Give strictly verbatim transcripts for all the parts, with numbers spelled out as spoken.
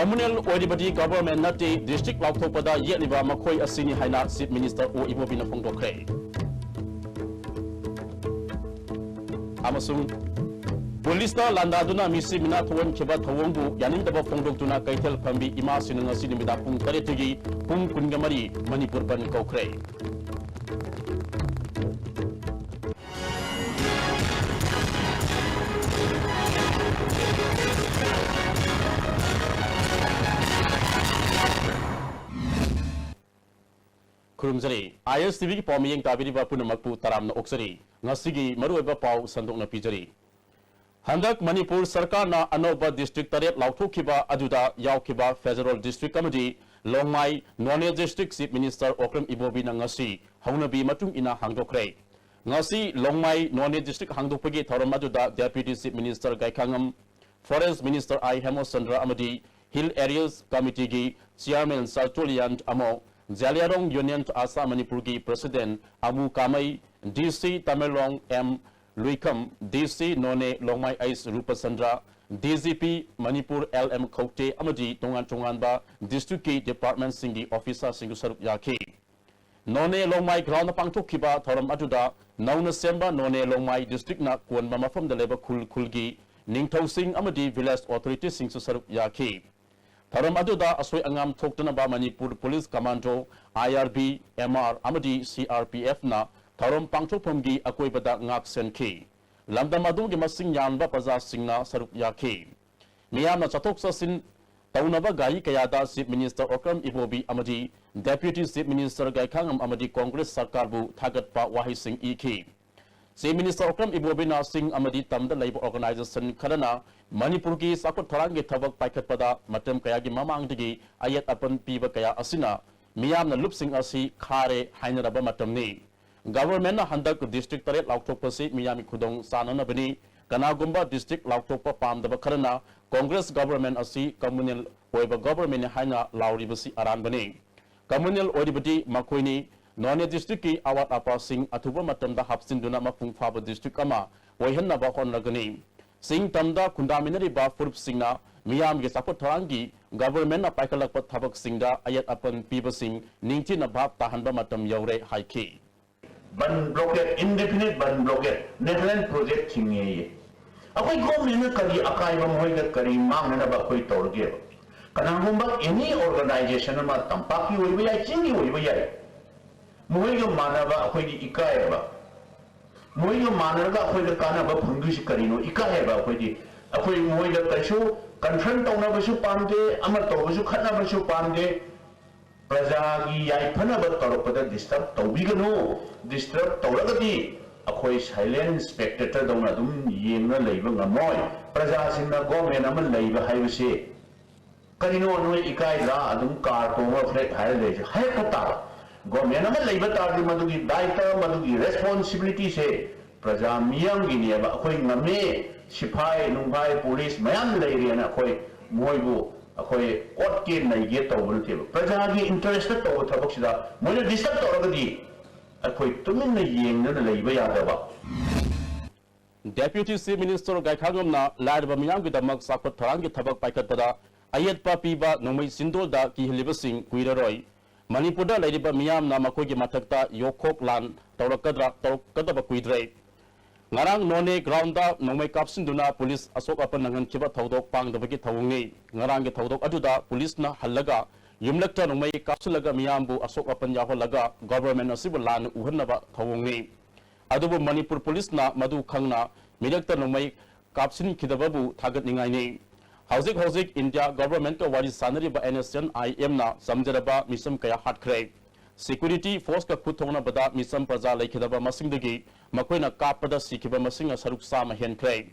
Communal ꯑꯣꯏꯔꯤꯕꯗꯤ government ꯅꯠꯇꯦ, district ꯂꯥꯎꯊꯣꯛꯄꯗ ꯌꯦꯠꯂꯤꯕ ꯃꯈꯣꯏ ꯑꯁꯤꯅꯤ ꯍꯥꯏꯅ Chief Minister ꯑꯣ ꯏꯕꯣꯕꯤꯅ ꯐꯣꯡꯗꯣꯛꯈ꯭ꯔꯦ꯫ ꯑꯃꯁꯨꯡ ꯄꯨꯂꯤꯁꯇ ꯂꯥꯟꯗꯥꯗꯨꯅ ꯃꯤꯁꯤ ꯃꯤꯅꯥ ꯊꯣꯛꯍꯟꯈꯤꯕ ꯊꯧꯑꯣꯡꯕꯨ ꯌꯥꯅꯤꯡꯗꯕ ꯐꯣꯡꯗꯣꯛꯇꯨꯅ ꯀꯩꯊꯦꯜ ꯐꯝꯕꯤ ꯏꯃꯥꯁꯤꯡꯅ ꯉꯁꯤ ꯅꯨꯃꯤꯗꯥꯡ ꯄꯨꯡ ꯇꯔꯦꯠꯇꯒꯤ ꯄꯨꯡ ꯀꯨꯟꯒ ꯃꯔꯤ ꯃꯅꯤꯄꯨꯔ ꯕꯟ ꯀꯧꯈ꯭ꯔꯦ꯫ ꯈꯨꯔꯨꯝꯖꯔꯤ꯫ ꯑꯥꯏ ꯑꯦꯁ ꯇꯤ ꯚꯤꯒꯤ ꯄꯥꯎ ꯃꯤꯠꯌꯦꯡ ꯇꯥꯕꯤꯔꯤꯕ ꯄꯨꯝꯅꯃꯛꯄꯨ ꯇꯔꯥꯝꯅ ꯑꯣꯛꯆꯔꯤ꯫ ꯉꯁꯤꯒꯤ ꯃꯔꯨꯑꯣꯏꯕ ꯄꯥꯎ ꯁꯟꯗꯣꯛꯅ ꯄꯤꯖꯔꯤ꯫ ꯍꯟꯗꯛ ꯃꯅꯤꯄꯨꯔ ꯁꯔꯀꯥꯔꯅ ꯑꯅꯧꯕ district ꯇꯔꯦꯠ ꯂꯥꯎꯊꯣꯛꯈꯤꯕ ꯑꯗꯨꯗ ꯌꯥꯎꯈꯤꯕ ꯐꯦꯖꯔꯣꯜ district ꯑꯃꯗꯤ ꯂꯣꯡꯃꯥꯏ, ꯅꯣꯅꯦ district Chief Minister ꯑꯣꯀ꯭ꯔꯝ ꯏꯕꯣꯕꯤꯅ ꯉꯁꯤ ꯍꯧꯅꯕꯤ ꯃꯇꯨꯡ ꯏꯟꯅ ꯍꯥꯡꯗꯣꯛꯈ꯭ꯔꯦ꯫ ꯉꯁꯤ ꯂꯣꯡꯃꯥꯏ, ꯅꯣꯅꯦ district ꯍꯥꯡꯗꯣꯛꯄꯒꯤ ꯊꯧꯔꯝ ꯑꯗꯨꯗ Deputy Chief Minister ꯒꯥꯏꯈꯥꯉꯝ, Forest Minister ꯑꯥꯏ ꯍꯦꯃꯆꯟꯗ꯭ꯔ ꯑꯃꯗꯤ Hill Areas Committeeꯒꯤ Chairman ꯁꯔꯆꯣꯂꯤꯌꯥꯟ ꯑꯃꯣ, ꯖꯥꯂꯤꯌꯥꯔꯣꯡ Union ꯑꯥꯁꯥ ꯃꯅꯤꯄꯨꯔꯒꯤ President ꯑꯃꯨ ꯀꯥꯃꯩ, ꯗꯤ ꯁꯤ Tamenglong M ꯂꯨꯏꯈꯝ, D C Noney Longmai ꯑꯩꯁ Rupchandra, D G P Manipur L M Khaute ꯑꯃꯗꯤ ꯇꯣꯉꯥꯟ ꯇꯣꯉꯥꯟꯕ districtꯀꯤ departmentꯁꯤꯡꯒꯤ officerꯁꯤꯡꯁꯨ ꯁꯔꯨꯛ ꯌꯥꯈꯤ꯫ ꯅꯣꯅꯦ ꯂꯣꯡꯃꯥꯏ groundꯗ ꯄꯥꯡꯊꯣꯛꯈꯤꯕ ꯊꯧꯔꯝ ꯑꯗꯨꯗ ꯅꯧꯅ ꯁꯦꯝꯕ ꯅꯣꯅꯦ ꯂꯣꯡꯃꯥꯏ districtꯅ ꯀꯣꯟꯕ ꯃꯐꯝꯗ ꯂꯩꯕ ꯈꯨꯜ ꯈꯨꯜꯒꯤ ꯅꯤꯡꯊꯧꯁꯤꯡ ꯑꯃꯗꯤ village authorityꯁꯤꯡꯁꯨ ꯁꯔꯨꯛ ꯌꯥꯈꯤ꯫ ꯊꯧꯔꯝ ꯑꯗꯨꯗ ꯑꯁꯣꯏ ꯑꯉꯥꯝ ꯊꯣꯛꯇꯅꯕ ꯃꯅꯤꯄꯨꯔ Police Commando, ꯑꯥꯏ ꯑꯥꯔ ꯕꯤ, ꯑꯦꯝ ꯑꯥꯔ ꯑꯃꯗꯤ ꯁꯤ ꯑꯥꯔ ꯄꯤ ꯑꯦꯐꯅ ꯊꯧꯔꯝ ꯄꯥꯡꯊꯣꯛꯐꯝꯒꯤ ꯑꯀꯣꯏꯕꯗ ꯉꯥꯛ ꯁꯦꯟꯈꯤ꯫ ꯂꯝꯗꯝ ꯑꯗꯨꯒꯤ ꯃꯁꯤꯡ ꯌꯥꯝꯕ ꯄ꯭ꯔꯖꯥꯁꯤꯡꯅ ꯁꯔꯨꯛ ꯌꯥꯈꯤ꯫ ꯃꯤꯌꯥꯝꯅ ꯆꯠꯊꯣꯛ ꯆꯠꯁꯤꯟ ꯇꯧꯅꯕ ꯒꯥꯔꯤ ꯀꯌꯥꯗ Chief Minister ꯑꯣꯀ꯭ꯔꯝ ꯏꯕꯣꯕꯤ ꯑꯃꯗꯤ Deputy Chief Minister ꯒꯥꯏꯈꯥꯉꯝ ꯑꯃꯗꯤ Congress ꯁꯔꯀꯥꯔꯕꯨ ꯊꯥꯒꯠꯄ ꯋꯥꯍꯩꯁꯤꯡ ꯏꯈꯤ꯫ Chief Minister ꯑꯣꯀ꯭ꯔꯝ ꯏꯕꯣꯕꯤꯅ ꯆꯤꯡ ꯑꯃꯗꯤ ꯇꯝꯗ ꯂꯩꯕ organization ꯈꯔꯅ ꯃꯅꯤꯄꯨꯔꯒꯤ ꯆꯥꯎꯈꯠ ꯊꯧꯔꯥꯡꯒꯤ ꯊꯕꯛ ꯄꯥꯏꯈꯠꯄꯗ ꯃꯇꯝ ꯀꯌꯥꯒꯤ ꯃꯃꯥꯡꯗꯒꯤ ꯑꯌꯦꯠ ꯑꯄꯟ ꯄꯤꯕ ꯀꯌꯥ ꯑꯁꯤꯅ ꯃꯤꯌꯥꯝꯅ ꯂꯨꯞꯁꯤꯡ ꯑꯁꯤ ꯈꯥꯔꯦ ꯍꯥꯏꯅꯔꯕ ꯃꯇꯝꯅꯤ꯫ Governmentꯅ ꯍꯟꯗꯛ district ꯇꯔꯦꯠ ꯂꯥꯎꯊꯣꯛꯄꯁꯤ ꯃꯤꯌꯥꯝꯒꯤ ꯈꯨꯗꯣꯡ ꯆꯥꯅꯅꯕꯅꯤ꯫ ꯀꯅꯥꯒꯨꯝꯕ district ꯂꯥꯎꯊꯣꯛꯄ ꯄꯥꯝꯗꯕ ꯈꯔꯅ Congress government ꯑꯁꯤ communal ꯑꯣꯏꯕ governmentꯅꯤ ꯍꯥꯏꯅ ꯂꯥꯎꯔꯤꯕꯁꯤ ꯑꯔꯥꯟꯕꯅꯤ꯫ Communal ꯑꯣꯏꯔꯤꯕꯗꯤ ꯃꯈꯣꯏꯅꯤ꯫ ꯅꯣꯅꯦ districtꯀꯤ ꯑꯋꯥꯠ ꯑꯄꯥꯁꯤꯡ ꯑꯊꯨꯕ ꯃꯇꯝꯗ ꯍꯥꯞꯆꯤꯟꯗꯨꯅ ꯃꯄꯨꯡ ꯐꯥꯕ district ꯑꯃ ꯑꯣꯏꯍꯟꯅꯕ ꯍꯣꯠꯅꯒꯅꯤ꯫ ꯆꯤꯡ ꯇꯝꯗ ꯈꯨꯟꯗꯥꯃꯤꯟꯅꯔꯤꯕ ꯐꯨꯔꯨꯞꯁꯤꯡꯅ ꯃꯤꯌꯥꯝꯒꯤ ꯆꯥꯎꯈꯠ ꯊꯧꯔꯥꯡꯒꯤ ꯒꯚꯔꯟꯃꯦꯟꯠꯅ ꯄꯥꯏꯈꯠꯂꯛꯄ ꯊꯕꯛꯁꯤꯡꯗ ꯑꯌꯦꯠ ꯑꯄꯟ ꯄꯤꯕꯁꯤꯡ ꯅꯤꯡꯊꯤꯅ ꯚꯥꯞ ꯇꯥꯍꯟꯕ ꯃꯇꯝ ꯌꯧꯔꯦ ꯍꯥꯏꯈꯤ꯫ ꯕꯟ ꯕ꯭ꯂꯣꯀꯦꯠ, ꯏꯟꯗꯦꯐꯤꯅꯤꯠ ꯕꯟ ꯕ꯭ꯂꯣꯀꯦꯠ, ꯅꯦꯁꯅꯦꯜ ꯄ꯭ꯔꯣꯖꯦꯛ ꯊꯤꯡꯉꯦꯌꯦ꯫ ꯑꯩꯈꯣꯏ ꯒꯣꯔꯃꯦꯟꯅ ꯀꯔꯤ ꯑꯀꯥꯏꯕ, ꯃꯈꯣꯏꯗ ꯀꯔꯤ ꯃꯥꯡꯅꯅꯕ ꯑꯩꯈꯣꯏ ꯇꯧꯔꯒꯦꯕ? ꯀꯅꯥꯒꯨꯝꯕ ꯑꯦꯅꯤ ꯑꯣꯔꯒꯅꯥꯏꯖꯦꯁꯟ ꯑꯃ, ꯇꯝꯄꯥꯛꯀꯤ ꯑꯣꯏꯕ ꯌꯥꯏ, ꯆꯤꯡꯒꯤ ꯑꯣꯏꯕ ꯌꯥꯏ, ꯃꯈꯣꯏꯒ ꯃꯥꯟꯅꯕ ꯑꯩꯈꯣꯏꯒꯤ ꯏꯀꯥꯏꯔꯕ, ꯃꯈꯣꯏꯒ ꯃꯥꯟꯅꯔꯒ ꯑꯩꯈꯣꯏꯗ ꯀꯥꯟꯅꯕ ꯐꯪꯗꯣꯏꯁꯤ ꯀꯔꯤꯅꯣ? ꯏꯀꯥꯏ ꯍꯥꯏꯕ ꯑꯩꯈꯣꯏꯗꯤ꯫ ꯑꯩꯈꯣꯏ ꯃꯈꯣꯏꯗ ꯀꯩꯁꯨ ꯀꯟꯐ꯭ꯔꯟ ꯇꯧꯅꯕꯁꯨ ꯄꯥꯝꯗꯦ, ꯑꯃ ꯇꯧꯕꯁꯨ ꯈꯠꯅꯕꯁꯨ ꯄꯥꯝꯗꯦ꯫ ꯄ꯭ꯔꯖꯥꯒꯤ ꯌꯥꯏꯐꯅꯕ ꯇꯧꯔꯛꯄꯗ ꯗꯤꯁꯇꯔꯕ ꯇꯧꯕꯤꯒꯅꯨ꯫ ꯗꯤꯁꯇꯔꯕ ꯇꯧꯔꯒꯗꯤ ꯑꯩꯈꯣꯏ ꯁꯥꯏꯂꯦꯟ ꯁ꯭ꯄꯦꯛꯇꯦꯇꯔꯗꯧꯅ ꯑꯗꯨꯝ ꯌꯦꯡꯅ ꯂꯩꯕ ꯉꯝꯃꯣꯏ꯫ ꯄ꯭ꯔꯖꯥꯁꯤꯡꯅ ꯒꯣꯔꯃꯦꯟ ꯑꯃ ꯂꯩꯕ ꯍꯥꯏꯕꯁꯤ ꯀꯔꯤꯅꯣ, ꯅꯣꯏ ꯏꯀꯥꯏꯗ꯭ꯔꯥ? ꯑꯗꯨꯝ ꯀꯥꯔ ꯇꯣꯡꯉꯒ ꯐ꯭ꯂꯦꯛ ꯍꯥꯏꯔ ꯂꯩꯔꯤꯁꯦ ꯍꯥꯏꯔꯛꯄ ꯇꯥꯕ꯫ ꯒꯣꯔꯃꯦꯟ ꯑꯃ ꯂꯩꯕ ꯇꯥꯔꯗꯤ ꯃꯗꯨꯒꯤ ꯗꯥꯏꯇ, ꯃꯗꯨꯒꯤ ꯔꯦꯁꯄꯣꯟꯁꯤꯕꯤꯂꯤꯇꯤꯁꯦ ꯄ꯭ꯔꯖꯥ ꯃꯤꯌꯥꯝꯒꯤꯅꯦꯕ꯫ ꯑꯩꯈꯣꯏ ꯉꯝꯃꯦ, ꯁꯤꯐꯥꯏ ꯅꯨꯡꯐꯥꯏ ꯄꯨꯂꯤꯁ ꯃꯌꯥꯝ ꯂꯩꯔꯦꯅ ꯑꯩꯈꯣꯏ ꯃꯣꯏꯕꯨ ꯑꯩꯈꯣꯏ ꯑꯣꯠꯀꯦ ꯅꯩꯒꯦ ꯇꯧꯕ ꯅꯠꯇꯦꯕ꯫ ꯄ꯭ꯔꯖꯥꯒꯤ ꯏꯟꯇꯔꯦꯁꯇ ꯇꯧꯕ ꯊꯕꯛꯁꯤꯗ ꯃꯣꯏꯅ ꯗꯤꯁꯇꯔꯕ ꯇꯧꯔꯒꯗꯤ ꯑꯩꯈꯣꯏ ꯇꯨꯃꯤꯟꯅ ꯌꯦꯡꯗꯨꯅ ꯂꯩꯕ ꯌꯥꯗꯕ꯫ Deputy Chief Minister ꯒꯥꯏꯈꯥꯉꯝꯅ ꯂꯥꯏꯔꯕ ꯃꯤꯌꯥꯝꯒꯤꯗꯃꯛ ꯆꯥꯎꯈꯠ ꯊꯧꯔꯥꯡꯒꯤ ꯊꯕꯛ ꯄꯥꯏꯈꯠꯄꯗ ꯑꯌꯦꯠꯄ ꯄꯤꯕ ꯅꯣꯡꯃꯩ ꯆꯤꯟꯗꯣꯜꯗ ꯀꯤꯍꯜꯂꯤꯕꯁꯤꯡ ꯀꯨꯏꯔꯔꯣꯏ꯫ ꯃꯅꯤꯄꯨꯔꯗ ꯂꯩꯔꯤꯕ ꯃꯤꯌꯥꯝꯅ ꯃꯈꯣꯏꯒꯤ ꯃꯊꯛꯇ ꯌꯣꯛꯈꯣꯛ ꯂꯥꯟ ꯇꯧꯔꯛꯀꯗ꯭ꯔꯥ, ꯇꯧꯔꯛꯀꯗꯕ ꯀꯨꯏꯗ꯭ꯔꯦ꯫ ꯉꯔꯥꯡ ꯅꯣꯅꯦ ꯒ꯭ꯔꯥꯎꯟꯗ ꯅꯣꯡꯃꯩ ꯀꯥꯞꯁꯤꯟꯗꯨꯅ ꯄꯨꯂꯤꯁ ꯑꯁꯣꯛ ꯑꯄꯟ ꯅꯪꯍꯟꯈꯤꯕ ꯊꯧꯗꯣꯛ ꯄꯥꯡꯗꯕꯒꯤ ꯊꯧꯑꯣꯡꯅꯤ꯫ ꯉꯔꯥꯡꯒꯤ ꯊꯧꯗꯣꯛ ꯑꯗꯨꯗ ꯄꯨꯂꯤꯁꯅ ꯍꯜꯂꯒ ꯌꯨꯝꯂꯛꯇ ꯅꯣꯡꯃꯩ ꯀꯥꯞꯁꯤꯜꯂꯒ ꯃꯤꯌꯥꯝꯕꯨ ꯑꯁꯣꯛ ꯑꯄꯟ ꯌꯥꯎꯍꯜꯂꯒ ꯒꯣꯚꯔꯟꯃꯦꯟꯠ ꯑꯁꯤꯕꯨ ꯂꯥꯟꯅ ꯎꯍꯟꯅꯕ ꯊꯧꯑꯣꯡꯅꯤ꯫ ꯑꯗꯨꯕꯨ ꯃꯅꯤꯄꯨꯔ ꯄꯨꯂꯤꯁꯅ ꯃꯗꯨ ꯈꯪꯅ ꯃꯤꯔꯛꯇ ꯅꯣꯡꯃꯩ ꯀꯥꯞꯁꯤꯟꯈꯤꯗꯕꯕꯨ ꯊꯥꯒꯠꯅꯤꯡꯉꯥꯏꯅꯤ꯫ ꯍꯧꯖꯤꯛ ꯍꯧꯖꯤꯛ ꯏꯟꯗꯤꯌꯥ ꯒꯣꯚꯔꯟꯃꯦꯟꯠꯀ ꯋꯥꯔꯤ ꯁꯥꯅꯔꯤꯕ ꯑꯦꯟ ꯑꯦꯁ ꯑꯦꯟ ꯑꯥꯏ ꯑꯦꯝꯅ ꯆꯝꯖꯔꯕ ꯃꯤꯆꯝ ꯀꯌꯥ ꯍꯥꯠꯈ꯭ꯔꯦ꯫ ꯁꯦꯀ꯭ꯌꯨꯔꯤꯇꯤ ꯐꯣꯔꯁꯀ ꯈꯨꯠ ꯊꯣꯛꯅꯕꯗ ꯃꯤꯆꯝ ꯄ꯭ꯔꯖꯥ ꯂꯩꯈꯤꯗꯕ ꯃꯁꯤꯡꯗꯒꯤ ꯃꯈꯣꯏꯅ ꯀꯥꯞꯄꯗ ꯁꯤꯈꯤꯕ ꯃꯁꯤꯡꯅ ꯁꯔꯨꯛ ꯆꯥꯝꯃ ꯍꯦꯟꯈ꯭ꯔꯦ꯫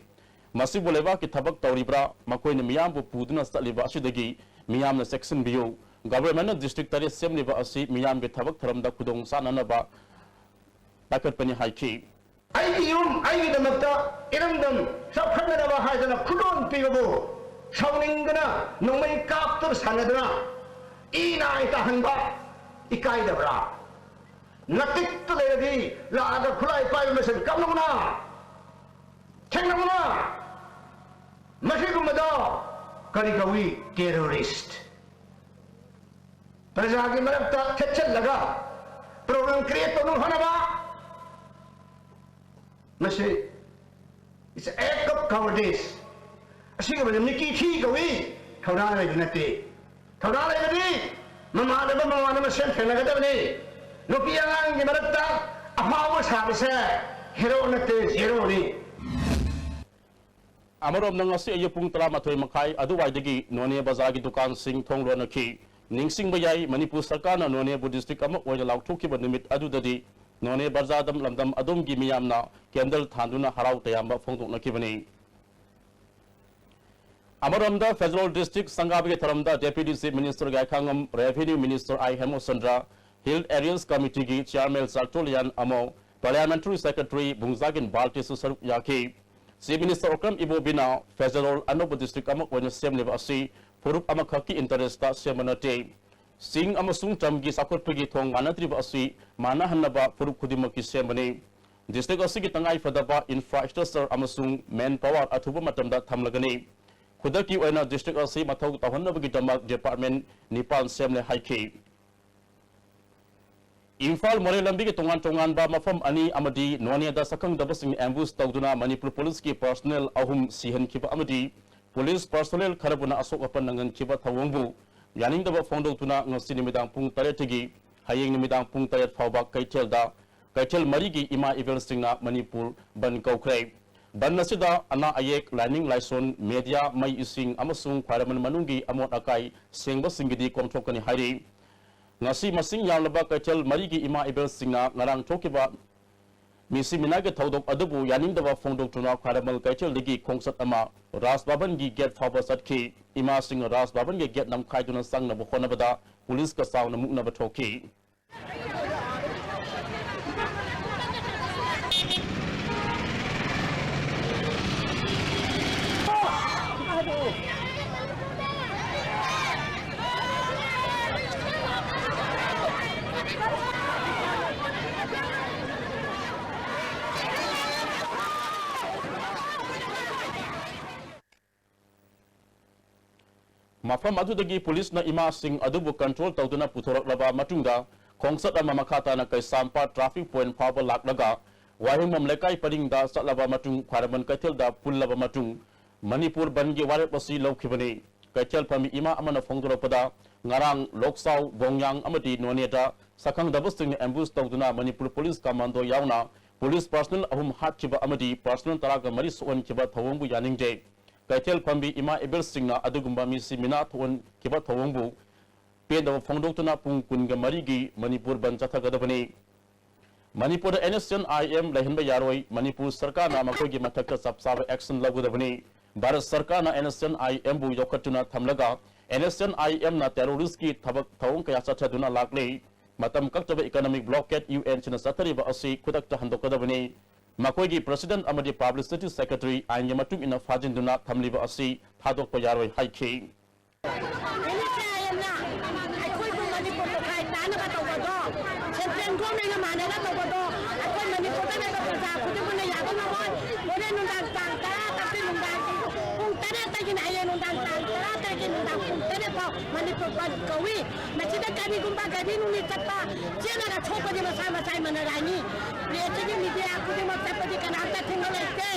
ꯃꯁꯤꯕꯨ ꯂꯩꯕꯥꯛꯀꯤ ꯊꯕꯛ ꯇꯧꯔꯤꯕ꯭ꯔꯥ? ꯃꯈꯣꯏꯅ ꯃꯤꯌꯥꯝꯕꯨ ꯄꯨꯗꯨꯅ ꯆꯠꯂꯤꯕ ꯑꯁꯤꯗꯒꯤ ꯃꯤꯌꯥꯝꯅ ꯆꯦꯛꯁꯤꯟꯕꯤꯌꯨ꯫ ꯒꯣꯚꯔꯟꯃꯦꯟꯠꯅ ꯗꯤꯁꯇ꯭ꯔꯤꯛ ꯇꯔꯦꯠ ꯁꯦꯝꯂꯤꯕ ꯑꯁꯤ ꯃꯤꯌꯥꯝꯒꯤ ꯊꯕꯛ ꯊꯧꯔꯝꯗ ꯈꯨꯗꯣꯡ ꯆꯥꯅꯅꯕ ꯄꯥꯏꯈꯠꯄꯅꯤ ꯍꯥꯏꯈꯤ꯫ ꯑꯩꯒꯤ ꯌꯨꯝ, ꯑꯩꯒꯤꯗꯃꯛꯇ ꯏꯔꯝꯗꯝ ꯆꯥꯎꯈꯠꯅꯅꯕ ꯍꯥꯏꯗꯅ ꯈꯨꯗꯣꯜ ꯄꯤꯕꯕꯨ ꯁꯥꯎꯅꯤꯡꯗꯅ ꯅꯣꯡꯃꯩ ꯀꯥꯞꯇꯨꯅ ꯁꯥꯟꯅꯗꯨꯅ ꯏ ꯅꯥꯏ ꯇꯥꯍꯟꯕ ꯏꯀꯥꯏꯗꯕ꯭ꯔꯥ? ꯅꯇꯤꯛꯇ ꯂꯩꯔꯗꯤ ꯂꯥꯛꯑꯒ ꯈꯨꯠꯂꯥꯏ ꯄꯥꯏꯕ ꯃꯁꯦꯟ ꯀꯥꯞꯅꯧꯅ, ꯊꯦꯡꯅꯧꯅ꯫ ꯃꯁꯤꯒꯨꯝꯕꯗꯣ ꯀꯔꯤ ꯀꯧꯏ? ꯇꯦꯔꯣꯔꯤꯁ꯫ ꯄ꯭ꯔꯖꯥꯒꯤ ꯃꯔꯛꯇ ꯊꯦꯠꯆꯜꯂꯒ ꯄ꯭ꯔꯣꯕ꯭ꯂꯦꯝ ꯀ꯭ꯔꯤꯌꯦꯠ ꯇꯧꯅꯕ ꯍꯣꯠꯅꯕ꯫ ꯃꯁꯤ it's an act of cowardice. ꯑꯁꯤꯒꯨꯝꯕꯁꯦ ꯃꯤꯀꯤ ꯊꯤ ꯀꯧꯏ꯫ ꯊꯧꯅꯥ ꯂꯩꯕ ꯅꯠꯇꯦ꯫ ꯊꯧꯅꯥ ꯂꯩꯕꯗꯤ ꯃꯃꯥꯟꯅꯕ ꯃꯃꯥꯟꯅꯕ ꯃꯁꯦꯟ ꯊꯦꯡꯅꯒꯗꯕꯅꯤ꯫ ꯅꯨꯄꯤ ꯑꯉꯥꯡꯒꯤ ꯃꯔꯛꯇ ꯑꯐꯥꯎꯕ ꯁꯥꯕꯁꯦ ꯍꯦꯔꯣ ꯅꯠꯇꯦ, ꯖꯦꯔꯣꯅꯤ꯫ ꯑꯃꯔꯣꯝꯗ ꯉꯁꯤ ꯑꯌꯨꯛ ꯄꯨꯡ ꯇꯔꯥꯃꯥꯊꯣꯏ ꯃꯈꯥꯏ ꯑꯗꯨꯋꯥꯏꯗꯒꯤ ꯅꯣꯅꯦ ꯕꯖꯥꯔꯒꯤ ꯗꯨꯀꯥꯟꯁꯤꯡ ꯊꯣꯡ ꯂꯣꯟꯅꯈꯤ꯫ ꯅꯤꯡꯁꯤꯡꯕ ꯌꯥꯏ, ꯃꯅꯤꯄꯨꯔ ꯁꯔꯀꯥꯔꯅ ꯅꯣꯅꯦꯕꯨ ꯗꯤꯁꯇ꯭ꯔꯤꯛ ꯑꯃ ꯑꯣꯏꯅ ꯂꯥꯎꯊꯣꯛꯈꯤꯕ ꯅꯨꯃꯤꯠ ꯑꯗꯨꯗꯗꯤ ꯅꯣꯅꯦ ꯕꯖꯥꯔꯗ ꯂꯝꯗꯝ ꯑꯗꯨꯝꯒꯤ ꯃꯤꯌꯥꯝꯅ ꯀꯦꯟꯗꯜ ꯊꯥꯟꯗꯨꯅ ꯍꯔꯥꯎ ꯇꯌꯥꯝꯕ ꯐꯣꯡꯗꯣꯛꯅꯈꯤꯕꯅꯤ꯫ ꯑꯃꯔꯣꯝꯗ ꯐꯦꯗꯔꯦꯜ ꯗꯤꯁꯇ꯭ꯔꯤꯛ ꯁꯪꯒꯥꯕꯒꯤ ꯊꯧꯔꯝꯗ deputy chief minister Gaikhangam, revenue minister I Hemchandra, hill areas ꯀꯃꯤꯇꯤꯒꯤ chairman Chaltonlien Amo, parliamentary secretary Vungzagin ꯕꯥꯜꯇꯤꯁꯨ ꯁꯔꯨꯛ ꯌꯥꯈꯤ꯫ ꯆꯤꯐ ꯃꯤꯅꯤꯁꯇꯔ ꯑꯣꯀ꯭ꯔꯝ ꯏꯕꯣꯕꯤꯅ ꯐꯦꯗꯔꯦꯜ ꯑꯅꯧꯕ ꯗꯤꯁꯇ꯭ꯔꯤꯛ ꯑꯃ ꯑꯣꯏꯅ ꯁꯦꯝꯂꯤꯕ ꯑꯁꯤ ꯐꯨꯔꯨꯞ ꯑꯃꯈꯛꯀꯤ ꯏꯟꯇꯔꯦꯁꯇ ꯁꯦꯝꯕ ꯅꯠꯇꯦ꯫ ꯆꯤꯡ ꯑꯃꯁꯨꯡ ꯇꯝꯒꯤ ꯆꯥꯎꯈꯠꯄꯒꯤ ꯊꯣꯡ ꯃꯥꯟꯅꯗ꯭ꯔꯤꯕ ꯑꯁꯤ ꯃꯥꯟꯅꯍꯟꯅꯕ ꯐꯨꯔꯨꯞ ꯈꯨꯗꯤꯡꯃꯛꯀꯤ ꯁꯦꯝꯕꯅꯤ꯫ ꯗꯤꯁꯇ꯭ꯔꯤꯛ ꯑꯁꯤꯒꯤ ꯇꯉꯥꯏ ꯐꯗꯕ ꯏꯟꯐ꯭ꯔꯥꯁ꯭ꯇ꯭ꯔꯛꯆꯔ ꯑꯃꯁꯨꯡ ꯃꯦꯟ ꯄꯥꯋꯔ ꯑꯊꯨꯕ ꯃꯇꯝꯗ ꯊꯝꯂꯒꯅꯤ꯫ ꯈꯨꯗꯛꯀꯤ ꯑꯣꯏꯅ ꯗꯤꯁꯇ꯭ꯔꯤꯛ ꯑꯁꯤ ꯃꯊꯧ ꯇꯧꯍꯟꯅꯕꯒꯤꯗꯃꯛ ꯗꯤꯄꯥꯔꯠꯃꯦꯟ ꯅꯤꯄꯥꯟ ꯁꯦꯝꯂꯦ ꯍꯥꯏꯈꯤ꯫ ꯏꯝꯐꯥꯜ ꯃꯣꯔꯦ ꯂꯝꯕꯤꯒꯤ ꯇꯣꯉꯥꯟ ꯇꯣꯉꯥꯟꯕ ꯃꯐꯝ ꯑꯅꯤ ꯑꯃꯗꯤ ꯅꯣꯅꯦꯗ ꯁꯛꯈꯪꯗꯕꯁꯤꯡ ꯑꯦꯝꯕꯨꯁ ꯇꯧꯗꯨꯅ ꯃꯅꯤꯄꯨꯔ ꯄꯨꯂꯤꯁꯀꯤ ꯄꯔꯁꯣꯅꯦꯜ ꯑꯍꯨꯝ ꯁꯤꯍꯟꯈꯤꯕ ꯑꯃꯗꯤ ꯄꯨꯂꯤꯁ ꯄꯔꯁꯣꯅꯦꯜ ꯈꯔꯕꯨꯅ ꯑꯁꯣꯛ ꯑꯄꯟ ꯅꯪꯍꯟꯈꯤꯕ ꯊꯧꯑꯣꯡꯕꯨ ꯌꯥꯅꯤꯡꯗꯕ ꯐꯣꯡꯗꯣꯛꯇꯨꯅ ꯉꯁꯤ ꯅꯨꯃꯤꯗꯥꯡ ꯄꯨꯡ ꯇꯔꯦꯠꯇꯒꯤ ꯍꯌꯦꯡ ꯅꯨꯃꯤꯗꯥꯡ ꯄꯨꯡ ꯇꯔꯦꯠ ꯐꯥꯎꯕ ꯀꯩꯊꯦꯜꯗ, ꯀꯩꯊꯦꯜ ꯃꯔꯤꯒꯤ ꯏꯃꯥ ꯏꯕꯦꯜꯁꯤꯡꯅ ꯃꯅꯤꯄꯨꯔ ꯕꯟ ꯀꯧꯈ꯭ꯔꯦ꯫ ꯕꯟ ꯑꯁꯤꯗ ꯑꯅꯥ ꯑꯌꯦꯛ, ꯂꯥꯏꯅꯤꯡ ꯂꯥꯏꯁꯣꯟ, ꯃꯦꯗꯤꯌꯥ, ꯃꯩ ꯏꯁꯤꯡ ꯑꯃꯁꯨꯡ ꯈ꯭ꯋꯥꯏꯔꯝꯕꯟ ꯃꯅꯨꯡꯒꯤ ꯑꯃꯣꯠ ꯑꯀꯥꯏ ꯁꯦꯡꯕꯁꯤꯡꯒꯤꯗꯤ ꯀꯣꯝꯊꯣꯛꯀꯅꯤ ꯍꯥꯏꯔꯤ꯫ ꯉꯁꯤ ꯃꯁꯤꯡ ꯌꯥꯝꯂꯕ ꯀꯩꯊꯦꯜ ꯃꯔꯤꯒꯤ ꯏꯃꯥ ꯏꯕꯦꯜꯁꯤꯡꯅ ꯉꯔꯥꯡ ꯊꯣꯛꯈꯤꯕ ꯃꯤꯁꯤ ꯃꯤꯅꯥꯒꯤ ꯊꯧꯗꯣꯛ ꯑꯗꯨꯕꯨ ꯌꯥꯅꯤꯡꯗꯕ ꯐꯣꯡꯗꯣꯛꯇꯨꯅ ꯈ꯭ꯋꯥꯏꯔꯝꯕꯟ ꯀꯩꯊꯦꯜꯗꯒꯤ ꯈꯣꯡꯆꯠ ꯑꯃ ꯔꯥꯖ ꯚꯕꯟꯒꯤ ꯒꯦꯠ ꯐꯥꯎꯕ ꯆꯠꯈꯤ꯫ ꯏꯃꯥꯁꯤꯡꯅ ꯔꯥꯖ ꯚꯕꯟꯒꯤ ꯒꯦꯠ ꯅꯝꯈꯥꯏꯗꯨꯅ ꯆꯪꯅꯕ ꯍꯣꯠꯅꯕꯗ ꯄꯨꯂꯤꯁꯀ ꯆꯥꯎꯅ ꯃꯨꯛꯅꯕ ꯊꯣꯛꯈꯤ꯫ ꯃꯐꯝ ꯑꯗꯨꯗꯒꯤ ꯄꯨꯂꯤꯁꯅ ꯏꯃꯥꯁꯤꯡ ꯑꯗꯨꯕꯨ control ꯇꯧꯗꯨꯅ ꯄꯨꯊꯣꯔꯛꯂꯕ ꯃꯇꯨꯡꯗ, ꯈꯣꯡꯆꯠ ꯑꯃ ꯃꯈꯥ ꯇꯥꯅ ꯀꯩꯁꯥꯝꯄꯥꯠ traffic point ꯐꯥꯎꯕ ꯂꯥꯛꯂꯒ, ꯋꯥꯍꯦꯡꯕꯝ ꯂꯩꯀꯥꯏ ꯄꯔꯤꯡꯗ ꯆꯠꯂꯕ ꯃꯇꯨꯡ, ꯈ꯭ꯋꯥꯏꯔꯝꯕꯟ ꯀꯩꯊꯦꯜꯗ ꯄꯨꯜꯂꯕ ꯃꯇꯨꯡ, ꯃꯅꯤꯄꯨꯔ ꯕꯟꯒꯤ ꯋꯥꯔꯦꯞ ꯑꯁꯤ ꯂꯧꯈꯤꯕꯅꯤ꯫ ꯀꯩꯊꯦꯜ ꯐꯝꯃꯤ ꯏꯃꯥ ꯑꯃꯅ ꯐꯣꯡꯗꯣꯔꯛꯄꯗ, ꯉꯔꯥꯡ ꯂꯣꯛꯆꯥꯎ, ꯒꯣꯡꯌꯥꯡ ꯑꯃꯗꯤ ꯅꯣꯅꯦꯗ ꯁꯛꯈꯪꯗꯕꯁꯤꯡꯅ ambush ꯇꯧꯗꯨꯅ ꯃꯅꯤꯄꯨꯔ ꯄꯨꯂꯤꯁ ꯀꯃꯥꯟꯗꯣ ꯌꯥꯎꯅ ꯄꯨꯂꯤꯁ personnel ꯑꯍꯨꯝ ꯍꯥꯠꯈꯤꯕ ꯑꯃꯗꯤ personnel ꯇꯔꯥꯒ ꯃꯔꯤ ꯁꯣꯛꯍꯟꯈꯤꯕ ꯊꯧꯑꯣꯡꯕꯨ ꯌꯥꯅꯤꯡꯗꯦ꯫ ꯀꯩꯊꯦꯜ ꯐꯝꯕꯤ ꯏꯃꯥ ꯏꯕꯦꯜꯁꯤꯡꯅ ꯑꯗꯨꯒꯨꯝꯕ ꯃꯤꯁꯤ ꯃꯤꯅꯥ ꯊꯣꯛꯍꯟꯈꯤꯕ ꯊꯧꯑꯣꯡꯕꯨ ꯄꯦꯟꯗꯕ ꯐꯣꯡꯗꯣꯛꯇꯨꯅ ꯄꯨꯡ ꯀꯨꯟꯒ ꯃꯔꯤꯒꯤ ꯃꯅꯤꯄꯨꯔ ꯕꯟ ꯆꯠꯊꯒꯗꯕꯅꯤ꯫ ꯃꯅꯤꯄꯨꯔꯗ NSCN-IM ꯂꯩꯍꯟꯕ ꯌꯥꯔꯣꯏ꯫ ꯃꯅꯤꯄꯨꯔ ꯁꯔꯀꯥꯔꯅ ꯃꯈꯣꯏꯒꯤ ꯃꯊꯛꯇ ꯆꯞ ꯆꯥꯕ action ꯂꯧꯒꯗꯕꯅꯤ꯫ ꯚꯥꯔꯠ ꯁꯔꯀꯥꯔꯅ NSCN-IM ꯕꯨ ꯌꯣꯛꯈꯠꯇꯨꯅ ꯊꯝꯂꯒ NSCN-IM ꯅ terrorist ꯀꯤ ꯊꯕꯛ ꯊꯧꯑꯣꯡ ꯀꯌꯥ ꯆꯠꯊꯗꯨꯅ ꯂꯥꯛꯂꯤ꯫ ꯃꯇꯝ ꯀꯛꯇꯕ economic blockade UN ꯁꯤꯅ ꯆꯠꯊꯔꯤꯕ ꯑꯁꯤ ꯈꯨꯗꯛꯇ ꯍꯟꯗꯣꯛꯀꯗꯕꯅꯤ꯫ ꯃꯈꯣꯏꯒꯤ president ꯑꯃꯗꯤ publicity secretary ꯑꯥꯏꯟꯒꯤ ꯃꯇꯨꯡ ꯏꯟꯅ ꯐꯥꯖꯤꯟꯗꯨꯅ ꯊꯝꯂꯤꯕ ꯑꯁꯤ ꯊꯥꯗꯣꯛꯄ ꯌꯥꯔꯣꯏ ꯍꯥꯏꯈꯤ꯫ NSCN-ꯅ ꯑꯩꯈꯣꯏꯕꯨ ꯃꯅꯤꯄꯨꯔ ꯇꯣꯈꯥꯏ ꯇꯥꯅꯕ ꯇꯧꯕꯗꯣ, central government ꯒ ꯃꯥꯟꯅꯅ ꯇꯧꯕꯗꯣ, ꯑꯩꯈꯣꯏ ꯃꯅꯤꯄꯨꯔꯗ ꯂꯩꯕ ꯄ꯭ꯔꯖꯥ ꯈꯨꯗꯤꯡꯃꯛꯅ ꯌꯥꯕ ꯉꯝꯃꯣꯏ꯫ ꯍꯣꯔꯦꯟ ꯅꯨꯡꯗꯥꯡ ꯇꯥꯡ ꯇꯔꯥ ꯇꯔꯦꯠ ꯅꯨꯡꯗꯥꯡꯒꯤ ꯄꯨꯡ ꯇꯔꯦꯠꯇꯒꯤꯅ ꯍꯌꯦꯡ ꯅꯨꯡꯗꯥꯡ ꯇꯥꯡ ꯇꯔꯥ ꯇꯔꯦꯠꯀꯤ ꯅꯨꯡꯗꯥꯡ ꯄꯨꯡ ꯇꯔꯦꯠ ꯐꯥꯎ ꯃꯅꯤꯄꯨꯔ ꯕꯟ ꯀꯧꯏ꯫ ꯃꯁꯤꯗ ꯀꯔꯤꯒꯨꯝꯕ ꯒꯥꯔꯤ ꯅꯨꯡꯅꯤ ꯆꯠꯄ, ꯆꯦꯜꯂꯒ ꯁꯣꯛꯄꯗꯤ ꯃꯁꯥ ꯃꯁꯥꯒꯤ ꯃꯅꯔꯥꯏꯅꯤ꯫ Press ꯀꯤ media ꯈꯨꯗꯤꯡꯃꯛ ꯆꯠꯄꯗꯤ ꯀꯅꯥꯝꯇ ꯊꯤꯡꯕ ꯂꯩꯇꯦ꯫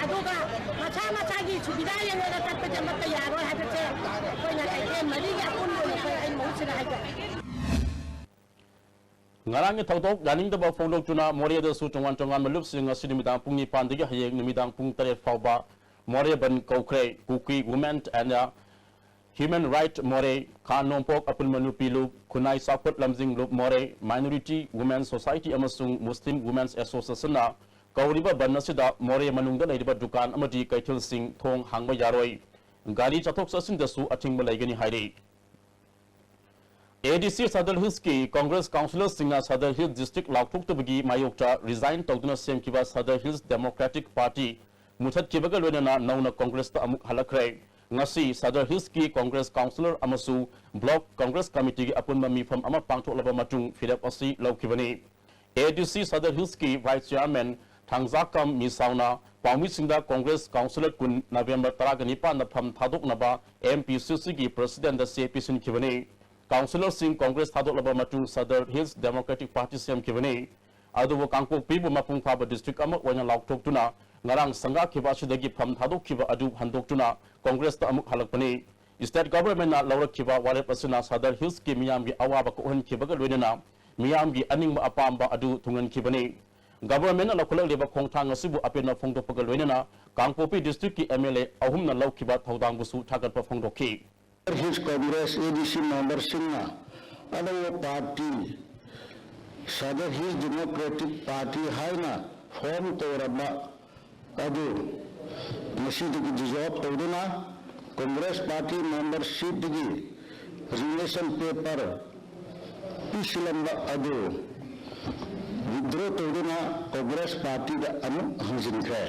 ꯑꯗꯨꯒ ꯃꯁꯥ ꯃꯁꯥꯒꯤ ꯁꯨꯕꯤꯗꯥ ꯌꯦꯡꯂꯒ ꯆꯠꯄꯁꯦ ꯑꯃꯠꯇ ꯌꯥꯔꯣꯏ ꯍꯥꯏꯕꯁꯦ ꯑꯩꯈꯣꯏꯅ ꯀꯩꯊꯦꯜ ꯃꯔꯤꯒꯤ ꯑꯄꯨꯟꯕ ꯑꯣꯏꯅ ꯑꯩꯈꯣꯏ ꯑꯩ ꯃꯍꯨꯠ ꯁꯤꯟꯅ ꯍꯥꯏꯖꯔꯤ꯫ ꯉꯔꯥꯡꯒꯤ ꯊꯧꯗꯣꯛ ꯌꯥꯅꯤꯡꯗꯕ ꯐꯣꯡꯗꯣꯛꯇꯨꯅ ꯃꯣꯔꯦꯗꯁꯨ ꯇꯣꯉꯥꯟ ꯇꯣꯉꯥꯟꯕ ꯂꯨꯞꯁꯤꯡ ꯉꯁꯤ ꯅꯨꯃꯤꯗꯥꯡ ꯄꯨꯡ ꯅꯤꯄꯥꯟꯗꯒꯤ ꯍꯌꯦꯡ ꯅꯨꯃꯤꯗꯥꯡ ꯄꯨꯡ ꯇꯔꯦꯠ ꯐꯥꯎꯕ ꯃꯣꯔꯦ ꯕꯟ ꯀꯧꯈ꯭ꯔꯦ꯫ Kuki Women and Human Right ꯃꯣꯔꯦ, ꯈꯥ ꯅꯣꯡꯄꯣꯛ ꯑꯄꯨꯟꯕ ꯅꯨꯄꯤ ꯂꯨꯞ, ꯈꯨꯟꯅꯥꯏ ꯆꯥꯎꯈꯠ ꯂꯝꯖꯤꯡ ꯂꯨꯞ ꯃꯣꯔꯦ, Minority Women Society ꯑꯃꯁꯨꯡ Muslim Women's Association ꯅ ꯀꯧꯔꯤꯕ ꯕꯟ ꯑꯁꯤꯗ ꯃꯣꯔꯦ ꯃꯅꯨꯡꯗ ꯂꯩꯔꯤꯕ ꯗꯨꯀꯥꯟ ꯑꯃꯗꯤ ꯀꯩꯊꯦꯜꯁꯤꯡ ꯊꯣꯡ ꯍꯥꯡꯕ ꯌꯥꯔꯣꯏ꯫ ꯒꯥꯔꯤ ꯆꯠꯊꯣꯛ ꯆꯠꯁꯤꯟꯗꯁꯨ ꯑꯊꯤꯡꯕ ꯂꯩꯒꯅꯤ ꯍꯥꯏꯔꯤ꯫ ADC Sadar Hills ꯀꯤ Congress councillor ꯁꯤꯡꯅ Sadar Hills district ꯂꯥꯎꯊꯣꯛꯇꯕꯒꯤ ꯃꯥꯌꯣꯛꯇ resign ꯇꯧꯗꯨꯅ ꯁꯦꯝꯈꯤꯕ Sadar Hills Democratic Party ꯃꯨꯊꯠꯈꯤꯕꯒ ꯂꯣꯏꯅꯅ ꯅꯧꯅ Congress ꯇ ꯑꯃꯨꯛ ꯍꯜꯂꯛꯈ꯭ꯔꯦ꯫ ꯉꯁꯤ Sadar Hills ꯀꯤ Congress councillor ꯑꯃꯁꯨ Block Congress Committee ꯒꯤ ꯑꯄꯨꯟꯕ ꯃꯤꯐꯝ ꯑꯃ ꯄꯥꯡꯊꯣꯛꯂꯕ ꯃꯇꯨꯡ ꯐꯤꯔꯦꯞ ꯑꯁꯤ ꯂꯧꯈꯤꯕꯅꯤ꯫ ADC Sadar Hills ꯀꯤ Vice Chairman ꯊꯥꯡꯖꯥꯀꯝ ꯃꯤꯁꯥꯎꯅ ꯄꯥꯎꯃꯤꯁꯤꯡꯗ ꯀꯣꯡꯒ꯭ꯔꯦꯁ ꯀꯥꯎꯟꯁꯤꯂꯔ ꯀꯨꯟ ꯅꯕꯦꯝꯕꯔ ꯇꯔꯥꯒ ꯅꯤꯄꯥꯟꯗ ꯐꯝ ꯊꯥꯗꯣꯛꯅꯕ ꯑꯦꯝ ꯄꯤ ꯁꯤ ꯁꯤꯒꯤ ꯄ꯭ꯔꯁꯤꯗꯦꯟꯗ ꯆꯦ ꯄꯤꯁꯤꯟꯈꯤꯕꯅꯤ꯫ ꯀꯥꯎꯟꯁꯤꯂꯔꯁꯤꯡ ꯀꯣꯡꯒ꯭ꯔꯦꯁ ꯊꯥꯗꯣꯛꯂꯕ ꯃꯇꯨꯡ ꯁꯗꯔ ꯍꯤꯜꯁ ꯗꯦꯃꯣꯀ꯭ꯔꯦꯇꯤꯛ ꯄꯥꯔꯇꯤ ꯁꯦꯝꯈꯤꯕꯅꯤ꯫ ꯑꯗꯨꯕꯨ ꯀꯥꯡꯄꯣꯛꯄꯤꯕꯨ ꯃꯄꯨꯡ ꯐꯥꯕ ꯗꯤꯁꯇ꯭ꯔꯤꯛ ꯑꯃ ꯑꯣꯏꯅ ꯂꯥꯎꯊꯣꯛꯇꯨꯅ ꯉꯔꯥꯡ ꯁꯪꯒꯥꯈꯤꯕ ꯑꯁꯤꯗꯒꯤ ꯐꯝ ꯊꯥꯗꯣꯛꯈꯤꯕ ꯑꯗꯨ ꯍꯟꯗꯣꯛꯇꯨꯅ ꯀꯣꯡꯒ꯭ꯔꯦꯁꯇ ꯑꯃꯨꯛ ꯍꯜꯂꯛꯄꯅꯤ꯫ ꯁ꯭ꯇꯦꯠ ꯒꯚꯔꯟꯃꯦꯟꯠꯅ ꯂꯧꯔꯛꯈꯤꯕ ꯋꯥꯔꯦꯞ ꯑꯁꯤꯅ ꯁꯗꯔ ꯍꯤꯜꯁꯀꯤ ꯃꯤꯌꯥꯝꯒꯤ ꯑꯋꯥꯕ ꯀꯣꯛꯍꯟꯈꯤꯕꯒ ꯂꯣꯏꯅꯅ ꯃꯤꯌꯥꯝꯒꯤ ꯑꯅꯤꯡꯕ ꯑꯄꯥꯝꯕ ꯑꯗꯨ ꯊꯨꯡꯍꯟꯈꯤꯕꯅꯤ꯫ ꯒꯚꯔꯟꯃꯦꯟꯠꯅ ꯂꯧꯈꯠꯂꯛꯂꯤꯕ ꯈꯣꯡꯊꯥꯡ ꯑꯁꯤꯕꯨ ꯑꯄꯦꯟꯕ ꯐꯣꯡꯗꯣꯛꯄꯒ ꯂꯣꯏꯅꯅ ꯀꯥꯡꯄꯣꯛꯄꯤ ꯗꯤꯁꯇ꯭ꯔꯤꯛꯀꯤ ꯑꯦꯝ ꯑꯦꯜ ꯑꯦ ꯑꯍꯨꯝꯅ ꯂꯧꯈꯤꯕ ꯊꯧꯗꯥꯡꯕꯨꯁꯨ ꯊꯥꯒꯠꯄ ꯐꯣꯡꯗꯣꯛꯈꯤ꯫ ꯍꯤꯜꯁ ꯀꯣꯡꯒ꯭ꯔꯦꯁ ꯑꯦ ꯗꯤ ꯁꯤ ꯃꯦꯝꯕꯔꯁꯤꯡꯅ ꯑꯅꯧꯕ party Sadar hills democratic party ꯍꯥꯏꯅ ꯐꯣꯔꯝ ꯇꯧꯔꯕ ꯑꯗꯨ ꯉꯁꯤꯗꯒꯤ ꯗꯤꯖꯣꯜꯕ ꯇꯧꯗꯨꯅ ꯀꯣꯡꯒ꯭ꯔꯦꯁ ꯄꯥꯔꯇꯤ ꯃꯦꯝꯕꯔꯁꯤꯞꯇꯒꯤ ꯔꯤꯖꯤꯒꯅꯦꯁꯟ ꯄꯦꯄꯔ ꯄꯤꯁꯤꯜꯂꯝꯕ ꯑꯗꯨ ꯋꯤꯗ꯭ꯔꯣ ꯇꯧꯗꯨꯅ ꯀꯣꯡꯒ꯭ꯔꯦꯁ ꯄꯥꯔꯇꯤꯗ ꯑꯃꯨꯛ ꯍꯟꯖꯤꯟꯈ꯭ꯔꯦ꯫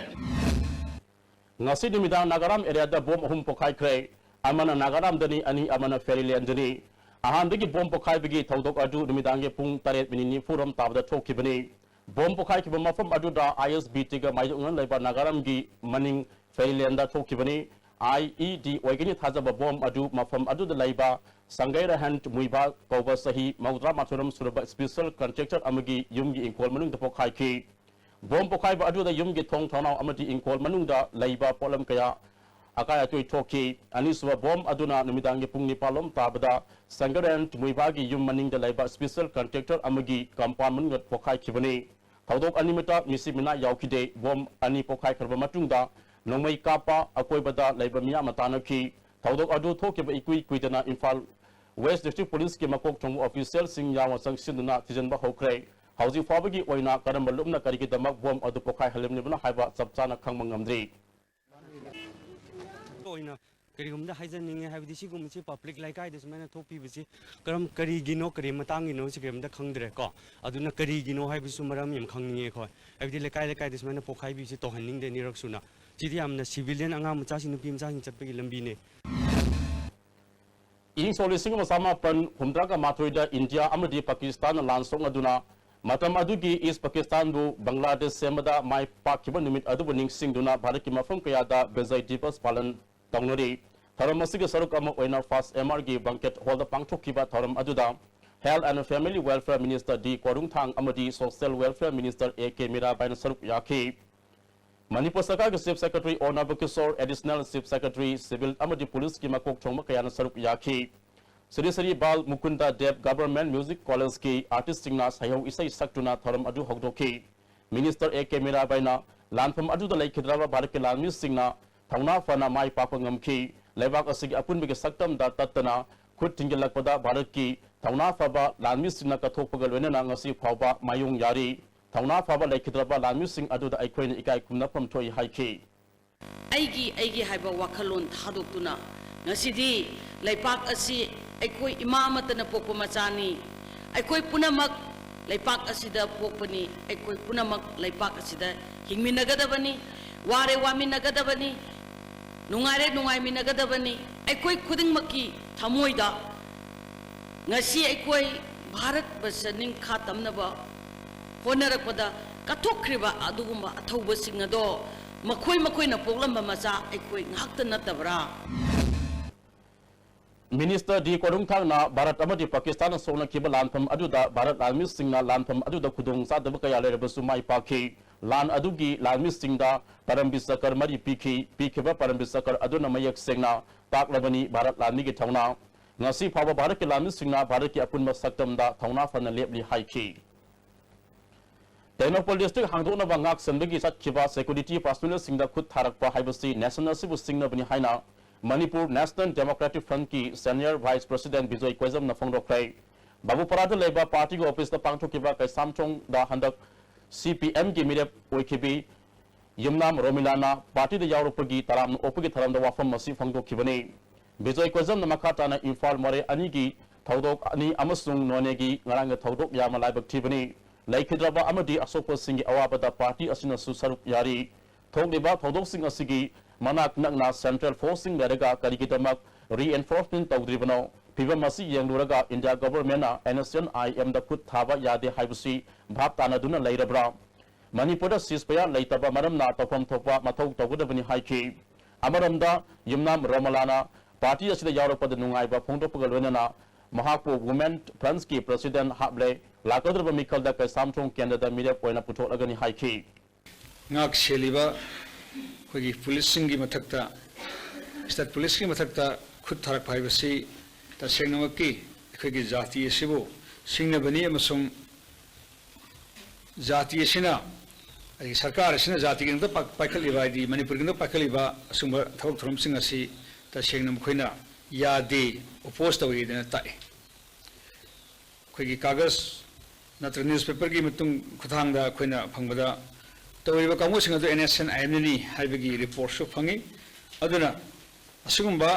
ꯉꯁꯤ ꯅꯨꯃꯤꯗꯥꯡ ꯅꯥꯒꯥꯔꯥꯝ ꯑꯦꯔꯤꯌꯥꯗ ꯕꯣꯝ ꯑꯍꯨꯝ ꯄꯣꯈꯥꯏꯈ꯭ꯔꯦ꯫ ꯑꯃꯅ ꯅꯥꯒꯥꯔꯥꯝꯗꯅꯤ, ꯑꯅꯤ ꯑꯃꯅ ꯐꯦꯔꯤꯂꯦꯟꯗꯅꯤ꯫ ꯑꯍꯥꯟꯕꯒꯤ ꯕꯣꯝ ꯄꯣꯈꯥꯏꯕꯒꯤ ꯊꯧꯗꯣꯛ ꯑꯗꯨ ꯅꯨꯃꯤꯗꯥꯡꯒꯤ ꯄꯨꯡ ꯇꯔꯦꯠ ꯃꯤꯅꯤꯠ ꯅꯤꯐꯨꯔꯣꯝ ꯇꯥꯕꯗ ꯊꯣꯛꯈꯤꯕꯅꯤ꯫ ꯕꯣꯝ ꯄꯣꯈꯥꯏꯈꯤꯕ ꯃꯐꯝ ꯑꯗꯨꯗ ꯑꯥꯏ ꯑꯦꯁ ꯕꯤ ꯇꯤꯒ ꯃꯥꯌꯣꯛꯅꯅ ꯂꯩꯕ ꯅꯥꯒꯥꯔꯥꯝꯒꯤ ꯃꯅꯤꯡ ꯐꯦꯔꯤꯂꯦꯟꯗ ꯊꯣꯛꯈꯤꯕꯅꯤ꯫ ꯑꯥꯏ ꯏ ꯗꯤ ꯑꯣꯏꯒꯅꯤ ꯊꯥꯖꯕ ꯕꯣꯝ ꯑꯗꯨ ꯃꯐꯝ ꯑꯗꯨꯗ ꯂꯩꯕ ꯁꯪꯒꯩꯔꯍꯟ ꯃꯨꯏꯕꯥ ꯀꯧꯕ ꯆꯍꯤ ꯃꯧꯗ꯭ꯔꯥ ꯃꯥꯊꯣꯏꯔꯣꯝ ꯁꯨꯔꯕ ꯁ꯭ꯄꯦꯁꯦꯜ ꯀꯟꯇ꯭ꯔꯦꯛꯇꯔ ꯑꯃꯒꯤ ꯌꯨꯝꯒꯤ ꯏꯪꯈꯣꯜ ꯃꯅꯨꯡꯗ ꯄꯣꯈꯥꯏꯈꯤ꯫ ꯕꯣꯝ ꯄꯣꯈꯥꯏꯕ ꯑꯗꯨꯗ ꯌꯨꯝꯒꯤ ꯊꯣꯡ ꯊꯣꯡꯅꯥꯎ ꯑꯃꯗꯤ ꯏꯪꯈꯣꯜ ꯃꯅꯨꯡꯗ ꯂꯩꯕ ꯄꯣꯠꯂꯝ ꯀꯌꯥ ꯑꯀꯥꯏ ꯑꯇꯣꯏ ꯊꯣꯛꯈꯤ꯫ ꯑꯅꯤꯁꯨꯕ ꯕꯣꯝ ꯑꯗꯨꯅ ꯅꯨꯃꯤꯗꯥꯡꯒꯤ ꯄꯨꯡ ꯅꯤꯄꯥꯜ ꯂꯣꯝ ꯇꯥꯕꯗ ꯁꯪꯒꯔꯦꯟ ꯃꯨꯏꯕꯥꯒꯤ ꯌꯨꯝ ꯃꯅꯤꯡꯗ ꯂꯩꯕ ꯁ꯭ꯄꯦꯁꯦꯜ ꯀꯟꯇ꯭ꯔꯦꯛꯇꯔ ꯑꯃꯒꯤ ꯀꯝꯄꯥꯎꯟ ꯃꯅꯨꯡꯗ ꯄꯣꯈꯥꯏꯈꯤꯕꯅꯤ꯫ ꯊꯧꯗꯣꯛ ꯑꯅꯤꯃꯛꯇ ꯃꯤꯁꯤ ꯃꯤꯅꯥ ꯌꯥꯎꯈꯤꯗꯦ꯫ ꯕꯣꯝ ꯑꯅꯤ ꯄꯣꯈꯥꯏꯈ꯭ꯔꯕ ꯃꯇꯨꯡꯗ ꯅꯣꯡꯃꯩ ꯀꯥꯞꯄ ꯑꯀꯣꯏꯕꯗ ꯂꯩꯕ ꯃꯤꯌꯥꯝꯅ ꯇꯥꯟꯅꯈꯤ꯫ ꯊꯧꯗꯣꯛ ꯑꯗꯨ ꯊꯣꯛꯈꯤꯕ ꯏꯀꯨꯏ ꯀꯨꯏꯗꯅ ꯏꯝꯐꯥꯜ ꯋꯦꯁ ꯗꯤꯁꯇ꯭ꯔꯤꯛ ꯄꯨꯂꯤꯁꯀꯤ ꯃꯀꯣꯛ ꯊꯣꯡꯕ ꯑꯣꯐꯤꯁꯤꯌꯦꯜꯁꯤꯡ ꯌꯥꯎꯅ ꯆꯪꯁꯤꯟꯗꯨꯅ ꯊꯤꯖꯤꯟꯕ ꯍꯧꯈ꯭ꯔꯦ꯫ ꯍꯧꯖꯤꯛ ꯐꯥꯎꯕꯒꯤ ꯑꯣꯏꯅ ꯀꯔꯝꯕ ꯂꯨꯞꯅ ꯀꯔꯤꯒꯤꯗꯃꯛ ꯕꯣꯝ ꯑꯗꯨ ꯄꯣꯈꯥꯏꯍꯜꯂꯝꯂꯤꯕꯅꯣ ꯍꯥꯏꯕ ꯆꯞ ꯆꯥꯅ ꯈꯪꯕ ꯉꯝꯗ꯭ꯔꯤ꯫ ꯑꯣꯏꯅ ꯀꯔꯤꯒꯨꯝꯕꯗ ꯍꯥꯏꯖꯅꯤꯡꯉꯦ, ꯍꯥꯏꯕꯗꯤ ꯁꯤꯒꯨꯝꯕꯁꯤ ꯄꯕ꯭ꯂꯤꯛ ꯂꯩꯀꯥꯏꯗ ꯁꯨꯃꯥꯏꯅ ꯊꯣꯛꯄꯤꯕꯁꯤ ꯀꯔꯝ, ꯀꯔꯤꯒꯤꯅꯣ, ꯀꯔꯤ ꯃꯇꯥꯡꯒꯤꯅꯣ ꯁꯤ ꯀꯔꯤꯝꯇ ꯈꯪꯗ꯭ꯔꯦ ꯀꯣ꯫ ꯑꯗꯨꯅ ꯀꯔꯤꯒꯤꯅꯣ ꯍꯥꯏꯕꯁꯨ ꯃꯔꯝ ꯌꯥꯝ ꯈꯪꯅꯤꯡꯉꯦ ꯑꯩꯈꯣꯏ, ꯍꯥꯏꯕꯗꯤ ꯂꯩꯀꯥꯏ ꯂꯩꯀꯥꯏꯗ ꯁꯨꯃꯥꯏꯅ ꯄꯣꯈꯥꯏꯕꯤꯕꯁꯤ ꯇꯧꯍꯟꯅꯤꯡꯗꯦ ꯑꯅꯤꯔꯛ ꯁꯨꯅ꯫ ꯁꯤꯗꯤ ꯌꯥꯝꯅ ꯁꯤꯚꯤꯂꯤꯌꯟ ꯑꯉꯥꯡ ꯃꯆꯥꯁꯤꯡ, ꯅꯨꯄꯤ ꯃꯆꯥꯁꯤꯡ ꯆꯠꯄꯒꯤ ꯂꯝꯕꯤꯅꯦ꯫ ꯏꯪ ꯁꯣꯛ ꯂꯤꯁꯤꯡ ꯑꯃ ꯆꯃꯥꯄꯟ ꯍꯨꯝꯗ꯭ꯔꯥꯒ ꯃꯥꯊꯣꯏꯗ ꯏꯟꯗꯤꯌꯥ ꯑꯃꯗꯤ ꯄꯥꯀꯤꯁꯇꯥꯟꯅ ꯂꯥꯟ ꯁꯣꯛꯅꯗꯨꯅ ꯃꯇꯝ ꯑꯗꯨꯒꯤ ꯏꯁ ꯄꯥꯀꯤꯁꯇꯥꯟꯕꯨ ꯕꯪꯒ꯭ꯂꯥꯗꯦꯁ ꯁꯦꯝꯕꯗ ꯃꯥꯏ ꯄꯥꯛꯈꯤꯕ ꯅꯨꯃꯤꯠ ꯑꯗꯨꯕꯨ ꯅꯤꯡꯁꯤꯡꯗꯨꯅ ꯚꯥꯔꯠꯀꯤ ꯃꯐꯝ ꯀꯌꯥꯗ ꯕꯤꯖꯣꯏ ꯗꯤꯕꯁ ꯄꯥꯂꯟ ꯇꯧꯅꯔꯤ꯫ ꯊꯧꯔꯝ ꯑꯁꯤꯒꯤ ꯁꯔꯨꯛ ꯑꯃ ꯑꯣꯏꯅ ꯐꯥꯁ ꯑꯦꯝ ꯑꯥꯔꯒꯤ ꯕꯪꯀꯦꯠ ꯍꯣꯜꯗ ꯄꯥꯡꯊꯣꯛꯈꯤꯕ ꯊꯧꯔꯝ ꯑꯗꯨꯗ Health and Family Welfare Minister ꯗꯤ ꯀꯣꯔꯨꯡꯊꯥꯡ ꯑꯃꯗꯤ Social Welfare Minister A K ꯃꯤꯔꯥꯕꯥꯏꯅ ꯁꯔꯨꯛ ꯌꯥꯈꯤ꯫ ꯃꯅꯤꯄꯨꯔ ꯁꯔꯀꯥꯔꯒꯤ ꯆꯤꯐ ꯁꯦꯀ꯭ꯔꯦꯇꯔꯤ ꯑꯣꯔꯅꯕ Kishore, additional chief secretary civil ꯑꯃꯗꯤ ꯄꯨꯂꯤꯁꯀꯤ ꯃꯀꯣꯛ ꯊꯣꯡꯕ ꯀꯌꯥꯅ ꯁꯔꯨꯛ ꯌꯥꯈꯤ꯫ ꯁ꯭ꯔꯤ ꯁ꯭ꯔꯤ ꯕꯥꯜ ꯃꯨꯀꯨꯟꯗ ꯗꯦꯕ ꯒꯚꯔꯟꯃꯦꯟꯠ ꯃ꯭ꯌꯨꯖꯤꯛ ꯀꯣꯂꯦꯖꯀꯤ ꯑꯥꯔꯇꯤꯁꯁꯤꯡꯅ ꯁꯩꯍꯧ ꯏꯁꯩ ꯁꯛꯇꯨꯅ ꯊꯧꯔꯝ ꯑꯗꯨ ꯍꯧꯗꯣꯛꯈꯤ꯫ ꯃꯤꯅꯤꯁꯇꯔ ꯑꯦ ꯀꯦ ꯃꯤꯔꯥꯕꯥꯏꯅ ꯂꯥꯟꯐꯝ ꯑꯗꯨꯗ ꯂꯩꯈꯤꯗ꯭ꯔꯕ ꯚꯥꯔꯠꯀꯤ ꯂꯥꯟꯃꯤꯁꯤꯡꯅ ꯊꯧꯅꯥ ꯐꯅ ꯃꯥꯏ ꯄꯥꯛꯄ ꯉꯝꯈꯤ꯫ ꯂꯩꯕꯥꯛ ꯑꯁꯤꯒꯤ ꯑꯄꯨꯟꯕꯒꯤ ꯁꯛꯇꯝꯗ ꯇꯠꯇꯅ ꯈꯨꯠ ꯊꯤꯡꯖꯤꯜꯂꯛꯄꯗ ꯚꯥꯔꯠꯀꯤ ꯊꯧꯅꯥ ꯐꯕ ꯂꯥꯟꯃꯤꯁꯤꯡꯅ ꯀꯠꯊꯣꯛꯄꯒ ꯂꯣꯏꯅꯅ ꯉꯁꯤ ꯐꯥꯎꯕ ꯃꯥꯌꯣꯡ ꯌꯥꯔꯤ꯫ ꯊꯧꯅꯥ ꯐꯕ ꯂꯩꯈꯤꯗ꯭ꯔꯕ ꯂꯥꯟꯃꯤꯁꯤꯡ ꯑꯗꯨꯗ ꯑꯩꯈꯣꯏꯅ ꯏꯀꯥꯏ ꯈꯨꯝꯅꯐꯝ ꯊꯣꯛꯏ ꯍꯥꯏꯈꯤ꯫ ꯑꯩꯒꯤ, ꯑꯩꯒꯤ ꯍꯥꯏꯕ ꯋꯥꯈꯜꯂꯣꯟ ꯊꯥꯗꯣꯛꯇꯨꯅ ꯉꯁꯤꯗꯤ ꯂꯩꯄꯥꯛ ꯑꯁꯤ ꯑꯩꯈꯣꯏ ꯏꯃꯥ ꯑꯃꯠꯇꯅ ꯄꯣꯛꯄ ꯃꯆꯥꯅꯤ꯫ ꯑꯩꯈꯣꯏ ꯄꯨꯝꯅꯃꯛ ꯂꯩꯄꯥꯛ ꯑꯁꯤꯗ ꯄꯣꯛꯄꯅꯤ꯫ ꯑꯩꯈꯣꯏ ꯄꯨꯝꯅꯃꯛ ꯂꯩꯄꯥꯛ ꯑꯁꯤꯗ ꯍꯤꯡꯃꯤꯟꯅꯒꯗꯕꯅꯤ꯫ ꯋꯥꯔꯦ ꯋꯥꯃꯤꯟꯅꯒꯗꯕꯅꯤ꯫ ꯅꯨꯡꯉꯥꯏꯔꯦ ꯅꯨꯡꯉꯥꯏꯃꯤꯟꯅꯒꯗꯕꯅꯤ꯫ ꯑꯩꯈꯣꯏ ꯈꯨꯗꯤꯡꯃꯛꯀꯤ ꯊꯃꯣꯏꯗ ꯉꯁꯤ ꯑꯩꯈꯣꯏ ꯚꯥꯔꯠ ꯕꯔꯁ ꯅꯤꯡꯈꯥ ꯇꯝꯅꯕ ꯍꯣꯠꯅꯔꯛꯄꯗ ꯀꯠꯊꯣꯛꯈ꯭ꯔꯤꯕ ꯑꯗꯨꯒꯨꯝꯕ ꯑꯊꯧꯕꯁꯤꯡ ꯑꯗꯣ ꯃꯈꯣꯏ ꯃꯈꯣꯏꯅ ꯄꯣꯛꯂꯝꯕ ꯃꯆꯥ ꯑꯩꯈꯣꯏ ꯉꯥꯛꯇ ꯅꯠꯇꯕ꯭ꯔꯥ? ꯃꯤꯅꯤꯁꯇꯔ ꯗꯤ ꯀꯣꯔꯨꯡꯊꯥꯡꯅ ꯚꯥꯔꯠ ꯑꯃꯗꯤ ꯄꯥꯀꯤꯁꯇꯥꯟꯅ ꯁꯣꯛꯅꯈꯤꯕ ꯂꯥꯟꯐꯝ ꯑꯗꯨꯗ ꯚꯥꯔꯠ ꯂꯥꯟꯃꯤꯁꯤꯡꯅ ꯂꯥꯟꯐꯝ ꯑꯗꯨꯗ ꯈꯨꯗꯣꯡ ꯆꯥꯗꯕ ꯀꯌꯥ ꯂꯩꯔꯕꯁꯨ ꯃꯥꯏ ꯄꯥꯛꯈꯤ꯫ ꯂꯥꯟ ꯑꯗꯨꯒꯤ ꯂꯥꯟꯃꯤꯁꯤꯡꯗ ꯄꯔꯝꯕꯤꯔ ꯆꯀ꯭ꯔ ꯃꯔꯤ ꯄꯤꯈꯤ꯫ ꯄꯤꯈꯤꯕ ꯄꯔꯝꯕꯤꯔ ꯆꯀ꯭ꯔ ꯑꯗꯨꯅ ꯃꯌꯦꯛ ꯁꯦꯡꯅ ꯇꯥꯛꯂꯕꯅꯤ ꯚꯥꯔꯠ ꯂꯥꯟꯃꯤꯒꯤ ꯊꯧꯅꯥ꯫ ꯉꯁꯤ ꯐꯥꯎꯕ ꯚꯥꯔꯠꯀꯤ ꯂꯥꯟꯃꯤꯁꯤꯡꯅ ꯚꯥꯔꯠꯀꯤ ꯑꯄꯨꯟꯕ ꯁꯛꯇꯝꯗ ꯊꯧꯅꯥ ꯐꯅ ꯂꯦꯞꯂꯤ ꯍꯥꯏꯈꯤ꯫ ꯇꯦꯡꯅꯧꯄꯜ ꯗꯤꯁꯇ꯭ꯔꯤꯛ ꯍꯥꯡꯗꯣꯛꯅꯕ ꯉꯥꯛ ꯁꯦꯟꯕꯒꯤ ꯆꯠꯈꯤꯕ ꯁꯦꯀ꯭ꯌꯨꯔꯤꯇꯤ ꯄꯥꯔꯁꯣꯅꯦꯜꯁꯤꯡꯗ ꯈꯨꯠ ꯊꯥꯔꯛꯄ ꯍꯥꯏꯕꯁꯤ ꯅꯦꯁꯟ ꯑꯁꯤꯕꯨ ꯁꯤꯡꯅꯕꯅꯤ ꯍꯥꯏꯅ ꯃꯅꯤꯄꯨꯔ ꯅꯦꯁꯅꯦꯜ ꯗꯦꯃꯣꯀ꯭ꯔꯦꯇꯤꯛ ꯐ꯭ꯔꯟꯠꯀꯤ ꯁꯦꯅꯤꯌꯔ ꯚꯥꯏꯁ ꯄ꯭ꯔꯁꯤꯗꯦꯟꯠ ꯕꯤꯖꯣꯏ ꯀꯣꯏꯖꯝꯅ ꯐꯣꯡꯗꯣꯛꯈ꯭ꯔꯦ꯫ ꯕꯥꯕꯨꯄꯥꯔꯥꯗ ꯂꯩꯕ ꯄꯥꯔꯇꯤꯒꯤ ꯑꯣꯐꯤꯁꯇ ꯄꯥꯡꯊꯣꯛꯈꯤꯕ ꯀꯩꯁꯥꯝꯊꯣꯡꯗ ꯍꯟꯗꯛ ꯁꯤ ꯄꯤ ꯑꯦꯝꯒꯤ ꯃꯤꯔꯦꯞ ꯑꯣꯏꯈꯤꯕꯤ ꯌꯨꯝꯅꯥꯝ ꯔꯣꯃꯤꯂꯥꯅ ꯄꯥꯔꯇꯤꯗ ꯌꯥꯎꯔꯛꯄꯒꯤ ꯇꯔꯥꯝꯅ ꯑꯣꯛꯄꯒꯤ ꯊꯧꯔꯝꯗ ꯋꯥꯐꯝ ꯑꯁꯤ ꯐꯣꯡꯗꯣꯛꯈꯤꯕꯅꯤ꯫ ꯕꯤꯖꯣꯏ ꯀꯣꯏꯖꯝꯅ ꯃꯈꯥ ꯇꯥꯅ ꯏꯝꯐꯥꯜ ꯃꯣꯔꯦ ꯑꯅꯤꯒꯤ ꯊꯧꯗꯣꯛ ꯑꯅꯤ ꯑꯃꯁꯨꯡ ꯅꯣꯅꯦꯒꯤ ꯉꯔꯥꯡꯒꯤ ꯊꯧꯗꯣꯛ ꯌꯥꯝꯅ ꯂꯥꯏꯕꯛ ꯊꯤꯕꯅꯤ꯫ ꯂꯩꯈꯤꯗ꯭ꯔꯕ ꯑꯃꯗꯤ ꯑꯁꯣꯛꯄꯁꯤꯡꯒꯤ ꯑꯋꯥꯕꯗ ꯄꯥꯔꯇꯤ ꯑꯁꯤꯅꯁꯨ ꯁꯔꯨꯛ ꯌꯥꯔꯤ꯫ ꯊꯣꯛꯂꯤꯕ ꯊꯧꯗꯣꯛꯁꯤꯡ ꯑꯁꯤꯒꯤ ꯃꯅꯥꯛ ꯅꯛꯅ ꯁꯦꯟꯇ꯭ꯔꯦꯜ ꯐꯣꯔꯁꯁꯤꯡ ꯂꯩꯔꯒ ꯀꯔꯤꯒꯤꯗꯃꯛ ꯔꯤꯑꯦꯟꯐꯣꯔꯁꯃꯦꯟꯠ ꯇꯧꯗ꯭ꯔꯤꯕꯅꯣ? ꯐꯤꯚꯝ ꯑꯁꯤ ꯌꯦꯡꯂꯨꯔꯒ ꯏꯟꯗꯤꯌꯥ ꯒꯚꯔꯟꯃꯦꯟꯠꯅ ꯑꯦꯟ ꯑꯦꯁ ꯑꯦꯟ ꯑꯥꯏ ꯑꯦꯝꯗ ꯈꯨꯠ ꯊꯥꯕ ꯌꯥꯗꯦ ꯍꯥꯏꯕꯁꯤ ꯚꯥꯞ ꯇꯥꯅꯗꯨꯅ ꯂꯩꯔꯕ꯭ꯔꯥ? ꯃꯅꯤꯄꯨꯔꯗ ceasefire ꯂꯩꯇꯕ ꯃꯔꯝꯅ ꯇꯧꯐꯝ ꯊꯣꯛꯄ ꯃꯊꯧ ꯇꯧꯒꯗꯕꯅꯤ ꯍꯥꯏꯈꯤ꯫ ꯑꯃꯔꯣꯝꯗ ꯌꯨꯝꯅꯥꯝ ꯔꯣꯃꯂꯥꯅ ꯄꯥꯔꯇꯤ ꯑꯁꯤꯗ ꯌꯥꯎꯔꯛꯄꯗ ꯅꯨꯡꯉꯥꯏꯕ ꯐꯣꯡꯗꯣꯛꯄꯒ ꯂꯣꯏꯅꯅ ꯃꯍꯥꯛꯄꯨ Women Frontꯀꯤ president ꯍꯥꯞꯂꯦ, ꯂꯥꯛꯀꯗꯧꯔꯤꯕ ꯃꯤꯈꯜꯗ ꯀꯩꯁꯥꯝꯊꯣꯡ ꯀꯦꯟꯗ꯭ꯔꯗ ꯃꯤꯔꯦꯞ ꯑꯣꯏꯅ ꯄꯨꯊꯣꯛꯂꯒꯅꯤ ꯍꯥꯏꯈꯤ꯫ ꯉꯥꯛ ꯁꯦꯜꯂꯤꯕ ꯑꯩꯈꯣꯏꯒꯤ ꯄꯨꯂꯤꯁꯁꯤꯡꯒꯤ ꯃꯊꯛꯇ, state ꯄꯨꯂꯤꯁꯀꯤ ꯃꯊꯛꯇ ꯈꯨꯠ ꯊꯥꯔꯛꯄ ꯍꯥꯏꯕꯁꯤ ꯇꯁꯦꯡꯅꯃꯛꯀꯤ ꯑꯩꯈꯣꯏꯒꯤ ꯖꯥꯇꯤ ꯑꯁꯤꯕꯨ ꯁꯤꯡꯅꯕꯅꯤ ꯑꯃꯁꯨꯡ ꯖꯥꯇꯤ ꯑꯁꯤꯅ, ꯑꯩꯒꯤ ꯁꯔꯀꯥꯔ ꯑꯁꯤꯅ ꯖꯥꯇꯤꯒꯤꯗꯃꯛꯇ ꯄꯥ-, ꯄꯥꯏꯈꯠꯂꯤꯕ, ꯍꯥꯏꯗꯤ ꯃꯅꯤꯄꯨꯔꯒꯤꯗꯃꯛꯇ ꯄꯥꯏꯈꯠꯂꯤꯕ ꯑꯁꯤꯒꯨꯝꯕ ꯊꯕꯛ ꯊꯧꯔꯝꯁꯤꯡ ꯑꯁꯤ ꯇꯁꯦꯡꯅ ꯃꯈꯣꯏꯅ ꯌꯥꯗꯦ, oppose ꯇꯧꯏ ꯍꯥꯏꯗꯅ ꯇꯥꯛꯏ꯫ ꯑꯩꯈꯣꯏꯒꯤ ꯀꯥꯒꯖ ꯅꯠꯇ꯭ꯔꯒ newspaperꯒꯤ ꯃꯇꯨꯡ ꯈꯨꯠꯊꯥꯡꯗ ꯑꯩꯈꯣꯏꯅ ꯐꯪꯕꯗ ꯇꯧꯔꯤꯕ ꯀꯥꯡꯕꯨꯁꯤꯡ ꯑꯗꯨ ꯑꯦꯟ ꯑꯦꯁ ꯑꯦꯟ ꯑꯥꯏ ꯑꯦꯝꯅꯅꯤ ꯍꯥꯏꯕꯒꯤ reportꯁꯨ ꯐꯪꯉꯤ꯫ ꯑꯗꯨꯅ ꯑꯁꯤꯒꯨꯝꯕ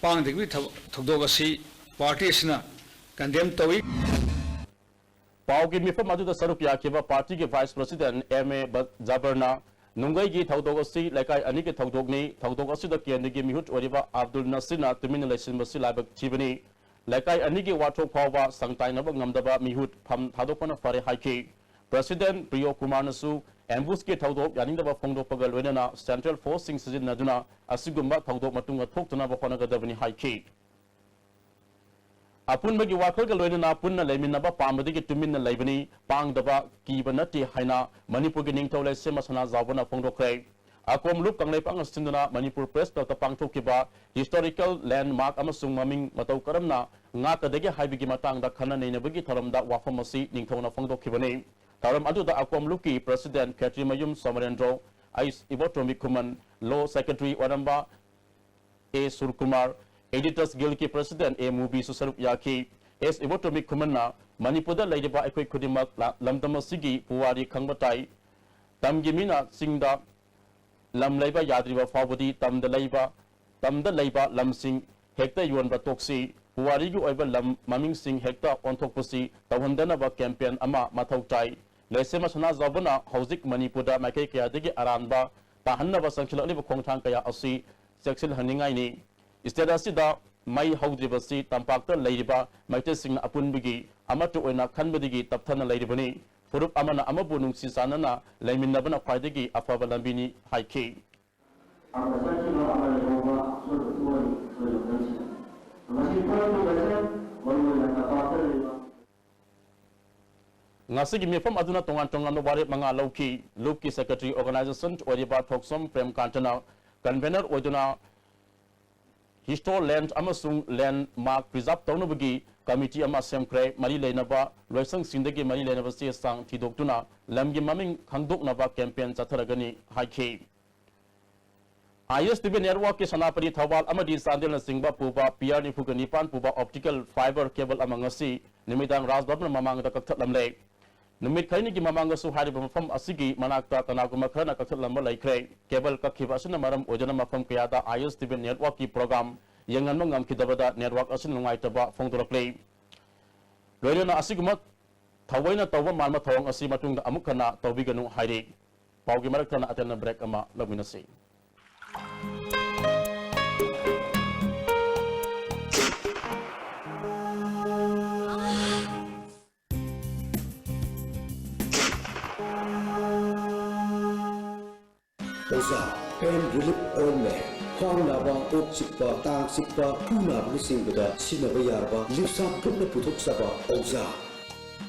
ꯄꯥꯡꯗꯕꯒꯤ ꯊꯕ-, ꯊꯧꯗꯣꯛ ꯑꯁꯤ ꯄꯥꯔꯇꯤ ꯑꯁꯤꯅ condemn ꯇꯧꯏ꯫ ꯄꯥꯎꯒꯤ ꯃꯤꯐꯝ ꯑꯗꯨꯗ ꯁꯔꯨꯛ ꯌꯥꯈꯤꯕ ꯄꯥꯔꯇꯤꯒꯤ vice president ꯑꯦꯝ ꯑꯦ ꯕ-, ꯖꯥꯕꯔꯅ ꯅꯨꯡꯒꯩꯒꯤ ꯊꯧꯗꯣꯛ ꯑꯁꯤ ꯂꯩꯀꯥꯏ ꯑꯅꯤꯒꯤ ꯊꯧꯗꯣꯛꯅꯤ, ꯊꯧꯗꯣꯛ ꯑꯁꯤꯗ ꯀꯦꯟꯗ꯭ꯔꯒꯤ ꯃꯤꯍꯨꯠ ꯑꯣꯏꯔꯤꯕ ꯑꯕꯗꯨꯜ ꯅꯁꯤꯔꯅ ꯇꯨꯃꯤꯟꯅ ꯂꯩꯁꯤꯟꯕꯁꯤ ꯂꯥꯏꯕꯛ ꯊꯤꯕꯅꯤ, ꯂꯩꯀꯥꯏ ꯑꯅꯤꯒꯤ ꯋꯥꯊꯣꯛ ꯐꯥꯎꯕ ꯁꯪꯇꯥꯏꯅꯕ ꯉꯝꯗꯕ ꯃꯤꯍꯨꯠ ꯐꯝ ꯊꯥꯗꯣꯛꯄꯅ ꯐꯔꯦ ꯍꯥꯏꯈꯤ꯫ President ꯄ꯭ꯔꯤꯌꯣ ꯀꯨꯃꯥꯔꯅꯁꯨ ambushꯀꯤ ꯊꯧꯗꯣꯛ ꯌꯥꯅꯤꯡꯗꯕ ꯐꯣꯡꯗꯣꯛꯄꯒ ꯂꯣꯏꯅꯅ central forceꯁꯤꯡ ꯁꯤꯖꯤꯟꯅꯗꯨꯅ ꯑꯁꯤꯒꯨꯝꯕ ꯊꯧꯗꯣꯛ ꯃꯇꯨꯡꯗ ꯊꯣꯛꯇꯅꯕ ꯍꯣꯠꯅꯒꯗꯕꯅꯤ ꯍꯥꯏꯈꯤ꯫ ꯑꯄꯨꯟꯕꯒꯤ ꯋꯥꯈꯜꯒ ꯂꯣꯏꯅꯅ ꯄꯨꯟꯅ ꯂꯩꯃꯤꯟꯅꯕ ꯄꯥꯝꯕꯗꯒꯤ ꯇꯨꯃꯤꯟꯅ ꯂꯩꯕꯅꯤ, ꯄꯥꯡꯗꯕ ꯀꯤꯕ ꯅꯠꯇꯦ ꯍꯥꯏꯅ ꯃꯅꯤꯄꯨꯔꯒꯤ ꯅꯤꯡꯊꯧ ꯂꯩꯁꯦꯝꯕ ꯁꯅꯥꯖꯥꯎꯕꯅ ꯐꯣꯡꯗꯣꯛꯈ꯭ꯔꯦ꯫ ꯑꯀꯣꯝ ꯂꯨꯞ ꯀꯪꯂꯩꯄꯥꯛꯅ ꯁꯤꯟꯗꯨꯅ ꯃꯅꯤꯄꯨꯔ press clubꯇ ꯄꯥꯡꯊꯣꯛꯈꯤꯕ historical landmark ꯑꯃꯁꯨꯡ ꯃꯃꯤꯡ ꯃꯇꯧ ꯀꯔꯝꯅ ꯉꯥꯛꯀꯗꯒꯦ ꯍꯥꯏꯕꯒꯤ ꯃꯇꯥꯡꯗ ꯈꯟꯅ ꯅꯩꯅꯕꯒꯤ ꯊꯧꯔꯝꯗ ꯋꯥꯐꯝ ꯑꯁꯤ ꯅꯤꯡꯊꯧꯅ ꯐꯣꯡꯗꯣꯛꯈꯤꯕꯅꯤ꯫ ꯊꯧꯔꯝ ꯑꯗꯨꯗ ꯑꯀꯣꯝ ꯂꯨꯞꯀꯤ president ꯈꯦꯇ꯭ꯔꯤꯃꯌꯨꯝ ꯁꯣꯃꯔꯦꯟꯗ꯭ꯔꯣ, ꯑꯩꯁ ꯏꯕꯣꯇꯣꯝꯕꯤ ꯈꯨꯃꯟ, law secretary ꯑꯣꯏꯔꯝꯕ ꯑꯦ ꯁꯨꯔꯀꯨꯃꯥꯔ, Editors Guildꯀꯤ president ꯑꯦ ꯃꯨꯕꯤꯁꯨ ꯁꯔꯨꯛ ꯌꯥꯈꯤ꯫ ꯑꯦꯁ ꯏꯕꯣꯇꯣꯝꯕꯤ ꯈꯨꯃꯟꯅ ꯃꯅꯤꯄꯨꯔꯗ ꯂꯩꯔꯤꯕ ꯑꯩꯈꯣꯏ ꯈꯨꯗꯤꯡꯃꯛ ꯂ-, ꯂꯝꯗꯝ ꯑꯁꯤꯒꯤ ꯄꯨꯋꯥꯔꯤ ꯈꯪꯕ ꯇꯥꯏ꯫ ꯇꯝꯒꯤ ꯃꯤꯅ ꯆꯤꯡꯗ ꯂꯝ ꯂꯩꯕ ꯌꯥꯗ꯭ꯔꯤꯕ ꯐꯥꯎꯕꯗꯤ ꯇꯝꯗ ꯂꯩꯕ, ꯇꯝꯗ ꯂꯩꯕ ꯂꯝꯁꯤꯡ ꯍꯦꯛꯇ ꯌꯣꯟꯕ ꯇꯣꯛꯁꯤ꯫ ꯄꯨꯋꯥꯔꯤꯒꯤ ꯑꯣꯏꯕ ꯂꯝ ꯃꯃꯤꯡꯁꯤꯡ ꯍꯦꯛꯇ ꯑꯣꯟꯊꯣꯛꯄꯁꯤ ꯇꯧꯍꯟꯗꯅꯕ campaign ꯑꯃ ꯃꯊꯧ ꯇꯥꯏ꯫ ꯂꯩꯁꯦꯝꯕ ꯁꯅꯥꯖꯥꯎꯕꯅ ꯍꯧꯖꯤꯛ ꯃꯅꯤꯄꯨꯔꯗ ꯃꯥꯏꯀꯩ ꯀꯌꯥꯗꯒꯤ ꯑꯔꯥꯟꯕ ꯇꯥꯍꯟꯅꯕ ꯆꯪꯁꯤꯜꯂꯛꯂꯤꯕ ꯈꯣꯡꯊꯥꯡ ꯀꯌꯥ ꯑꯁꯤ ꯆꯦꯛꯁꯤꯜꯍꯟꯅꯤꯡꯉꯥꯏꯅꯤ꯫ State ꯑꯁꯤꯗ ꯃꯩ ꯍꯧꯗ꯭ꯔꯤꯕꯁꯤ ꯇꯝꯄꯥꯛꯇ ꯂꯩꯔꯤꯕ ꯃꯩꯇꯩꯁꯤꯡꯅ ꯑꯄꯨꯟꯕꯒꯤ ꯑꯃꯠꯇ ꯑꯣꯏꯅ ꯈꯟꯕꯗꯒꯤ ꯇꯞꯊꯅ ꯂꯩꯔꯤꯕꯅꯤ꯫ ꯐꯨꯔꯨꯞ ꯑꯃꯅ ꯑꯃꯕꯨ ꯅꯨꯡꯁꯤ ꯆꯥꯟꯅꯅ ꯂꯩꯃꯤꯟꯅꯕꯅ ꯈ꯭ꯋꯥꯏꯗꯒꯤ ꯑꯐꯕ ꯂꯝꯕꯤꯅꯤ ꯍꯥꯏꯈꯤ꯫ ꯍꯥꯟꯅ ꯆꯠꯈꯤꯕ ꯑꯃ ꯂꯩꯍꯧꯕ ꯑꯁꯣꯏꯕ ꯊꯣꯛꯑꯅꯤ ꯑꯁꯣꯏꯕ ꯈꯔꯁꯤꯅ꯫ ꯃꯁꯤ ꯐꯔꯛꯂꯤꯕꯁꯦ ꯃꯔꯨꯑꯣꯏꯅ ꯇꯝꯄꯥꯛꯇ ꯂꯩꯕ꯫ ꯉꯁꯤꯒꯤ ꯃꯤꯐꯝ ꯑꯗꯨꯅ ꯇꯣꯉꯥꯟ ꯇꯣꯉꯥꯟꯕ ꯋꯥꯔꯦꯞ ꯃꯉꯥ ꯂꯧꯈꯤ꯫ ꯂꯨꯞꯀꯤ secretary organization ꯑꯣꯏꯔꯤꯕ ꯊꯣꯛꯆꯣꯝ ꯄ꯭ꯔꯦꯝꯀꯥꯟꯇꯅ convener ꯑꯣꯏꯗꯨꯅ Histoland ꯑꯃꯁꯨꯡ Landmark preserve ꯇꯧꯅꯕꯒꯤ committee ꯑꯃ ꯁꯦꯝꯈ꯭ꯔꯦ꯫ ꯃꯔꯤ ꯂꯩꯅꯕ ꯂꯣꯏꯁꯪꯁꯤꯡꯗꯒꯤ ꯃꯔꯤ ꯂꯩꯅꯕ ꯆꯦ ꯆꯥꯡ ꯊꯤꯗꯣꯛꯇꯨꯅ ꯂꯝꯒꯤ ꯃꯃꯤꯡ ꯈꯪꯗꯣꯛꯅꯕ campaign ꯆꯠꯊꯔꯒꯅꯤ ꯍꯥꯏꯈꯤ꯫ ISTV networkꯀꯤ ꯁꯦꯅꯥꯄꯇꯤ, ꯊꯧꯕꯥꯜ ꯑꯃꯗꯤ ꯆꯥꯟꯗꯦꯜꯅꯆꯤꯡꯕ ꯄꯨꯕ pier ꯅꯤꯐꯨꯒ ꯅꯤꯄꯥꯟ ꯄꯨꯕ optical fiber cable ꯑꯃ ꯉꯁꯤ ꯅꯨꯃꯤꯗꯥꯡ ꯔꯥꯖ ꯚꯕꯟ ꯃꯃꯥꯡꯗ ꯀꯛꯊꯠꯂꯝꯂꯦ꯫ ꯅꯨꯃꯤꯠ ꯈꯔꯅꯤꯒꯤ ꯃꯃꯥꯡꯗꯁꯨ ꯍꯥꯏꯔꯤꯕ ꯃꯐꯝ ꯑꯁꯤꯒꯤ ꯃꯅꯥꯛꯇ ꯀꯅꯥꯒꯨꯝꯕ ꯈꯔꯅ ꯀꯛꯊꯠꯂꯝꯕ ꯂꯩꯈ꯭ꯔꯦ꯫ Cable ꯀꯛꯈꯤꯕ ꯑꯁꯤꯅ ꯃꯔꯝ ꯑꯣꯏꯗꯨꯅ ꯃꯐꯝ ꯀꯌꯥꯗ ISTV networkꯀꯤ program ꯌꯦꯡꯍꯟꯕ ꯉꯝꯈꯤꯗꯕꯗ network ꯑꯁꯤꯅ ꯅꯨꯡꯉꯥꯏꯇꯕ ꯐꯣꯡꯗꯣꯔꯛꯂꯤ꯫ ꯂꯣꯏꯅꯅ ꯑꯁꯤꯒꯨꯝꯕ ꯊꯑꯣꯏꯅ ꯇꯧꯕ ꯃꯥꯟꯕ ꯊꯧꯑꯣꯡ ꯑꯁꯤ ꯃꯇꯨꯡꯗ ꯑꯃꯨꯛ ꯍꯟꯅ ꯇꯧꯕꯤꯒꯅꯨ ꯍꯥꯏꯔꯤ꯫ ꯄꯥꯎꯒꯤ ꯃꯔꯛ ꯊꯠꯅ ꯑꯇꯦꯟꯕ break ꯑꯃ ꯂꯧꯃꯤꯟꯅꯁꯤ꯫ ꯑꯣꯖꯥ, pain relief ointment, ꯈ꯭ꯋꯥꯡ ꯅꯥꯕ, ꯀꯣꯛ ꯆꯤꯛꯄ, ꯇꯥꯡ ꯆꯤꯛꯄ, ꯈꯨ ꯅꯥꯕꯅꯆꯤꯡꯕꯗ ꯁꯤꯖꯤꯟꯅꯕ ꯌꯥꯔꯕ ꯂꯤꯞꯁꯥꯞ ꯒ꯭ꯔꯨꯞꯅ ꯄꯨꯊꯣꯛꯆꯕ ꯑꯣꯖꯥ꯫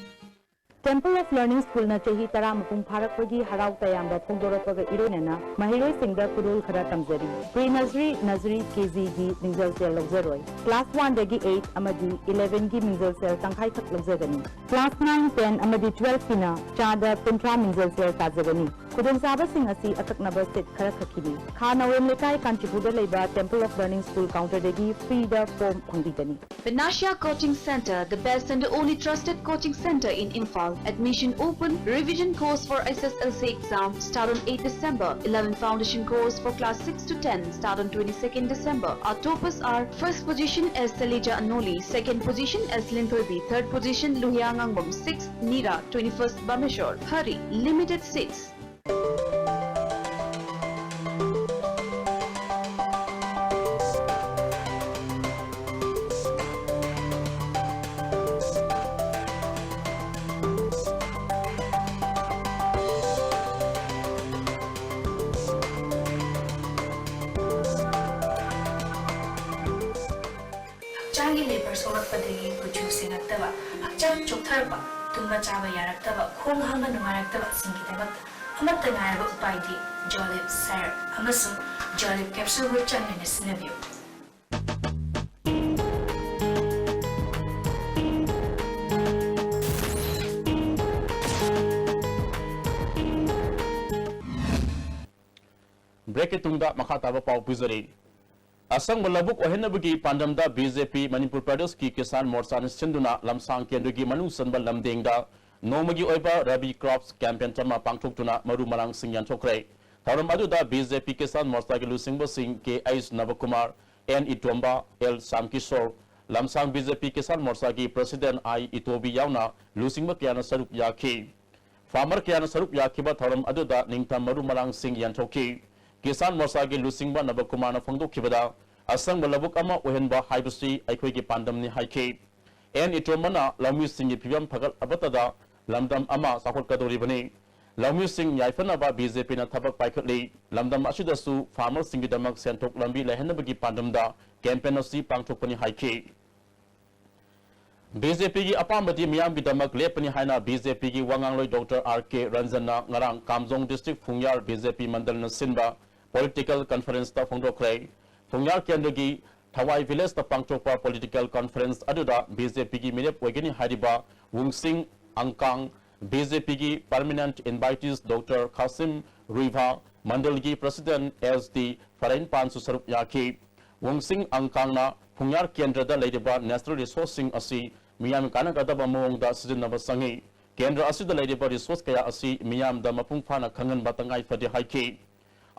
Temple of Learning Schoolꯅ ꯆꯍꯤ ꯇꯔꯥ ꯃꯄꯨꯡ ꯐꯥꯔꯛꯄꯒꯤ ꯍꯔꯥꯎ ꯇꯌꯥꯝꯕ ꯐꯣꯡꯗꯣꯔꯛꯄꯒ ꯏꯔꯣꯏꯅꯅ ꯃꯍꯩꯔꯣꯏꯁꯤꯡꯗ ꯈꯨꯗꯣꯜ ꯈꯔ ꯇꯝꯖꯔꯤ꯫ Pre nursery, nursery, KGꯒꯤ ꯃꯤꯡꯖꯦꯜ ꯁꯦꯜ ꯂꯧꯖꯔꯣꯏ꯫ Class oneꯗꯒꯤ eight ꯑꯃꯗꯤ elevenꯒꯤ ꯃꯤꯡꯖꯦꯜ ꯁꯦꯜ ꯇꯪꯈꯥꯏꯈꯛ ꯂꯧꯖꯒꯅꯤ꯫ Class nine, ten ꯑꯃꯗꯤ twelveꯀꯤꯅ ꯆꯥꯗ ꯀꯨꯟꯊ꯭ꯔꯥ ꯃꯤꯡꯖꯦꯜ ꯁꯦꯜ ꯇꯥꯖꯒꯅꯤ꯫ ꯈꯨꯗꯣꯡꯆꯥꯕꯁꯤꯡ ꯑꯁꯤ ꯑꯀꯛꯅꯕ seat ꯈꯔꯈꯛꯀꯤꯅꯤ꯫ ꯈꯥ ꯅꯥꯎꯔꯦꯝ ꯂꯩꯀꯥꯏ, ꯀꯥꯟꯆꯤꯄꯨꯔꯗ ꯂꯩꯕ Temple of Learning School counterꯗꯒꯤ freeꯗ form ꯐꯪꯕꯤꯒꯅꯤ꯫ Panacea Coaching Center, the best and only trusted coaching center in Imphal. Admission open. Revision course for SSLC exam start on eighth December. Eleven foundation course for class six to ten start on twenty-second December. Our toppers are: first position as Salija Anoli, second position as Linthoibi, third position Luhia Ngangbam, sixth Nira, twenty-first Bameshwar. Hurry, limited seats. ꯍꯛꯆꯥꯡꯒꯤ labour ꯁꯣꯛꯂꯛꯄꯗꯒꯤ ꯀꯨꯆꯨ ꯁꯦꯡꯉꯛꯇꯕ, ꯍꯛꯆꯥꯡ ꯆꯣꯛꯊꯔꯛꯄ, ꯇꯨꯝꯕ ꯆꯥꯕ ꯌꯥꯔꯛꯇꯕ, ꯈꯣꯡ ꯍꯥꯝꯕ ꯅꯨꯡꯉꯥꯏꯔꯛꯇꯕꯁꯤꯡꯒꯤꯗꯃꯛꯇ ꯑꯃꯠꯇ ꯉꯥꯏꯔꯕ ꯎꯄꯥꯏꯗꯤ ꯖꯣꯂꯤꯞ ꯁꯥꯏꯔꯞ ꯑꯃꯁꯨꯡ ꯖꯣꯂꯤꯞ ꯀꯦꯞꯁꯨꯜꯕꯨ ꯆꯥꯡ ꯅꯥꯏꯅ ꯁꯤꯖꯤꯟꯅꯕꯤꯌꯨ꯫ ꯕ꯭ꯔꯦꯛꯀꯤ ꯇꯨꯡꯗ ꯃꯈꯥ ꯇꯥꯕ ꯄꯥꯎ ꯄꯤꯖꯔꯤ꯫ ꯑꯁꯪꯕ ꯂꯧꯕꯨꯛ ꯑꯣꯏꯍꯟꯅꯕꯒꯤ ꯄꯥꯟꯗꯝꯗ ꯕꯤ ꯖꯦ ꯄꯤ ꯃꯅꯤꯄꯨꯔ ꯄ꯭ꯔꯗꯦꯁꯀꯤ ꯀꯤꯁꯥꯟ ꯃꯣꯔꯆꯥꯅ ꯁꯤꯟꯗꯨꯅ ꯂꯝꯁꯥꯡ ꯀꯦꯟꯗ꯭ꯔꯒꯤ ꯃꯅꯨꯡ ꯆꯟꯕ ꯂꯝꯗꯦꯡꯗ ꯅꯣꯡꯃꯒꯤ ꯑꯣꯏꯕ ꯔꯕꯤ ꯀ꯭ꯔꯣꯞꯁ ꯀꯦꯝꯄꯦꯟ ꯑꯃ ꯄꯥꯡꯊꯣꯛꯇꯨꯅ ꯃꯔꯨ ꯃꯔꯥꯡꯁꯤꯡ ꯌꯦꯟꯊꯣꯛꯈ꯭ꯔꯦ꯫ ꯊꯧꯔꯝ ꯑꯗꯨꯗ ꯕꯤ ꯖꯦ ꯄꯤ ꯀꯤꯁꯥꯟ ꯃꯣꯔꯆꯥꯒꯤ ꯂꯨꯆꯤꯡꯕꯁꯤꯡ K H Nabakumar, N Itomba, L Shyamkishore, ꯂꯝꯁꯥꯡ ꯕꯤ ꯖꯦ ꯄꯤ ꯀꯤꯁꯥꯟ ꯃꯣꯔꯆꯥꯒꯤ ꯄ꯭ꯔꯁꯤꯗꯦꯟ ꯑꯥꯏ ꯏꯇꯣꯕꯤ ꯌꯥꯎꯅ ꯂꯨꯆꯤꯡꯕ ꯀꯌꯥꯅ ꯁꯔꯨꯛ ꯌꯥꯈꯤ꯫ ꯐꯥꯔꯃꯔ ꯀꯌꯥꯅ ꯁꯔꯨꯛ ꯌꯥꯈꯤꯕ ꯊꯧꯔꯝ ꯑꯗꯨꯗ ꯅꯤꯡꯊꯝ ꯃꯔꯨ ꯃꯔꯥꯡꯁꯤꯡ ꯌꯦꯟꯊꯣꯛꯈꯤ꯫ ꯀꯤꯁꯥꯟ ꯃꯣꯔꯆꯥꯒꯤ ꯂꯨꯆꯤꯡꯕ ꯅꯕꯀꯨꯃꯥꯔꯅ ꯐꯣꯡꯗꯣꯛꯈꯤꯕꯗ, ꯑꯁꯪꯕ ꯂꯧꯕꯨꯛ ꯑꯃ ꯑꯣꯏꯍꯟꯕ ꯍꯥꯏꯕꯁꯤ ꯑꯩꯈꯣꯏꯒꯤ ꯄꯥꯟꯗꯝꯅꯤ ꯍꯥꯏꯈꯤ꯫ ꯑꯦꯟ ꯏꯇꯣꯝꯕꯅ ꯂꯧꯃꯤꯁꯤꯡꯒꯤ ꯐꯤꯕꯝ ꯐꯒꯠꯂꯕꯇꯗ ꯂꯝꯗꯝ ꯑꯃ ꯆꯥꯎꯈꯠꯀꯗꯧꯔꯤꯕꯅꯤ꯫ ꯂꯧꯃꯤꯁꯤꯡ ꯌꯥꯏꯐꯅꯕ ꯕꯤ ꯖꯦ ꯄꯤꯅ ꯊꯕꯛ ꯄꯥꯏꯈꯠꯂꯤ꯫ ꯂꯝꯗꯝ ꯑꯁꯤꯗꯁꯨ ꯐꯥꯔꯃꯔꯁꯤꯡꯒꯤꯗꯃꯛ ꯁꯦꯟꯊꯣꯛ ꯂꯝꯕꯤ ꯂꯩꯍꯟꯅꯕꯒꯤ ꯄꯥꯟꯗꯝꯗ ꯀꯦꯝꯄꯦꯟ ꯑꯁꯤ ꯄꯥꯡꯊꯣꯛꯄꯅꯤ ꯍꯥꯏꯈꯤ꯫ ꯕꯤ ꯖꯦ ꯄꯤꯒꯤ ꯑꯄꯥꯝꯕꯗꯤ ꯃꯤꯌꯥꯝꯒꯤꯗꯃꯛ ꯂꯦꯞꯄꯅꯤ ꯍꯥꯏꯅ ꯕꯤ ꯖꯦ ꯄꯤꯒꯤ ꯋꯥ ꯉꯥꯡꯂꯣꯏ ꯗꯣꯛꯇꯔ ꯑꯥꯔ ꯀꯦ ꯔꯟꯖꯟꯅ ꯉꯔꯥꯡ ꯀꯥꯝꯖꯣꯡ ꯗꯤꯁꯇ꯭ꯔꯤꯛ ꯐꯨꯡꯌꯥꯔ ꯕꯤ ꯖꯦ ꯄꯤ ꯃꯟꯗꯜꯅ ꯁꯤꯟꯕ ꯄꯣꯂꯤꯇꯤꯀꯦꯜ ꯀꯟꯐꯔꯦꯟꯁꯇ ꯐꯣꯡꯗꯣꯛꯈ꯭ꯔꯦ꯫ ꯐꯨꯡꯌꯥꯔ ꯀꯦꯟꯗ꯭ꯔꯒꯤ ꯊꯋꯥꯏ ꯚꯤꯂꯦꯖꯇ ꯄꯥꯡꯊꯣꯛꯄ ꯄꯣꯂꯤꯇꯤꯀꯦꯜ ꯀꯟꯐꯔꯦꯟꯁ ꯑꯗꯨꯗ ꯕꯤ ꯖꯦ ꯄꯤꯒꯤ ꯃꯤꯔꯦꯞ ꯑꯣꯏꯒꯅꯤ ꯍꯥꯏꯔꯤꯕ ꯋꯨꯡꯁꯤꯡ ꯑꯪꯀꯥꯡ, ꯕꯤ ꯖꯦ ꯄꯤꯒꯤ ꯄꯔꯃꯤꯅꯦꯟꯠ ꯏꯟꯚꯥꯏꯇꯤꯁ ꯗꯣꯛꯇꯔ ꯈꯥꯁꯤꯝ ꯔꯨꯏꯚꯥ, ꯃꯟꯗꯜꯒꯤ ꯄ꯭ꯔꯁꯤꯗꯦꯟꯠ ꯑꯦꯁ ꯗꯤ ꯐꯔꯩꯟꯄꯥꯟꯁꯨ ꯁꯔꯨꯛ ꯌꯥꯈꯤ꯫ ꯋꯨꯡꯁꯤꯡ ꯑꯪꯀꯥꯡꯅ ꯐꯨꯡꯌꯥꯔ ꯀꯦꯟꯗ꯭ꯔꯗ ꯂꯩꯔꯤꯕ ꯅꯦꯆꯔꯦꯜ ꯔꯤꯁꯣꯔꯁꯁꯤꯡ ꯑꯁꯤ ꯃꯤꯌꯥꯝ ꯀꯥꯟꯅꯒꯗꯕ ꯃꯑꯣꯡꯗ ꯁꯤꯖꯤꯟꯅꯕ ꯆꯪꯏ꯫ ꯀꯦꯟꯗ꯭ꯔ ꯑꯁꯤꯗ ꯂꯩꯔꯤꯕ ꯔꯤꯁꯣꯔꯁ ꯀꯌꯥ ꯑꯁꯤ ꯃꯤꯌꯥꯝꯗ ꯃꯄꯨꯡ ꯐꯥꯅ ꯈꯪꯍꯟꯕ ꯇꯉꯥꯏ ꯐꯗꯦ ꯍꯥꯏꯈꯤ꯫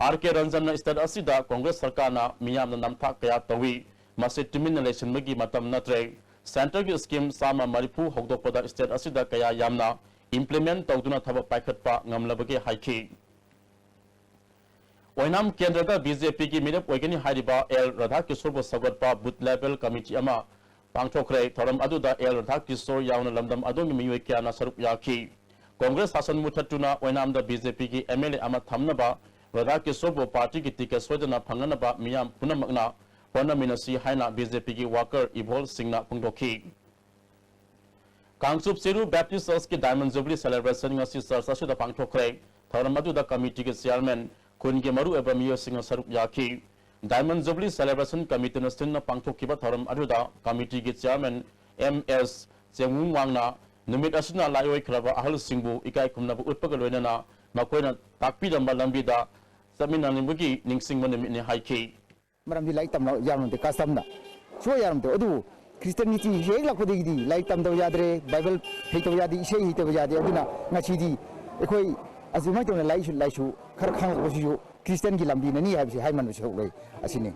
ꯑꯥꯔ ꯀꯦ ꯔꯟꯖꯟꯅ ꯁ꯭ꯇꯦꯠ ꯑꯁꯤꯗ ꯀꯣꯡꯒ꯭ꯔꯦꯁ ꯁꯔꯀꯥꯔꯅ ꯃꯤꯌꯥꯝꯅ ꯅꯝꯊꯥꯛ ꯀꯌꯥ ꯇꯧꯏ꯫ ꯃꯁꯤ ꯇꯨꯃꯤꯟꯅ ꯂꯩꯁꯤꯟꯕꯒꯤ ꯃꯇꯝ ꯅꯠꯇ꯭ꯔꯦ꯫ ꯁꯦꯟꯇꯔꯒꯤ ꯁ꯭ꯀꯤꯝ ꯆꯥꯝꯃ ꯃꯔꯤꯐꯨ ꯍꯧꯗꯣꯛꯄꯗ ꯁ꯭ꯇꯦꯠ ꯑꯁꯤꯗ ꯀꯌꯥ ꯌꯥꯝꯅ ꯏꯝꯄ꯭ꯂꯤꯃꯦꯟꯠ ꯇꯧꯗꯨꯅ ꯊꯕꯛ ꯄꯥꯏꯈꯠꯄ ꯉꯝꯂꯕꯒꯦ ꯍꯥꯏꯈꯤ꯫ ꯑꯣꯏꯅꯥꯝ ꯀꯦꯟꯗ꯭ꯔꯗ ꯕꯤ ꯖꯦ ꯄꯤꯒꯤ ꯃꯤꯔꯦꯞ ꯑꯣꯏꯒꯅꯤ ꯍꯥꯏꯔꯤꯕ ꯑꯦꯜ ꯔꯥꯙꯥꯀꯤꯁꯣꯔꯕꯨ ꯁꯧꯒꯠꯄ ꯕꯨꯊ ꯂꯦꯚꯦꯜ ꯀꯃꯤꯇꯤ ꯑꯃ ꯄꯥꯡꯊꯣꯛꯈ꯭ꯔꯦ꯫ ꯊꯧꯔꯝ ꯑꯗꯨꯗ ꯑꯦꯜ ꯔꯥꯙꯥꯀꯤꯁꯣꯔ ꯌꯥꯎꯅ ꯂꯝꯗꯝ ꯑꯗꯨꯒꯤ ꯃꯤꯑꯣꯏ ꯀꯌꯥꯅ ꯁꯔꯨꯛ ꯌꯥꯈꯤ꯫ ꯀꯣꯡꯒ꯭ꯔꯦꯁ ꯁꯥꯁꯟ ꯃꯨꯊꯠꯇꯨꯅ ꯑꯣꯏꯅꯥꯝꯗ ꯕꯤ ꯖꯦ ꯄꯤꯒꯤ ꯑꯦꯝ ꯑꯦꯜ ꯑꯦ ꯑꯃ ꯊꯝꯅꯕ ꯔꯥꯙꯥꯀꯤꯁꯣꯔꯕꯨ ꯄꯥꯔꯇꯤꯒꯤ ꯇꯤꯀꯦꯠ ꯁꯣꯏꯗꯅ ꯐꯪꯅꯅꯕ ꯃꯤꯌꯥꯝ ꯄꯨꯝꯅꯃꯛꯅ ꯍꯣꯠꯅꯃꯤꯟꯅꯁꯤ ꯍꯥꯏꯅ ꯕꯤ ꯖꯦ ꯄꯤꯒꯤ ꯋꯥꯀꯔ ꯏꯕꯣꯜꯁꯤꯡꯅ ꯐꯣꯡꯗꯣꯛꯈꯤ꯫ ꯀꯥꯡꯆꯨꯞ ꯆꯤꯔꯨ ꯕꯦꯞꯇꯤꯁ ꯆꯔꯆꯀꯤ Diamond Jubilee Celebration ꯉꯁꯤ ꯆꯔꯆ ꯑꯁꯤꯗ ꯄꯥꯡꯊꯣꯛꯈ꯭ꯔꯦ꯫ ꯊꯧꯔꯝ ꯑꯗꯨꯗ ꯀꯃꯤꯇꯤꯒꯤ ꯆꯤꯌꯥꯔꯃꯦꯟ, ꯈꯨꯟꯒꯤ ꯃꯔꯨꯑꯣꯏꯕ ꯃꯤꯑꯣꯏꯁꯤꯡꯅ ꯁꯔꯨꯛ ꯌꯥꯈꯤ꯫ Diamond Jubilee Celebration ꯀꯃꯤꯇꯤꯅ ꯁꯤꯟꯅ ꯄꯥꯡꯊꯣꯛꯈꯤꯕ ꯊꯧꯔꯝ ꯑꯗꯨꯗ ꯀꯃꯤꯇꯤꯒꯤ ꯆꯤꯌꯥꯔꯃꯦꯟ ꯑꯦꯝ ꯑꯦꯁ ꯆꯦꯡꯉꯨꯡꯋꯥꯡꯅ ꯅꯨꯃꯤꯠ ꯑꯁꯤꯅ ꯂꯥꯏꯑꯣꯏꯈ꯭ꯔꯕ ꯑꯍꯜꯁꯤꯡꯕꯨ ꯏꯀꯥꯏ ꯈꯨꯝꯅꯕ ꯎꯠꯄꯒ ꯂꯣꯏꯅꯅ ꯃꯈꯣꯏꯅ ꯇꯥꯛꯄꯤꯔꯝꯕ ꯂꯝꯕꯤꯗ ꯆꯠꯃꯤꯟꯅꯅꯤꯡꯕꯒꯤ ꯅꯤꯡꯁꯤꯡꯕ ꯅꯨꯃꯤꯠꯅꯤ ꯍꯥꯏꯈꯤ꯫ ꯃꯔꯝꯗꯤ ꯂꯥꯏꯔꯤꯛ ꯇꯝꯕ ꯌꯥꯔꯝꯗꯦ, ꯀꯁꯇꯝꯅ ꯁꯨꯡꯌꯥ ꯌꯥꯔꯝꯗꯦ꯫ ꯑꯗꯨꯕꯨ ꯈ꯭ꯔꯤꯁꯇꯤꯌꯥꯟꯒꯤ ꯆꯤꯡ ꯍꯦꯛ ꯂꯥꯛꯄꯗꯒꯤꯗꯤ ꯂꯥꯏꯔꯤꯛ ꯇꯝꯗꯕ ꯌꯥꯗ꯭ꯔꯦ, ꯕꯥꯏꯕꯜ ꯍꯩꯇꯕ ꯌꯥꯗꯦ, ꯏꯁꯩ ꯍꯩꯇꯕ ꯌꯥꯗꯦ꯫ ꯑꯗꯨꯅ ꯉꯁꯤꯗꯤ ꯑꯩꯈꯣꯏ ꯑꯁꯨꯃꯥꯏꯅ ꯇꯧꯅ ꯂꯥꯏꯔꯤꯛꯁꯨ, ꯂꯥꯏꯁꯨ ꯈꯔ ꯈꯪꯂꯛꯄꯁꯤꯁꯨ ꯈ꯭ꯔꯤꯁꯇꯤꯌꯥꯟꯒꯤ ꯂꯝꯕꯤꯅꯅꯤ ꯍꯥꯏꯕꯁꯤ ꯍꯥꯏꯃꯟꯕꯁꯨ ꯍꯧꯔꯛꯏ꯫ ꯑꯁꯤꯅꯤ꯫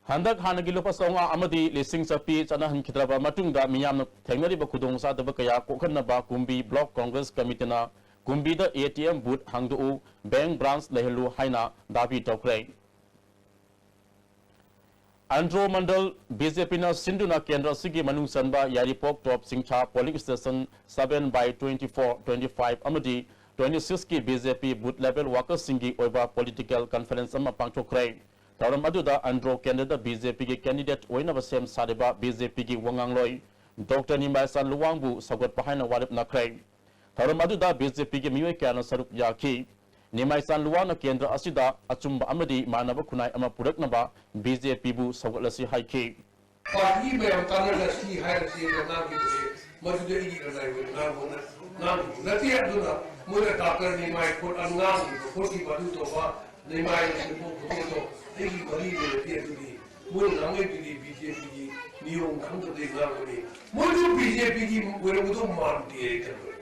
ꯍꯟꯗꯛ ꯍꯥꯟꯅꯒꯤ ꯂꯨꯄꯥ ꯆꯥꯝꯃꯉꯥ ꯑꯃꯗꯤ ꯂꯤꯁꯤꯡ ꯆꯠꯄꯤ ꯆꯠꯅꯍꯟꯈꯤꯗ꯭ꯔꯕ ꯃꯇꯨꯡꯗ ꯃꯤꯌꯥꯝꯅ ꯊꯦꯡꯅꯔꯤꯕ ꯈꯨꯗꯣꯡꯆꯥꯗꯕ ꯀꯌꯥ ꯀꯣꯛꯍꯟꯅꯕ ꯀꯨꯝꯕꯤ ꯕ꯭ꯂꯣꯛ ꯀꯣꯡꯒ꯭ꯔꯦꯁ ꯀꯃꯤꯇꯤꯅ ꯀꯨꯝꯕꯤꯗ ꯑꯦ ꯇꯤ ꯑꯦꯝ ꯕꯨꯊ ꯍꯥꯡꯗꯣꯛꯎ, ꯕꯦꯡꯛ ꯕ꯭ꯔꯥꯟꯆ ꯂꯩꯍꯜꯂꯨ ꯍꯥꯏꯅ ꯗꯥꯕꯤ ꯇꯧꯈ꯭ꯔꯦ꯫ ꯑꯟꯗ꯭ꯔꯣ ꯃꯟꯗꯜ ꯕꯤ ꯖꯦ ꯄꯤꯅ ꯁꯤꯟꯗꯨꯅ ꯀꯦꯟꯗ꯭ꯔ ꯑꯁꯤꯒꯤ ꯃꯅꯨꯡ ꯆꯟꯕ ꯌꯥꯏꯔꯤꯄꯣꯛ ꯇꯣꯞ ꯆꯤꯡꯊꯥ polling station seven by twenty four, twenty five ꯑꯃꯗꯤ twenty sixꯀꯤ ꯕꯤ ꯖꯦ ꯄꯤ booth level workerꯁꯤꯡꯒꯤ ꯑꯣꯏꯕ political conference ꯑꯃ ꯄꯥꯡꯊꯣꯛꯈ꯭ꯔꯦ꯫ ꯊꯧꯔꯝ ꯑꯗꯨꯗ ꯑꯟꯗ꯭ꯔꯣ ꯀꯦꯟꯗ꯭ꯔꯗ ꯕꯤ ꯖꯦ ꯄꯤꯒꯤ candidate ꯑꯣꯏꯅꯕ ꯁꯦꯝ ꯁꯥꯔꯤꯕ ꯕꯤ ꯖꯦ ꯄꯤꯒꯤ ꯋꯥꯉꯥꯡꯂꯣꯏ ꯗꯣꯛꯇꯔ ꯅꯤꯃꯥꯏꯆꯥꯟ ꯂꯨꯋꯥꯡꯕꯨ ꯁꯧꯒꯠꯄ ꯍꯥꯏꯅ ꯋꯥꯔꯦꯞꯅꯈ꯭ꯔꯦ꯫ ꯊꯧꯔꯝ ꯑꯗꯨꯗ ꯕꯤ ꯖꯦ ꯄꯤꯒꯤ ꯃꯤꯑꯣꯏ ꯀꯌꯥꯅ ꯁꯔꯨꯛ ꯌꯥꯈꯤ꯫ ꯅꯤꯃꯥꯏꯆꯥꯟ ꯂꯨꯋꯥꯡꯅ ꯀꯦꯟꯗ꯭ꯔ ꯑꯁꯤꯗ ꯑꯆꯨꯝꯕ ꯑꯃꯗꯤ ꯃꯥꯟꯅꯕ ꯈꯨꯟꯅꯥꯏ ꯑꯃ ꯄꯨꯔꯛꯅꯕ ꯕꯤ ꯖꯦ ꯄꯤꯕꯨ ꯁꯧꯒꯠꯂꯁꯤ ꯍꯥꯏꯈꯤ꯫ ꯄꯥꯔꯇꯤ ꯃꯌꯥꯝ ꯇꯥꯟꯅꯔꯁꯤ ꯍꯥꯏꯔꯁꯤ ꯍꯥꯏꯅ ꯉꯥꯡꯈꯤꯕꯁꯦ, ꯃꯗꯨꯗꯤ ꯑꯩꯒꯤ ꯂꯅꯥꯏ ꯑꯣꯏꯅ ꯉꯥꯡꯕ ꯅ-, ꯉꯥꯡꯈꯤꯕ ꯅꯠꯇꯦ꯫ ꯑꯗꯨꯅ ꯃꯣꯏꯅ ꯗꯥꯛꯇꯔ ꯅꯤꯃꯥꯏ ꯈꯣꯠ-, ꯉꯥꯡꯈꯤꯕ ꯈꯣꯠꯈꯤꯕ ꯑꯗꯨ ꯇꯧꯕ, ꯅꯤꯃꯥꯏꯅ ꯁꯦꯝꯗꯣꯛ ꯈꯣꯠꯇꯣꯛꯄꯗꯣ ꯑꯩꯒꯤ ꯃꯔꯤ ꯂꯩꯅꯗꯦ꯫ ꯑꯗꯨꯗꯤ ꯃꯣꯏꯅ ꯉꯥꯡꯉꯛꯏꯗꯨꯗꯤ ꯕꯤ ꯖꯦ ꯄꯤꯒꯤ ꯅꯤꯌꯣꯝ ꯈꯪꯗꯕꯩ ꯉꯥꯡꯕꯅꯤ꯫ ꯃꯣꯏꯁꯨ ꯕꯤ ꯖꯦ ꯄꯤꯒꯤ ꯑꯣꯏꯔꯝꯒꯗꯧ ꯃꯥꯟꯗꯦ ꯑꯩ ꯈꯟꯕꯗ꯫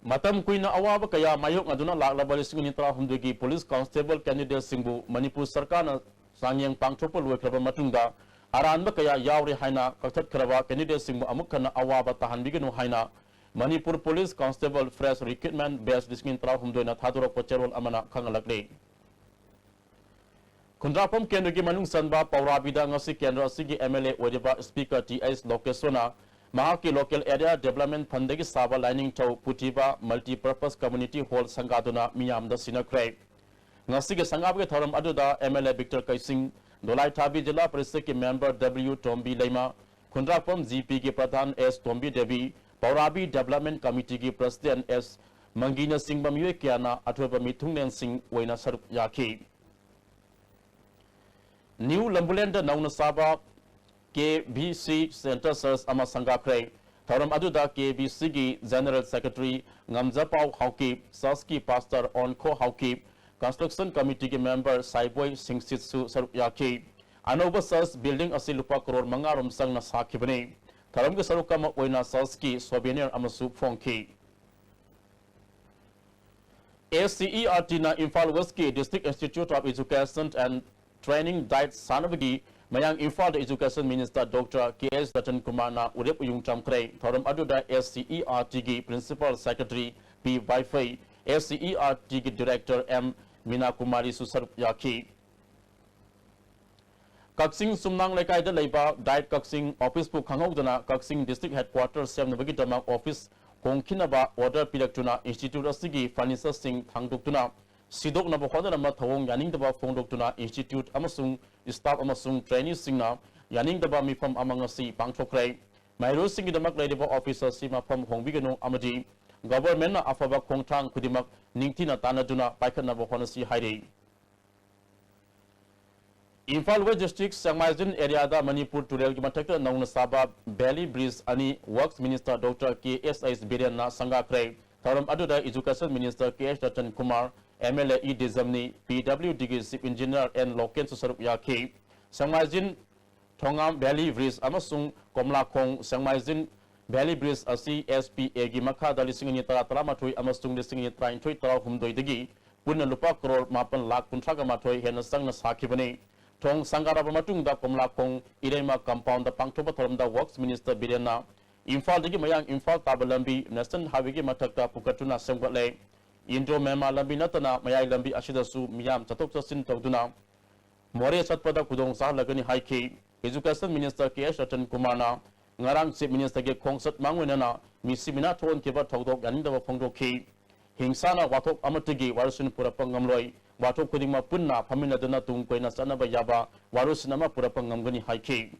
ꯃꯇꯝ ꯀꯨꯏꯅ ꯑꯋꯥꯕ ꯀꯌꯥ ꯃꯥꯌꯣꯛꯅꯗꯨꯅ ꯂꯥꯛꯂꯕ ꯂꯤꯁꯤꯡ ꯑꯅꯤ ꯇꯔꯥꯍꯨꯝꯗꯣꯏꯒꯤ police constable candidateꯁꯤꯡꯕꯨ ꯃꯅꯤꯄꯨꯔ ꯁꯔꯀꯥꯔꯅ ꯆꯥꯡꯌꯦꯡ ꯄꯥꯡꯊꯣꯛꯄ ꯂꯣꯏꯈ꯭ꯔꯕ ꯃꯇꯨꯡꯗ ꯑꯔꯥꯟꯕ ꯀꯌꯥ ꯌꯥꯎꯔꯦ ꯍꯥꯏꯅ ꯀꯛꯊꯠꯈ꯭ꯔꯕ candidateꯁꯤꯡꯕꯨ ꯑꯃꯨꯛ ꯍꯟꯅ ꯑꯋꯥꯕ ꯇꯥꯍꯟꯕꯤꯒꯅꯨ ꯍꯥꯏꯅ Manipur police constable fresh recruitment batch ꯂꯤꯁꯤꯡ ꯑꯅꯤ ꯇꯔꯥꯍꯨꯝꯗꯣꯏꯅ ꯊꯥꯗꯣꯔꯛꯄ ꯆꯦꯔꯣꯜ ꯑꯃꯅ ꯈꯪꯍꯜꯂꯛꯂꯤ꯫ ꯈꯨꯟꯗ꯭ꯔꯥꯛꯄꯝ ꯀꯦꯟꯗ꯭ꯔꯒꯤ ꯃꯅꯨꯡ ꯆꯟꯕ ꯄꯧꯔꯥꯕꯤꯗ ꯉꯁꯤ ꯀꯦꯟꯗ꯭ꯔ ꯑꯁꯤꯒꯤ ꯑꯦꯝ ꯑꯦꯜ ꯑꯦ ꯑꯣꯏꯔꯤꯕ ꯁ꯭ꯄꯤꯀꯔ ꯇꯤ ꯑꯩꯆ ꯂꯣꯀꯦꯁꯣꯔꯅ ꯃꯍꯥꯛꯀꯤ local area development fundꯗꯒꯤ ꯁꯥꯕ ꯂꯥꯏꯅꯤꯡꯊꯧ ꯄꯨꯊꯤꯕ multipurpose community hall ꯁꯪꯒꯥꯗꯨꯅ ꯃꯤꯌꯥꯝꯗ ꯁꯤꯟꯅꯈ꯭ꯔꯦ꯫ ꯉꯁꯤꯒꯤ ꯁꯪꯒꯥꯕꯒꯤ ꯊꯧꯔꯝ ꯑꯗꯨꯗ M L A Victor ꯀꯩꯁꯤꯡ, ꯗꯣꯂꯥꯏꯊꯥꯕꯤ zila ꯄꯔꯤꯁꯠꯀꯤ member W Tombi Leima, Khundrakpam G P ꯒꯤ ꯄ꯭ꯔꯙꯥꯟ S ꯇꯣꯝꯕꯤ ꯗꯦꯕꯤ, ꯄꯧꯔꯥꯕꯤ Development Committee ꯒꯤ president S ꯃꯪꯒꯤꯅꯆꯤꯡꯕ ꯃꯤꯑꯣꯏ ꯀꯌꯥꯅ ꯑꯊꯣꯏꯕ ꯃꯤꯊꯨꯡꯂꯦꯟꯁꯤꯡ ꯑꯣꯏꯅ ꯁꯔꯨꯛ ꯌꯥꯈꯤ꯫ New ꯂꯝꯕꯨꯂꯦꯟꯗ ꯅꯧꯅ ꯁꯥꯕ K B C Center Church ꯑꯃ ꯁꯪꯒꯥꯈ꯭ꯔꯦ꯫ ꯊꯧꯔꯝ ꯑꯗꯨꯗ K B C ꯒꯤ General Secretary ꯉꯝꯖꯄꯥꯎ ꯍꯥꯎꯀꯤꯞ, Church ꯀꯤ Pastor ꯑꯣꯟꯈꯣ ꯍꯥꯎꯀꯤꯞ, Construction Committee ꯒꯤ member ꯁꯥꯏꯕꯣꯏ ꯁꯤꯡꯁꯤꯠꯁꯨ ꯁꯔꯨꯛ ꯌꯥꯈꯤ꯫ ꯑꯅꯧꯕ church building ꯑꯁꯤ ꯂꯨꯄꯥ ꯀꯔꯣꯔ ꯃꯉꯥ ꯔꯣꯝ ꯆꯪꯅ ꯁꯥꯈꯤꯕꯅꯤ꯫ ꯊꯧꯔꯝꯒꯤ ꯁꯔꯨꯛ ꯑꯃ ꯑꯣꯏꯅ church ꯀꯤ souvenir ꯑꯃꯁꯨ ꯐꯣꯡꯈꯤ꯫ S C E R T ꯅ ꯏꯝꯐꯥꯜ West ꯀꯤ District Institute of Education and Training DIET ꯁꯥꯅꯕꯒꯤ ꯃꯌꯥꯡ ꯏꯝꯐꯥꯜꯗ Education Minister Doctor K H Ratan ꯀꯨꯃꯥꯔꯅ ꯎꯔꯦꯞ ꯎꯌꯨꯡ ꯆꯝꯈ꯭ꯔꯦ꯫ ꯊꯧꯔꯝ ꯑꯗꯨꯗ S C E R T ꯒꯤ Principal Secretary P ꯋꯥꯏꯐꯩ, S C E R T ꯒꯤ Director M ꯃꯤꯅꯥ ꯀꯨꯃꯥꯔꯤꯁꯨ ꯁꯔꯨꯛ ꯌꯥꯈꯤ꯫ ꯀꯛꯆꯤꯡ ꯆꯨꯝꯅꯥꯡ ꯂꯩꯀꯥꯏꯗ ꯂꯩꯕ DIET ꯀꯛꯆꯤꯡ office ꯄꯨ ꯈꯪꯍꯧꯗꯅ ꯀꯛꯆꯤꯡ District Headquarter ꯁꯦꯝꯅꯕꯒꯤꯗꯃꯛ office ꯍꯣꯡꯈꯤꯅꯕ order ꯄꯤꯔꯛꯇꯨꯅ institute ꯑꯁꯤꯒꯤ furniture ꯁꯤꯡ ꯊꯥꯡꯗꯣꯛꯇꯨꯅ ꯁꯤꯗꯣꯛꯅꯕ ꯍꯣꯠꯅꯔꯝꯕ ꯊꯧꯑꯣꯡ ꯌꯥꯅꯤꯡꯗꯕ ꯐꯣꯡꯗꯣꯛꯇꯨꯅ institute ꯑꯃꯁꯨꯡ staff ꯑꯃꯁꯨꯡ trainee ꯁꯤꯡꯅ ꯌꯥꯅꯤꯡꯗꯕ ꯃꯤꯐꯝ ꯑꯃ ꯉꯁꯤ ꯄꯥꯡꯊꯣꯛꯈ꯭ꯔꯦ꯫ ꯃꯍꯩꯔꯣꯏꯁꯤꯡꯒꯤꯗꯃꯛ ꯂꯩꯔꯤꯕ office ꯑꯁꯤ ꯃꯐꯝ ꯍꯣꯡꯕꯤꯒꯅꯨ ꯑꯃꯗꯤ government ꯅ ꯑꯐꯕ ꯈꯣꯡꯊꯥꯡ ꯈꯨꯗꯤꯡꯃꯛ ꯅꯤꯡꯊꯤꯅ ꯇꯥꯟꯅꯗꯨꯅ ꯄꯥꯏꯈꯠꯅꯕ ꯍꯣꯠꯅꯁꯤ ꯍꯥꯏꯔꯤ꯫ ꯏꯝꯐꯥꯜ West District ꯁꯦꯡꯃꯥꯏꯖꯤꯟ area ꯗ ꯃꯅꯤꯄꯨꯔ ꯇꯨꯔꯦꯜꯒꯤ ꯃꯊꯛꯇ ꯅꯧꯅ ꯁꯥꯕ valley bridge ꯑꯅꯤ Works Minister Doctor K S H ꯕꯤꯔꯦꯟꯅ ꯁꯪꯒꯥꯈ꯭ꯔꯦ꯫ ꯊꯧꯔꯝ ꯑꯗꯨꯗ Education Minister K H Ratan Kumar, M L A E ꯗꯤꯖꯝꯅꯤ, P W D ꯒꯤ Chief Engineer N ꯂꯣꯀꯦꯟꯁꯨ ꯁꯔꯨꯛ ꯌꯥꯈꯤ꯫ ꯁꯦꯡꯃꯥꯏꯖꯤꯟ ꯊꯣꯉꯥꯝ valley bridge ꯑꯃꯁꯨꯡ ꯀꯣꯝꯂꯥꯈꯣꯡ ꯁꯦꯡꯃꯥꯏꯖꯤꯟ valley bridge ꯑꯁꯤ S P A ꯒꯤ ꯃꯈꯥꯗ ꯂꯤꯁꯤꯡ ꯑꯅꯤ ꯇꯔꯥ ꯇꯔꯥꯃꯥꯊꯣꯏ ꯑꯃꯁꯨꯡ ꯂꯤꯁꯤꯡ ꯑꯅꯤ ꯇꯔꯥꯅꯤꯊꯣꯏ ꯇꯔꯥꯍꯨꯝꯗꯣꯏꯗꯒꯤ ꯄꯨꯟꯅ ꯂꯨꯄꯥ ꯀꯔꯣꯔ ꯃꯥꯄꯟ ꯂꯥꯈ ꯀꯨꯟꯊ꯭ꯔꯥꯒ ꯃꯥꯊꯣꯏ ꯍꯦꯟꯅ ꯆꯪꯅ ꯁꯥꯈꯤꯕꯅꯤ꯫ ꯊꯣꯡ ꯁꯪꯒꯥꯔꯕ ꯃꯇꯨꯡꯗ ꯀꯣꯝꯂꯥꯈꯣꯡ ꯏꯔꯩꯃ compound ꯗ ꯄꯥꯡꯊꯣꯛꯄ ꯊꯧꯔꯝꯗ Works Minister ꯕꯤꯔꯦꯟꯅ ꯏꯝꯐꯥꯜꯗꯒꯤ ꯃꯌꯥꯡ ꯏꯝꯐꯥꯜ ꯇꯥꯕ ꯂꯝꯕꯤ National Highway ꯒꯤ ꯃꯊꯛꯇ ꯄꯨꯈꯠꯇꯨꯅ ꯁꯦꯝꯒꯠꯂꯦ꯫ Indo Myanmar ꯂꯝꯕꯤ ꯅꯠꯇꯅ ꯃꯌꯥꯏ ꯂꯝꯕꯤ ꯑꯁꯤꯗꯁꯨ ꯃꯤꯌꯥꯝ ꯆꯠꯊꯣꯛ ꯆꯠꯁꯤꯟ ꯇꯧꯗꯨꯅ ꯃꯣꯔꯦ ꯆꯠꯄꯗ ꯈꯨꯗꯣꯡ ꯆꯥꯍꯜꯂꯒꯅꯤ ꯍꯥꯏꯈꯤ꯫ Education Minister K H Ratan ꯀꯨꯃꯥꯔꯅ ꯉꯔꯥꯡ Chief Minister ꯒꯤ ꯈꯣꯡꯆꯠ ꯃꯥꯡꯑꯣꯏꯅꯅ ꯃꯤꯁꯤ ꯃꯤꯅꯥ ꯊꯣꯛꯍꯟꯈꯤꯕ ꯊꯧꯗꯣꯛ ꯌꯥꯅꯤꯡꯗꯕ ꯐꯣꯡꯗꯣꯛꯈꯤ꯫ ꯍꯤꯡꯁꯥꯅ ꯋꯥꯊꯣꯛ ꯑꯃꯠꯇꯒꯤ ꯋꯥꯔꯣꯏꯁꯤꯟ ꯄꯨꯔꯛꯄ ꯉꯝꯂꯣꯏ꯫ ꯋꯥꯊꯣꯛ ꯈꯨꯗꯤꯡꯃꯛ ꯄꯨꯟꯅ ꯐꯝꯃꯤꯟꯅꯗꯨꯅ ꯇꯨꯡ ꯀꯣꯏꯅ ꯆꯠꯅꯕ ꯌꯥꯕ ꯋꯥꯔꯣꯏꯁꯤꯟ ꯑꯃ ꯄꯨꯔꯛꯄ ꯉꯝꯒꯅꯤ ꯍꯥꯏꯈꯤ꯫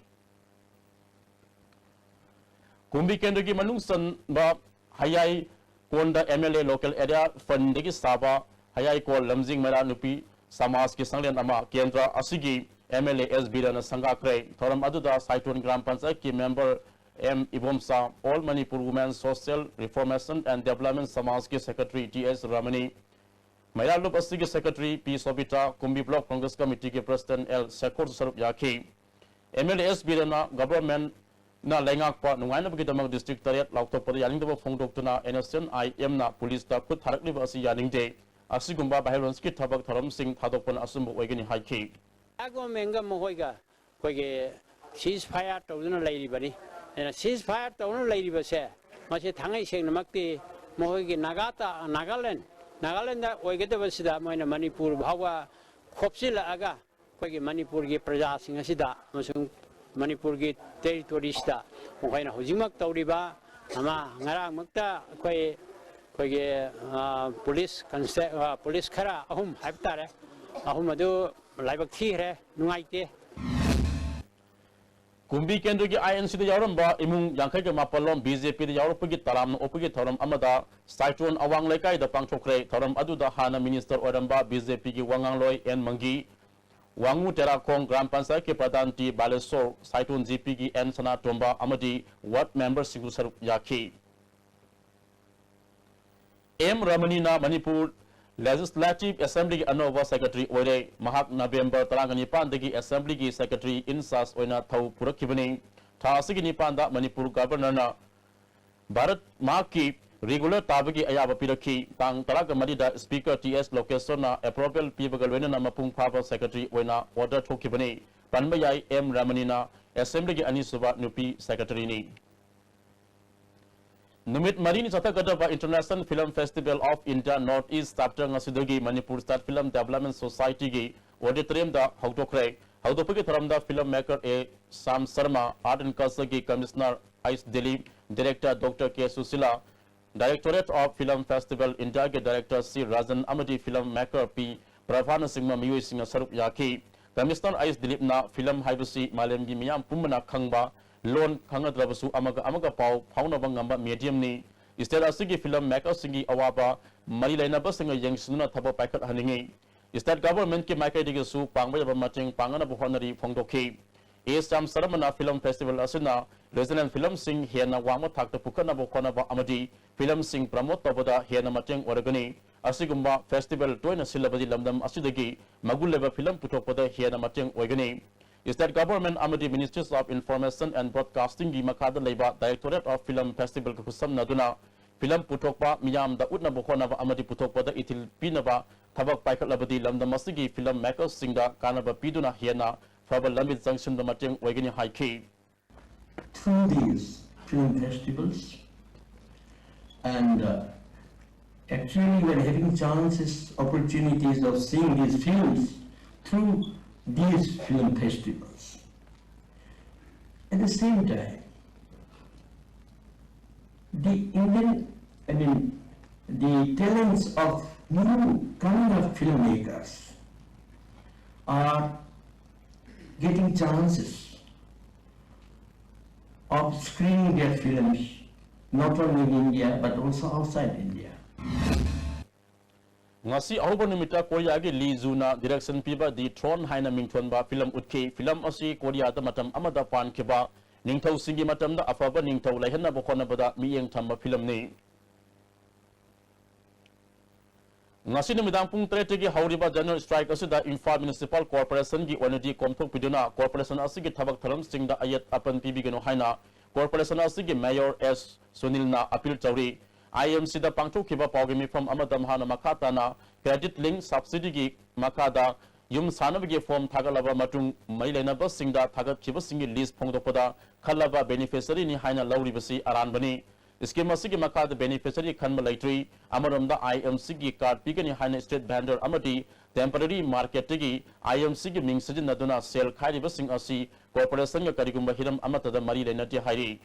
ꯀꯨꯝꯕꯤ ꯀꯦꯟꯗ꯭ꯔꯒꯤ ꯃꯅꯨꯡ ꯆꯟꯕ ꯍꯌꯥꯏ ꯀꯣꯟꯗ M L A Local Area Fund ꯗꯒꯤ ꯁꯥꯕ ꯍꯌꯥꯏ ꯀꯣꯟ ꯂꯝꯖꯤꯡ ꯃꯩꯔꯥ ꯅꯨꯄꯤ ꯁꯃꯥꯖꯀꯤ ꯁꯪꯂꯦꯟ ꯑꯃ ꯀꯦꯟꯗ꯭ꯔ ꯑꯁꯤꯒꯤ M L A S ꯕꯤꯔꯦꯟꯅ ꯁꯪꯒꯥꯈ꯭ꯔꯦ꯫ ꯊꯧꯔꯝ ꯑꯗꯨꯗ ꯁꯥꯏꯇꯣꯟ ꯒ꯭ꯔꯥꯝ ꯄꯟꯆꯥꯌꯠꯀꯤ member M Ibomcha, All Manipur Women Social Reformation and Development ꯁꯃꯥꯖꯀꯤ secretary T S ꯔꯃꯅꯤ, ꯃꯩꯔꯥ ꯂꯨꯞ ꯑꯁꯤꯒꯤ secretary P ꯁꯣꯕꯤꯇꯥ, ꯀꯨꯝꯕꯤ block Congress committee ꯒꯤ president L ꯁꯦꯈꯣꯔꯁꯨ ꯁꯔꯨꯛ ꯌꯥꯈꯤ꯫ M L A S ꯕꯤꯔꯦꯟꯅ government ꯅ ꯂꯩꯉꯥꯛꯄ ꯅꯨꯡꯉꯥꯏꯅꯕꯒꯤꯗꯃꯛ district ꯇꯔꯦꯠ ꯂꯥꯎꯊꯣꯛꯄꯗ ꯌꯥꯅꯤꯡꯗꯕ ꯐꯣꯡꯗꯣꯛꯇꯨꯅ N S N I M ꯅ police ꯇ ꯈꯨꯠ ꯊꯥꯔꯛꯂꯤꯕ ꯑꯁꯤ ꯌꯥꯅꯤꯡꯗꯦ꯫ ꯑꯁꯤꯒꯨꯝꯕ violence ꯀꯤ ꯊꯕꯛ ꯊꯧꯔꯝꯁꯤꯡ ꯊꯥꯗꯣꯛꯄꯅ ꯑꯆꯨꯝꯕ ꯑꯣꯏꯒꯅꯤ ꯍꯥꯏꯈꯤ꯫ ꯒꯣꯔꯃꯦꯟꯒ ꯃꯈꯣꯏꯒ ꯑꯩꯈꯣꯏꯒꯤ cease fire ꯇꯧꯗꯨꯅ ꯂꯩꯔꯤꯕꯅꯤ꯫ ꯑꯗꯨꯅ cease fire ꯇꯧꯗꯨꯅ ꯂꯩꯔꯤꯕꯁꯦ, ꯃꯁꯤ ꯊꯥꯡꯉꯩ ꯁꯦꯡꯅꯃꯛꯇꯤ ꯃꯈꯣꯏꯒꯤ ꯅꯥꯒꯥ ꯇ-, ꯅꯥꯒꯥꯂꯦꯟ, ꯅꯥꯒꯥꯂꯦꯟꯗ ꯑꯣꯏꯒꯗꯕꯁꯤꯗ ꯃꯣꯏꯅ ꯃꯅꯤꯄꯨꯔ ꯐꯥꯎꯕ ꯈꯣꯞꯆꯤꯜꯂꯛꯑꯒ ꯑꯩꯈꯣꯏꯒꯤ ꯃꯅꯤꯄꯨꯔꯒꯤ ꯄ꯭ꯔꯖꯥꯁꯤꯡ ꯑꯁꯤꯗ ꯑꯃꯁꯨꯡ ꯃꯅꯤꯄꯨꯔꯒꯤ territory ꯁꯤꯗ ꯃꯈꯣꯏꯅ ꯍꯧꯖꯤꯛꯃꯛ ꯇꯧꯔꯤꯕ ꯑꯃ ꯉꯔꯥꯡꯃꯛꯇ ꯑꯩꯈꯣꯏ, ꯑꯩꯈꯣꯏꯒꯤ, ꯑ, police consta-, ꯑ, police ꯈꯔ ꯑꯍꯨꯝ ꯍꯥꯏꯕ ꯇꯥꯔꯦ, ꯑꯍꯨꯝ ꯑꯗꯨ ꯂꯥꯏꯕꯛ ꯊꯤꯈ꯭ꯔꯦ, ꯅꯨꯡꯉꯥꯏꯇꯦ꯫ ꯀꯨꯝꯕꯤ ꯀꯦꯟꯗ꯭ꯔꯒꯤ I N C ꯗ ꯌꯥꯎꯔꯝꯕ ꯏꯃꯨꯡ ꯌꯥꯡꯈꯩꯒ ꯃꯥꯄꯜ ꯂꯣꯝ B J P ꯗ ꯌꯥꯎꯔꯛꯄꯒꯤ ꯇꯔꯥꯝꯅ ꯑꯣꯛꯄꯒꯤ ꯊꯧꯔꯝ ꯑꯃꯗ ꯁꯥꯏꯇꯣꯟ ꯑꯋꯥꯡ ꯂꯩꯀꯥꯏꯗ ꯄꯥꯡꯊꯣꯛꯈ꯭ꯔꯦ꯫ ꯊꯧꯔꯝ ꯑꯗꯨꯗ ꯍꯥꯟꯅ minister ꯑꯣꯏꯔꯝꯕ B J P ꯒꯤ ꯋꯥ ꯉꯥꯡꯂꯣꯏ N ꯃꯪꯒꯤ, ꯋꯥꯉꯨ ꯇꯦꯔꯥꯈꯣꯡ ꯒ꯭ꯔꯥꯝ ꯄꯟꯆꯥꯌꯠꯀꯤ ꯄ꯭ꯔꯙꯥꯟ ꯇꯤ ꯕꯥꯂꯦꯁꯣꯔ, ꯁꯥꯏꯇꯣꯟ G P ꯒꯤ N ꯁꯅꯥꯇꯣꯝꯕ ꯑꯃꯗꯤ ward member ꯁꯤꯡꯁꯨ ꯁꯔꯨꯛ ꯌꯥꯈꯤ꯫ M ꯔꯃꯅꯤꯅ ꯃꯅꯤꯄꯨꯔ Legislative Assembly ꯒꯤ ꯑꯅꯧꯕ secretary ꯑꯣꯏꯔꯦ꯫ ꯃꯍꯥꯛ November ꯇꯔꯥꯅꯤꯄꯥꯟꯗꯒꯤ Assembly ꯒꯤ secretary in charge ꯑꯣꯏꯅ ꯊꯧ ꯄꯨꯔꯛꯈꯤꯕꯅꯤ꯫ ꯊꯥ ꯑꯁꯤꯒꯤ ꯅꯤꯄꯥꯟꯗ ꯃꯅꯤꯄꯨꯔ Governor ꯅ ꯚꯥꯔꯠ ꯃꯍꯥꯛꯀꯤ regular ꯇꯥꯕꯒꯤ ꯑꯌꯥꯕ ꯄꯤꯔꯛꯈꯤ꯫ ꯇꯥꯡ ꯇꯔꯥꯃꯔꯤꯗ Speaker T S ꯂꯣꯀꯦꯁꯣꯔꯅ approval ꯄꯤꯕꯒ ꯂꯣꯏꯅꯅ ꯃꯄꯨꯡ ꯐꯥꯕ secretary ꯑꯣꯏꯅ order ꯊꯣꯛꯈꯤꯕꯅꯤ꯫ ꯄꯟꯕ ꯌꯥꯏ, M ꯔꯃꯅꯤꯅ Assembly ꯒꯤ ꯑꯅꯤꯁꯨꯕ ꯅꯨꯄꯤ secretary ꯅꯤ꯫ ꯅꯨꯃꯤꯠ ꯃꯔꯤꯅꯤ ꯆꯠꯊꯒꯗꯕ International Film Festival of India North East Chapter ꯉꯁꯤꯗꯒꯤ Manipur State Film Development Society ꯒꯤ auditorium ꯗ ꯍꯧꯗꯣꯛꯈ꯭ꯔꯦ꯫ ꯍꯧꯗꯣꯛꯄꯒꯤ ꯊꯧꯔꯝꯗ film maker A Shyam Sharma, Art and Culture ꯒꯤ Commissioner H Dilip, Director Doctor K Sushila, Directorate of Film Festival India ꯒꯤ Director C ꯔꯥꯖꯟ ꯑꯃꯗꯤ film maker P ꯄ꯭ꯔꯚꯥꯅꯆꯤꯡꯕ ꯃꯤꯑꯣꯏꯁꯤꯡꯅ ꯁꯔꯨꯛ ꯌꯥꯈꯤ꯫ Commissioner H ꯗꯤꯂꯤꯞꯅ film ꯍꯥꯏꯕꯁꯤ ꯃꯥꯂꯦꯝꯒꯤ ꯃꯤꯌꯥꯝ ꯄꯨꯝꯕꯅ ꯈꯪꯕ, ꯂꯣꯟ ꯈꯪꯅꯗ꯭ꯔꯕꯁꯨ ꯑꯃꯒ ꯑꯃꯒ ꯄꯥꯎ ꯐꯥꯎꯅꯕ ꯉꯝꯕ ꯃꯦꯗꯤꯌꯝꯅꯤ꯫ ꯁ꯭ꯇꯦꯠ ꯑꯁꯤꯒꯤ ꯐꯤꯂꯝ ꯃꯦꯀꯔꯁꯤꯡꯒꯤ ꯑꯋꯥꯕ ꯃꯔꯤ ꯂꯩꯅꯕꯁꯤꯡꯒ ꯌꯦꯡꯁꯤꯟꯗꯨꯅ ꯊꯕꯛ ꯄꯥꯏꯈꯠꯍꯟꯅꯤꯡꯏ꯫ ꯁ꯭ꯇꯦꯠ ꯒꯚꯔꯟꯃꯦꯟꯠꯀꯤ ꯃꯥꯏꯀꯩꯗꯒꯤꯁꯨ ꯄꯥꯡꯕ ꯌꯥꯕ ꯃꯇꯦꯡ ꯄꯥꯡꯅꯅꯕ ꯍꯣꯠꯅꯔꯤ ꯐꯣꯡꯗꯣꯛꯈꯤ꯫ ꯑꯦꯁ ꯁ꯭ꯌꯥꯝ ꯁꯔꯃꯅ ꯐꯤꯂꯝ ꯐꯦꯁꯇꯤꯚꯦꯜ ꯑꯁꯤꯅ ꯔꯤꯖꯅꯦꯜ ꯐꯤꯂꯝꯁꯤꯡ ꯍꯦꯟꯅ ꯋꯥꯡꯕ ꯊꯥꯛꯇ ꯄꯨꯈꯠꯅꯕ ꯍꯣꯠꯅꯕ ꯑꯃꯗꯤ ꯐꯤꯂꯝꯁꯤꯡ ꯄ꯭ꯔꯃꯣꯠ ꯇꯧꯕꯗ ꯍꯦꯟꯅ ꯃꯇꯦꯡ ꯑꯣꯏꯔꯒꯅꯤ꯫ ꯑꯁꯤꯒꯨꯝꯕ ꯐꯦꯁꯇꯤꯚꯦꯜ ꯇꯣꯏꯅ ꯁꯤꯜꯂꯕꯗꯤ ꯂꯝꯗꯝ ꯑꯁꯤꯗꯒꯤ ꯃꯒꯨꯟ ꯂꯩꯕ ꯐꯤꯂꯝ ꯄꯨꯊꯣꯛꯄꯗ ꯍꯦꯟꯅ ꯃꯇꯦꯡ ꯑꯣꯏꯒꯅꯤ꯫ ꯁ꯭ꯇꯦꯠ ꯒꯚꯔꯟꯃꯦꯟꯠ ꯑꯃꯗꯤ Ministries of Information and Broadcastingꯒꯤ ꯃꯈꯥꯗ ꯂꯩꯕ Directorate of Film Festivalꯒ ꯈꯨꯠꯁꯝꯅꯗꯨꯅ ꯐꯤꯂꯝ ꯄꯨꯊꯣꯛꯄ, ꯃꯤꯌꯥꯝꯗ ꯎꯠꯅꯕ ꯍꯣꯠꯅꯕ ꯑꯃꯗꯤ ꯄꯨꯊꯣꯛꯄꯗ ꯏꯊꯤꯜ ꯄꯤꯅꯕ ꯊꯕꯛ ꯄꯥꯏꯈꯠꯂꯕꯗꯤ ꯂꯝꯗꯝ ꯑꯁꯤꯒꯤ ꯐꯤꯂꯝ ꯃꯦꯀꯔꯁꯤꯡꯗ ꯀꯥꯟꯅꯕ ꯄꯤꯗꯨꯅ ꯍꯦꯟꯅ ꯐꯕ ꯂꯝꯕꯤꯗ ꯆꯪꯁꯤꯟꯕ ꯃꯇꯦꯡ ꯑꯣꯏꯒꯅꯤ ꯍꯥꯏꯈꯤ꯫ Through these film festivals, and uh, actually we are having chances, opportunities of seeing these films through these film festivals. At the same time, the Indian, I mean, the talents of new coming up filmmakers are getting chances of screening their films not only in India but also outside India. ꯉꯁꯤ ꯑꯍꯧꯕ ꯅꯨꯃꯤꯠꯇ ꯀꯣꯔꯤꯌꯥꯒꯤ ꯂꯤ ꯖꯨꯅ direction ꯄꯤꯕ ꯗꯤ throne ꯍꯥꯏꯅ ꯃꯤꯡꯊꯣꯟꯕ film ꯎꯠꯈꯤ꯫ Film ꯑꯁꯤ ꯀꯣꯔꯤꯌꯥꯗ ꯃꯇꯝ ꯑꯃꯗ ꯄꯥꯟꯈꯤꯕ ꯅꯤꯡꯊꯧꯁꯤꯡꯒꯤ ꯃꯇꯝꯗ ꯑꯐꯕ ꯅꯤꯡꯊꯧ ꯂꯩꯍꯟꯅꯕ ꯍꯣꯠꯅꯕꯗ ꯃꯤꯠꯌꯦꯡ ꯊꯝꯕ ꯐꯤꯂꯝꯅꯤ꯫ ꯉꯁꯤ ꯅꯨꯃꯤꯗꯥꯡ ꯄꯨꯡ ꯇꯔꯦꯠꯇꯒꯤ ꯍꯧꯔꯤꯕ ꯖꯦꯅꯔꯦꯜ ꯁ꯭ꯇ꯭ꯔꯥꯏꯛ ꯑꯁꯤꯗ ꯏꯝꯐꯥꯜ ꯃ꯭ꯌꯨꯅꯤꯁꯤꯄꯥꯜ ꯀꯣꯔꯄꯣꯔꯦꯁꯟꯒꯤ ꯑꯣꯏꯅꯗꯤ ꯀꯣꯝꯊꯣꯛꯄꯤꯗꯨꯅ ꯀꯣꯔꯄꯣꯔꯦꯁꯟ ꯑꯁꯤꯒꯤ ꯊꯕꯛ ꯊꯧꯔꯝꯁꯤꯡꯗ ꯑꯌꯦꯠ ꯑꯄꯟ ꯄꯤꯕꯤꯒꯅꯨ ꯍꯥꯏꯅ ꯀꯣꯔꯄꯣꯔꯦꯁꯟ ꯑꯁꯤꯒꯤ ꯃꯦꯌꯔ ꯑꯦꯁ ꯁꯨꯅꯤꯜꯅ ꯑꯄꯤꯜ ꯇꯧꯔꯤ꯫ ꯑꯥꯏ ꯑꯦꯝ ꯁꯤꯗ ꯄꯥꯡꯊꯣꯛꯈꯤꯕ ꯄꯥꯎꯒꯤ ꯃꯤꯐꯝ ꯑꯃꯗ ꯃꯍꯥꯛꯅ ꯃꯈꯥ ꯇꯥꯅ ꯀ꯭ꯔꯦꯗꯤꯠ ꯂꯤꯡ ꯁꯕꯁꯤꯗꯤꯒꯤ ꯃꯈꯥꯗ ꯌꯨꯝ ꯁꯥꯅꯕꯒꯤ ꯐꯣꯔꯝ ꯊꯥꯒꯠꯂꯕ ꯃꯇꯨꯡ ꯃꯔꯤ ꯂꯩꯅꯕꯁꯤꯡꯗ ꯊꯥꯒꯠꯈꯤꯕꯁꯤꯡꯒꯤ ꯂꯤꯁ ꯐꯣꯡꯗꯣꯛꯄꯗ ꯈꯜꯂꯕ ꯕꯦꯅꯤꯐꯤꯁꯔꯤꯅꯤ ꯍꯥꯏꯅ ꯂꯧꯔꯤꯕꯁꯤ ꯑꯔꯥꯟꯕꯅꯤ꯫ ꯁ꯭ꯀꯤꯝ ꯑꯁꯤꯒꯤ ꯃꯈꯥꯗ ꯕꯦꯅꯤꯐꯤꯁꯔꯤ ꯈꯟꯕ ꯂꯩꯇ꯭ꯔꯤ꯫ ꯑꯃꯔꯣꯝꯗ ꯑꯥꯏ ꯑꯦꯝ ꯁꯤꯒꯤ ꯀꯥꯔꯗ ꯄꯤꯒꯅꯤ ꯍꯥꯏꯅ ꯁ꯭ꯇ꯭ꯔꯤꯠ ꯚꯦꯟꯗꯔ ꯑꯃꯗꯤ ꯇꯦꯝꯄꯔꯦꯔꯤ ꯃꯥꯔꯀꯦꯠꯇꯒꯤ ꯑꯥꯏ ꯑꯦꯝ ꯁꯤꯒꯤ ꯃꯤꯡ ꯁꯤꯖꯤꯟꯅꯗꯨꯅ ꯁꯦꯜ ꯈꯥꯏꯔꯤꯕꯁꯤꯡ ꯑꯁꯤ ꯀꯣꯔꯄꯣꯔꯦꯁꯟꯒ ꯀꯔꯤꯒꯨꯝꯕ ꯍꯤꯔꯝ ꯑꯃꯠꯇꯗ ꯃꯔꯤ ꯂꯩꯅꯗꯦ ꯍꯥꯏꯔꯤ꯫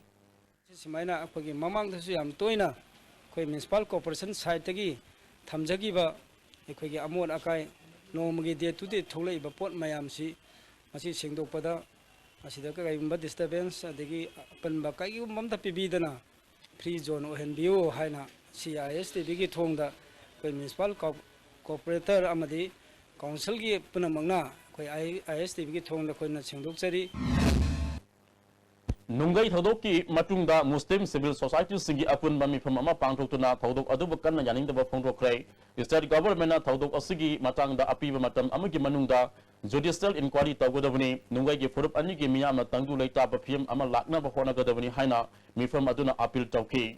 ꯁꯨꯃꯥꯏꯅ ꯑꯩꯈꯣꯏꯒꯤ ꯃꯃꯥꯡꯗꯁꯨ ꯌꯥꯝ ꯇꯣꯏꯅ ꯑꯩꯈꯣꯏ ꯃ꯭ꯌꯨꯅꯤꯁꯤꯄꯥꯜ ꯀꯣꯔꯄꯣꯔꯦꯁꯟ ꯁꯥꯏꯠꯇꯒꯤ ꯊꯝꯖꯈꯤꯕ ꯑꯩꯈꯣꯏꯒꯤ ꯑꯃꯣꯠ ꯑꯀꯥꯏ ꯅꯣꯡꯃꯒꯤ day to day ꯊꯣꯛꯂꯛꯏꯕ ꯄꯣꯠ ꯃꯌꯥꯝꯁꯤ ꯃꯁꯤ ꯁꯦꯡꯗꯣꯛꯄꯗ ꯃꯁꯤꯗ ꯀꯔꯤꯒꯨꯝꯕ disturbance ꯑꯗꯒꯤ ꯑꯄꯟꯕ ꯀꯔꯤꯒꯨꯝꯕ ꯑꯝꯇ ꯄꯤꯕꯤꯗꯅ free zone ꯑꯣꯏꯍꯟꯕꯤꯌꯨ ꯍꯥꯏꯅ ꯁꯤ ꯑꯥꯏ ꯑꯦꯁ ꯇꯤ ꯚꯤꯒꯤ ꯊꯣꯡꯗ ꯑꯩꯈꯣꯏ municipal co-, corporator ꯑꯃꯗꯤ councilꯒꯤ ꯄꯨꯝꯅꯃꯛꯅ ꯑꯩꯈꯣꯏ ꯑꯥꯏ ꯑꯦꯁ ꯇꯤ ꯚꯤꯒꯤ ꯊꯣꯡꯗ ꯑꯩꯈꯣꯏꯅ ꯁꯦꯡꯗꯣꯛꯆꯔꯤ꯫ ꯅꯨꯡꯒꯩ ꯊꯧꯗꯣꯛꯀꯤ ꯃꯇꯨꯡꯗ ꯃꯨꯁꯂꯤꯝ civil societyꯁꯤꯡꯒꯤ ꯑꯄꯨꯟꯕ ꯃꯤꯐꯝ ꯑꯃ ꯄꯥꯡꯊꯣꯛꯇꯨꯅ ꯊꯧꯗꯣꯛ ꯑꯗꯨꯕꯨ ꯀꯟꯅ ꯌꯥꯅꯤꯡꯗꯕ ꯐꯣꯡꯗꯣꯛꯈ꯭ꯔꯦ꯫ State governmentꯅ ꯊꯧꯗꯣꯛ ꯑꯁꯤꯒꯤ ꯃꯇꯥꯡꯗ ꯑꯄꯤꯕ ꯃꯇꯝ ꯑꯃꯒꯤ ꯃꯅꯨꯡꯗ judicial inquiry ꯇꯧꯒꯗꯕꯅꯤ, ꯅꯨꯡꯒꯩꯒꯤ ꯐꯨꯔꯨꯞ ꯑꯅꯤꯒꯤ ꯃꯤꯌꯥꯝꯅ ꯇꯪꯗꯨ ꯂꯩꯇꯥꯕ ꯐꯤꯕꯝ ꯑꯃ ꯂꯥꯛꯅꯕ ꯍꯣꯠꯅꯒꯗꯕꯅꯤ ꯍꯥꯏꯅ ꯃꯤꯐꯝ ꯑꯗꯨꯅ appeal ꯇꯧꯈꯤ꯫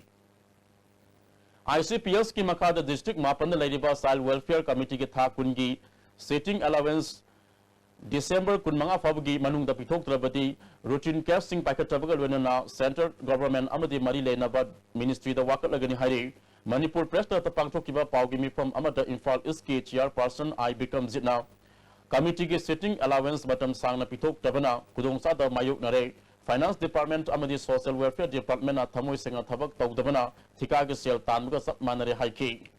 ꯑꯥꯏ ꯁꯤ ꯄꯤ ꯑꯦꯁꯀꯤ ꯃꯈꯥꯗ district ꯃꯥꯄꯟꯗ ꯂꯩꯔꯤꯕ Child Welfare Committeeꯒꯤ ꯊꯥ ꯀꯨꯟꯒꯤ sitting allowance December ꯀꯨꯟꯃꯉꯥ ꯐꯥꯎꯕꯒꯤ ꯃꯅꯨꯡꯗ ꯄꯤꯊꯣꯛꯇ꯭ꯔꯕꯗꯤ routine caseꯁꯤꯡ ꯄꯥꯏꯈꯠꯇꯕꯒ ꯂꯣꯏꯅꯅ central government ꯑꯃꯗꯤ ꯃꯔꯤ ꯂꯩꯅꯕ ministryꯗ ꯋꯥꯀꯠꯂꯒꯅꯤ ꯍꯥꯏꯔꯤ꯫ ꯃꯅꯤꯄꯨꯔ Press Clubꯇ ꯄꯥꯡꯊꯣꯛꯈꯤꯕ ꯄꯥꯎꯒꯤ ꯃꯤꯐꯝ ꯑꯃꯗ ꯏꯝꯐꯥꯜ Eastꯀꯤ chairperson ꯑꯥꯏ ꯕꯤꯀ꯭ꯔꯝꯖꯤꯠꯅ committeeꯒꯤ sitting allowance ꯃꯇꯝ ꯁꯥꯡꯅ ꯄꯤꯊꯣꯛꯇꯕꯅ ꯈꯨꯗꯣꯡꯆꯥꯗꯕ ꯃꯥꯌꯣꯛꯅꯔꯦ꯫ Finance Department ꯑꯃꯗꯤ Social Welfare Departmentꯅ ꯊꯃꯣꯏ ꯁꯦꯡꯅ ꯊꯕꯛ ꯇꯧꯗꯕꯅ ꯊꯤꯀꯥꯒꯤ ꯁꯦꯜ ꯇꯥꯟꯕꯒ ꯆꯞ ꯃꯥꯟꯅꯔꯦ ꯍꯥꯏꯈꯤ꯫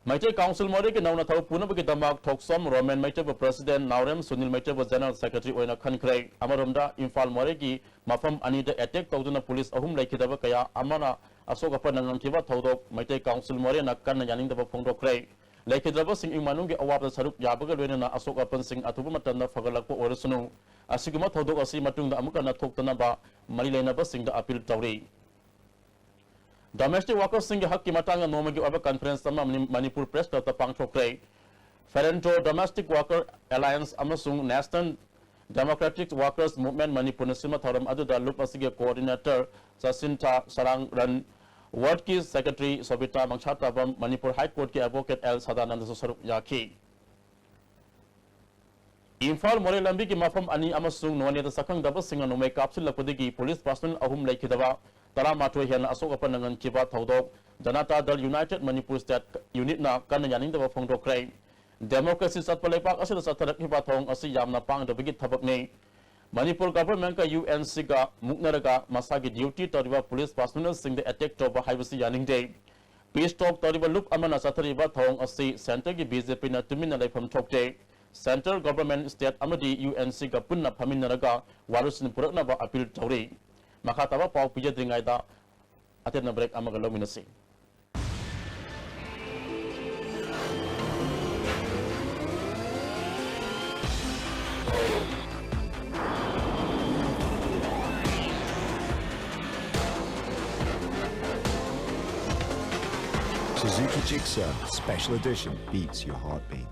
ꯃꯩꯇꯩ Council ꯃꯣꯔꯦꯒꯤ ꯅꯧꯅ ꯊꯕꯛ ꯄꯨꯅꯕꯒꯤꯗꯃꯛ ꯊꯣꯛꯆꯣꯝ ꯔꯣꯃꯦꯟ ꯃꯩꯇꯩꯕꯨ President, ꯅꯥꯎꯔꯦꯝ ꯁꯨꯅꯤꯜ ꯃꯩꯇꯩꯕꯨ General Secretary ꯑꯣꯏꯅ ꯈꯟꯈ꯭ꯔꯦ꯫ ꯑꯃꯔꯣꯝꯗ ꯏꯝꯐꯥꯜ ꯃꯣꯔꯦꯒꯤ ꯃꯐꯝ ꯑꯅꯤꯗ attack ꯇꯧꯗꯨꯅ police ꯑꯍꯨꯝ ꯂꯩꯈꯤꯗꯕ ꯀꯌꯥ ꯑꯃꯅ ꯑꯁꯣꯛ ꯑꯄꯟ ꯅꯪꯍꯟꯈꯤꯕ ꯊꯧꯗꯣꯛ ꯃꯩꯇꯩ Council ꯃꯣꯔꯦꯅ ꯀꯟꯅ ꯌꯥꯅꯤꯡꯗꯕ ꯐꯣꯡꯗꯣꯛꯈ꯭ꯔꯦ꯫ ꯂꯩꯈꯤꯗ꯭ꯔꯕꯁꯤꯡ ꯏꯃꯨꯡ ꯃꯅꯨꯡꯒꯤ ꯑꯋꯥꯕꯗ ꯁꯔꯨꯛ ꯌꯥꯕꯒ ꯂꯣꯏꯅꯅ ꯑꯁꯣꯛ ꯑꯄꯟꯁꯤꯡ ꯑꯊꯨꯕ ꯃꯇꯝꯗ ꯐꯒꯠꯂꯛꯄ ꯑꯣꯏꯔꯁꯅꯨ꯫ ꯑꯁꯤꯒꯨꯝꯕ ꯊꯧꯗꯣꯛ ꯑꯁꯤ ꯃꯇꯨꯡꯗ ꯑꯃꯨꯛ ꯍꯟꯅ ꯊꯣꯛꯇꯅꯕ ꯃꯔꯤ ꯂꯩꯅꯕꯁꯤꯡꯗ appeal ꯇꯧꯔꯤ꯫ Domestic workersꯁꯤꯡꯒꯤ ꯍꯛꯀꯤ ꯃꯇꯥꯡꯗ ꯅꯣꯡꯃꯒꯤ ꯑꯣꯏꯕ conference ꯑꯃ ꯃꯅꯤ-, ꯃꯅꯤꯄꯨꯔ Press Clubꯇ ꯄꯥꯡꯊꯣꯛꯈ꯭ꯔꯦ꯫ Ferento Domestic Worker Alliance ꯑꯃꯁꯨꯡ National Democratic Workers Movement ꯃꯅꯤꯄꯨꯔꯅ ꯁꯤꯟꯕ ꯊꯧꯔꯝ ꯑꯗꯨꯗ ꯂꯨꯞ ꯑꯁꯤꯒꯤ coordinator ꯆꯥꯁꯤꯟꯊꯥ ꯁꯔꯥꯡꯔꯟ, wardꯀꯤ secretary ꯁꯣꯕꯤꯇꯥ ꯃꯪꯁꯥꯇꯥꯕꯝ, ꯃꯅꯤꯄꯨꯔ High Courtꯀꯤ advocate ꯑꯦꯜ ꯁꯗꯥꯅꯟꯗꯁꯨ ꯁꯔꯨꯛ ꯌꯥꯈꯤ꯫ ꯏꯝꯐꯥꯜ ꯃꯣꯔꯦ ꯂꯝꯕꯤꯒꯤ ꯃꯐꯝ ꯑꯅꯤ ꯑꯃꯁꯨꯡ ꯅꯣꯅꯦꯗ ꯁꯛꯈꯪꯗꯕꯁꯤꯡꯅ ꯅꯣꯡꯃꯩ ꯀꯥꯞꯁꯤꯜꯂꯛꯄꯗꯒꯤ police personnel ꯑꯍꯨꯝ ꯂꯩꯈꯤꯗꯕ, ꯇꯔꯥꯃꯥꯊꯣꯏ ꯍꯦꯟꯅ ꯑꯁꯣꯛ ꯑꯄꯟ ꯅꯪꯍꯟꯈꯤꯕ ꯊꯧꯗꯣꯛ Janata Dal United Manipur State Unitꯅ ꯀꯟꯅ ꯌꯥꯅꯤꯡꯗꯕ ꯐꯣꯡꯗꯣꯛꯈ꯭ꯔꯦ꯫ Democracy ꯆꯠꯄ ꯂꯩꯕꯥꯛ ꯑꯁꯤꯗ ꯆꯠꯊꯔꯛꯂꯤꯕ ꯊꯧꯑꯣꯡ ꯑꯁꯤ ꯌꯥꯝꯅ ꯄꯥꯡꯗꯕꯒꯤ ꯊꯕꯛꯅꯤ꯫ ꯃꯅꯤꯄꯨꯔ governmentꯀ UNCꯒ ꯃꯨꯛꯅꯔꯒ ꯃꯁꯥꯒꯤ duty ꯇꯧꯔꯤꯕ police personnelꯁꯤꯡꯗ attack ꯇꯧꯕ ꯍꯥꯏꯕꯁꯤ ꯌꯥꯅꯤꯡꯗꯦ꯫ Peace talk ꯇꯧꯔꯤꯕ ꯂꯨꯞ ꯑꯃꯅ ꯆꯠꯊꯔꯤꯕ ꯊꯧꯑꯣꯡ ꯑꯁꯤ centreꯒꯤ BJPꯅ ꯇꯨꯃꯤꯟꯅ ꯂꯩꯐꯝ ꯊꯣꯛꯇꯦ꯫ Centre government, state ꯑꯃꯗꯤ UNCꯒ ꯄꯨꯟꯅ ꯐꯝꯃꯤꯟꯅꯔꯒ ꯋꯥꯔꯣꯏꯁꯤꯟ ꯄꯨꯔꯛꯅꯕ appeal ꯇꯧꯔꯤ꯫ ꯃꯈꯥ ꯇꯥꯕ ꯄꯥꯎ ꯄꯤꯖꯗ꯭ꯔꯤꯉꯩꯗ ꯑꯇꯦꯟꯕ break ꯑꯃꯒ ꯂꯧꯃꯤꯟꯅꯁꯤ꯫ Suzuki Gixxer Special Edition beats your heartbeat.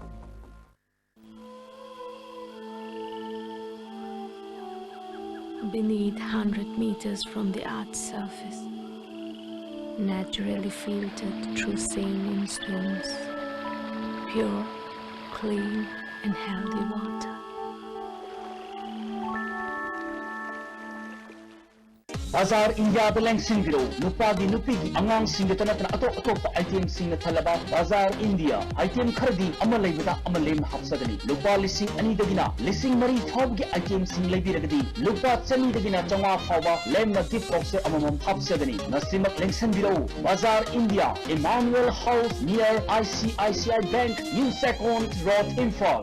Beneath, hundred meters from the earth's surface, naturally filtered through saline stones, pure, clean, and healthy water. ꯕꯖꯥꯔ ꯏꯟꯗꯤꯌꯥꯗ ꯂꯦꯡꯁꯤꯟꯕꯤꯔꯛꯎ꯫ ꯅꯨꯄꯥꯒꯤ, ꯅꯨꯄꯤꯒꯤ, ꯑꯉꯥꯡꯁꯤꯡꯒꯤꯇ ꯅꯠꯇꯅ ꯑꯇꯣꯞ ꯑꯇꯣꯞꯄ itemꯁꯤꯡꯅ ꯊꯜꯂꯕ ꯕꯖꯥꯔ ꯏꯟꯗꯤꯌꯥ꯫ Item ꯈꯔꯗꯤ ꯑꯃ ꯂꯩꯕꯗ ꯑꯃ ꯂꯦꯝꯅ ꯍꯥꯞꯆꯒꯅꯤ꯫ ꯂꯨꯄꯥ ꯂꯤꯁꯤꯡ ꯑꯅꯤꯗꯒꯤꯅ ꯂꯤꯁꯤꯡ ꯃꯔꯤ ꯐꯥꯎꯕꯒꯤ itemꯁꯤꯡ ꯂꯩꯕꯤꯔꯒꯗꯤ ꯂꯨꯄꯥ ꯆꯅꯤꯗꯒꯤꯅ ꯆꯥꯝꯃꯉꯥ ꯐꯥꯎꯕ ꯂꯦꯝꯅ gift box ꯑꯃꯃꯝ ꯍꯥꯞꯆꯒꯅꯤ꯫ ꯉꯁꯤꯃꯛ ꯂꯦꯡꯁꯤꯟꯕꯤꯔꯛꯎ꯫ ꯕꯖꯥꯔ India, Emmanuel House, near ICICI Bank, New Second Road, Imphal.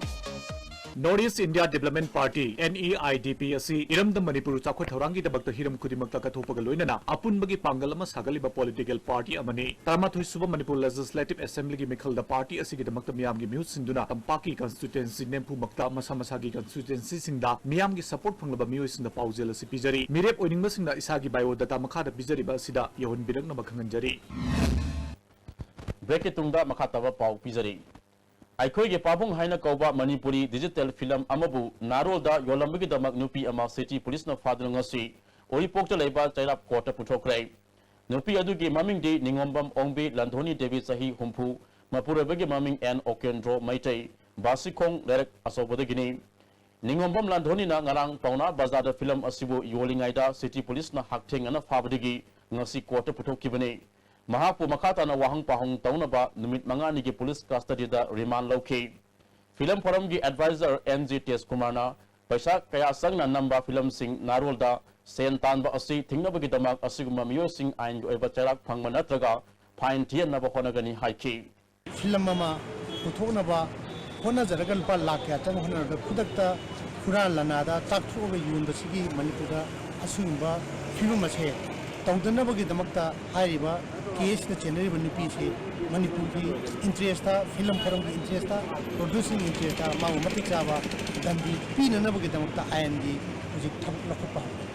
North East India Development Party, NEIDP, ꯑꯁꯤ ꯏꯔꯝꯗꯝ ꯃꯅꯤꯄꯨꯔ ꯆꯥꯎꯈꯠ ꯊꯧꯔꯥꯡꯒꯤꯗꯃꯛꯇ ꯍꯤꯔꯝ ꯈꯨꯗꯤꯡꯃꯛꯇ ꯀꯠꯊꯣꯛꯄꯒ ꯂꯣꯏꯅꯅ ꯑꯄꯨꯟꯕꯒꯤ ꯄꯥꯡꯒꯜ ꯑꯃ ꯁꯥꯒꯠꯂꯤꯕ political party ꯑꯃꯅꯤ꯫ ꯇꯔꯥꯃꯥꯊꯣꯏ ꯁꯨꯕ ꯃꯅꯤꯄꯨꯔ Legislative Assemblyꯒꯤ ꯃꯤꯈꯜꯗ party ꯑꯁꯤꯒꯤꯗꯃꯛꯇ ꯃꯤꯌꯥꯝꯒꯤ ꯃꯤꯍꯨꯠ ꯁꯤꯟꯗꯨꯅ ꯇꯝꯄꯥꯛꯀꯤ constituency ꯅꯤꯐꯨꯃꯛꯇ ꯃꯁꯥ ꯃꯁꯥꯒꯤ constituencyꯁꯤꯡꯗ ꯃꯤꯌꯥꯝꯒꯤ support ꯐꯪꯂꯕ ꯃꯤꯑꯣꯏꯁꯤꯡꯗ ꯄꯥꯎꯖꯦꯜ ꯑꯁꯤ ꯄꯤꯖꯔꯤ꯫ ꯃꯤꯔꯦꯞ ꯑꯣꯏꯅꯤꯡꯕꯁꯤꯡꯅ ꯏꯁꯥꯒꯤ biodata ꯃꯈꯥꯗ ꯄꯤꯖꯔꯤꯕ ꯑꯁꯤꯗ ꯌꯧꯍꯟꯕꯤꯔꯛꯅꯕ ꯈꯪꯍꯟꯖꯔꯤ꯫ Breakꯀꯤ ꯇꯨꯡꯗ ꯃꯈꯥ ꯇꯥꯕ ꯄꯥꯎ ꯄꯤꯖꯔꯤ꯫ ꯑꯩꯈꯣꯏꯒꯤ ꯄꯥꯕꯨꯡ ꯍꯥꯏꯅ ꯀꯧꯕ ꯃꯅꯤꯄꯨꯔꯤ digital film ꯑꯃꯕꯨ ꯅꯥꯔꯣꯜꯗ ꯌꯣꯜꯂꯝꯕꯒꯤꯗꯃꯛ ꯅꯨꯄꯤ ꯑꯃ city policeꯅ ꯐꯥꯗꯨꯅ ꯉꯁꯤ ꯎꯔꯤꯄꯣꯛꯇ ꯂꯩꯕ ꯆꯩꯔꯥꯛ courtꯇ ꯄꯨꯊꯣꯛꯈ꯭ꯔꯦ꯫ ꯅꯨꯄꯤ ꯑꯗꯨꯒꯤ ꯃꯃꯤꯡꯗꯤ ꯅꯤꯉꯣꯝꯕꯝ ꯑꯣꯡꯕꯤ ꯂꯟꯙꯣꯅꯤ ꯗꯦꯕꯤ, ꯆꯍꯤ ꯍꯨꯝꯐꯨ, ꯃꯄꯨꯔꯣꯏꯕꯒꯤ ꯃꯃꯤꯡ ꯑꯦꯟ ꯑꯣꯀꯦꯟꯗ꯭ꯔꯣ ꯃꯩꯇꯩ, ꯕꯥꯁꯤꯈꯣꯡ ꯂꯩꯔꯛ ꯑꯆꯧꯕꯗꯒꯤꯅꯤ꯫ ꯅꯤꯉꯣꯝꯕꯝ ꯂꯥꯟꯙꯣꯅꯤꯅ ꯉꯔꯥꯡ ꯄꯥꯎꯅꯥ ꯕꯖꯥꯔꯗ film ꯑꯁꯤꯕꯨ ꯌꯣꯜꯂꯤꯉꯩꯗ city policeꯅ ꯍꯛꯊꯦꯡꯅꯅ ꯐꯥꯕꯗꯒꯤ ꯉꯁꯤ courtꯇ ꯄꯨꯊꯣꯛꯈꯤꯕꯅꯤ꯫ ꯃꯍꯥꯛꯄꯨ ꯃꯈꯥ ꯇꯥꯅ ꯋꯥꯍꯪ ꯄꯥꯎꯍꯪ ꯇꯧꯅꯕ ꯅꯨꯃꯤꯠ ꯃꯉꯥꯅꯤꯒꯤ police custodyꯗ remand ꯂꯧꯈꯤ꯫ Film forumꯒꯤ advisor N G ꯇꯦꯖꯀꯨꯃꯥꯔꯅ ꯄꯩꯁꯥ ꯀꯌꯥ ꯆꯪꯅ ꯅꯝꯕ filmꯁꯤꯡ ꯅꯥꯔꯣꯜꯗ ꯁꯦꯟ ꯇꯥꯟꯕ ꯑꯁꯤ ꯊꯤꯡꯅꯕꯒꯤꯗꯃꯛ ꯑꯁꯤꯒꯨꯝꯕ ꯃꯤꯑꯣꯏꯁꯤꯡ ꯑꯥꯏꯟꯒꯤ ꯑꯣꯏꯕ ꯆꯩꯔꯥꯛ ꯐꯪꯕ ꯅꯠꯇ꯭ꯔꯒ fine ꯊꯤꯍꯟꯅꯕ ꯍꯣꯠꯅꯒꯅꯤ ꯍꯥꯏꯈꯤ꯫ ꯐꯤꯂꯝ ꯑꯃ ꯄꯨꯊꯣꯛꯅꯕ ꯍꯣꯠꯅꯖꯔꯒ ꯂꯨꯄꯥ ꯂꯥꯈ ꯀꯌꯥ ꯆꯪꯕ ꯍꯣꯠꯅꯔꯒ ꯈꯨꯗꯛꯇ ꯍꯨꯔꯥꯟ ꯂꯅꯥꯗ ꯆꯥꯛꯊꯣꯛꯑꯒ ꯌꯣꯟꯕꯁꯤꯒꯤ ꯃꯅꯤꯄꯨꯔꯗ ꯑꯁꯤꯒꯨꯝꯕ ꯐꯤꯕꯝ ꯑꯁꯦ ꯇꯧꯗꯅꯕꯒꯤꯗꯃꯛꯇ ꯍꯥꯏꯔꯤꯕ ꯀꯦꯁꯇ ꯆꯦꯟꯅꯔꯤꯕ ꯅꯨꯄꯤꯁꯤ ꯃꯅꯤꯄꯨꯔꯒꯤ ꯏꯟꯇꯔꯦꯁꯇ, ꯐꯤꯂꯝ ꯐꯣꯔꯝꯒꯤ ꯏꯟꯇꯔꯦꯁꯇ, ꯄ꯭ꯔꯣꯗ꯭ꯌꯨꯁꯤꯡ ꯏꯟꯇꯔꯦꯁꯇ ꯃꯥꯕꯨ ꯃꯇꯤꯛ ꯆꯥꯕ ꯗꯟꯗꯤ ꯄꯤꯅꯅꯕꯒꯤꯗꯃꯛꯇ ꯑꯥꯏꯟꯒꯤ ꯍꯧꯖꯤꯛ ꯊꯕꯛ ꯂꯧꯈꯠꯄ ꯍꯧꯔꯦ꯫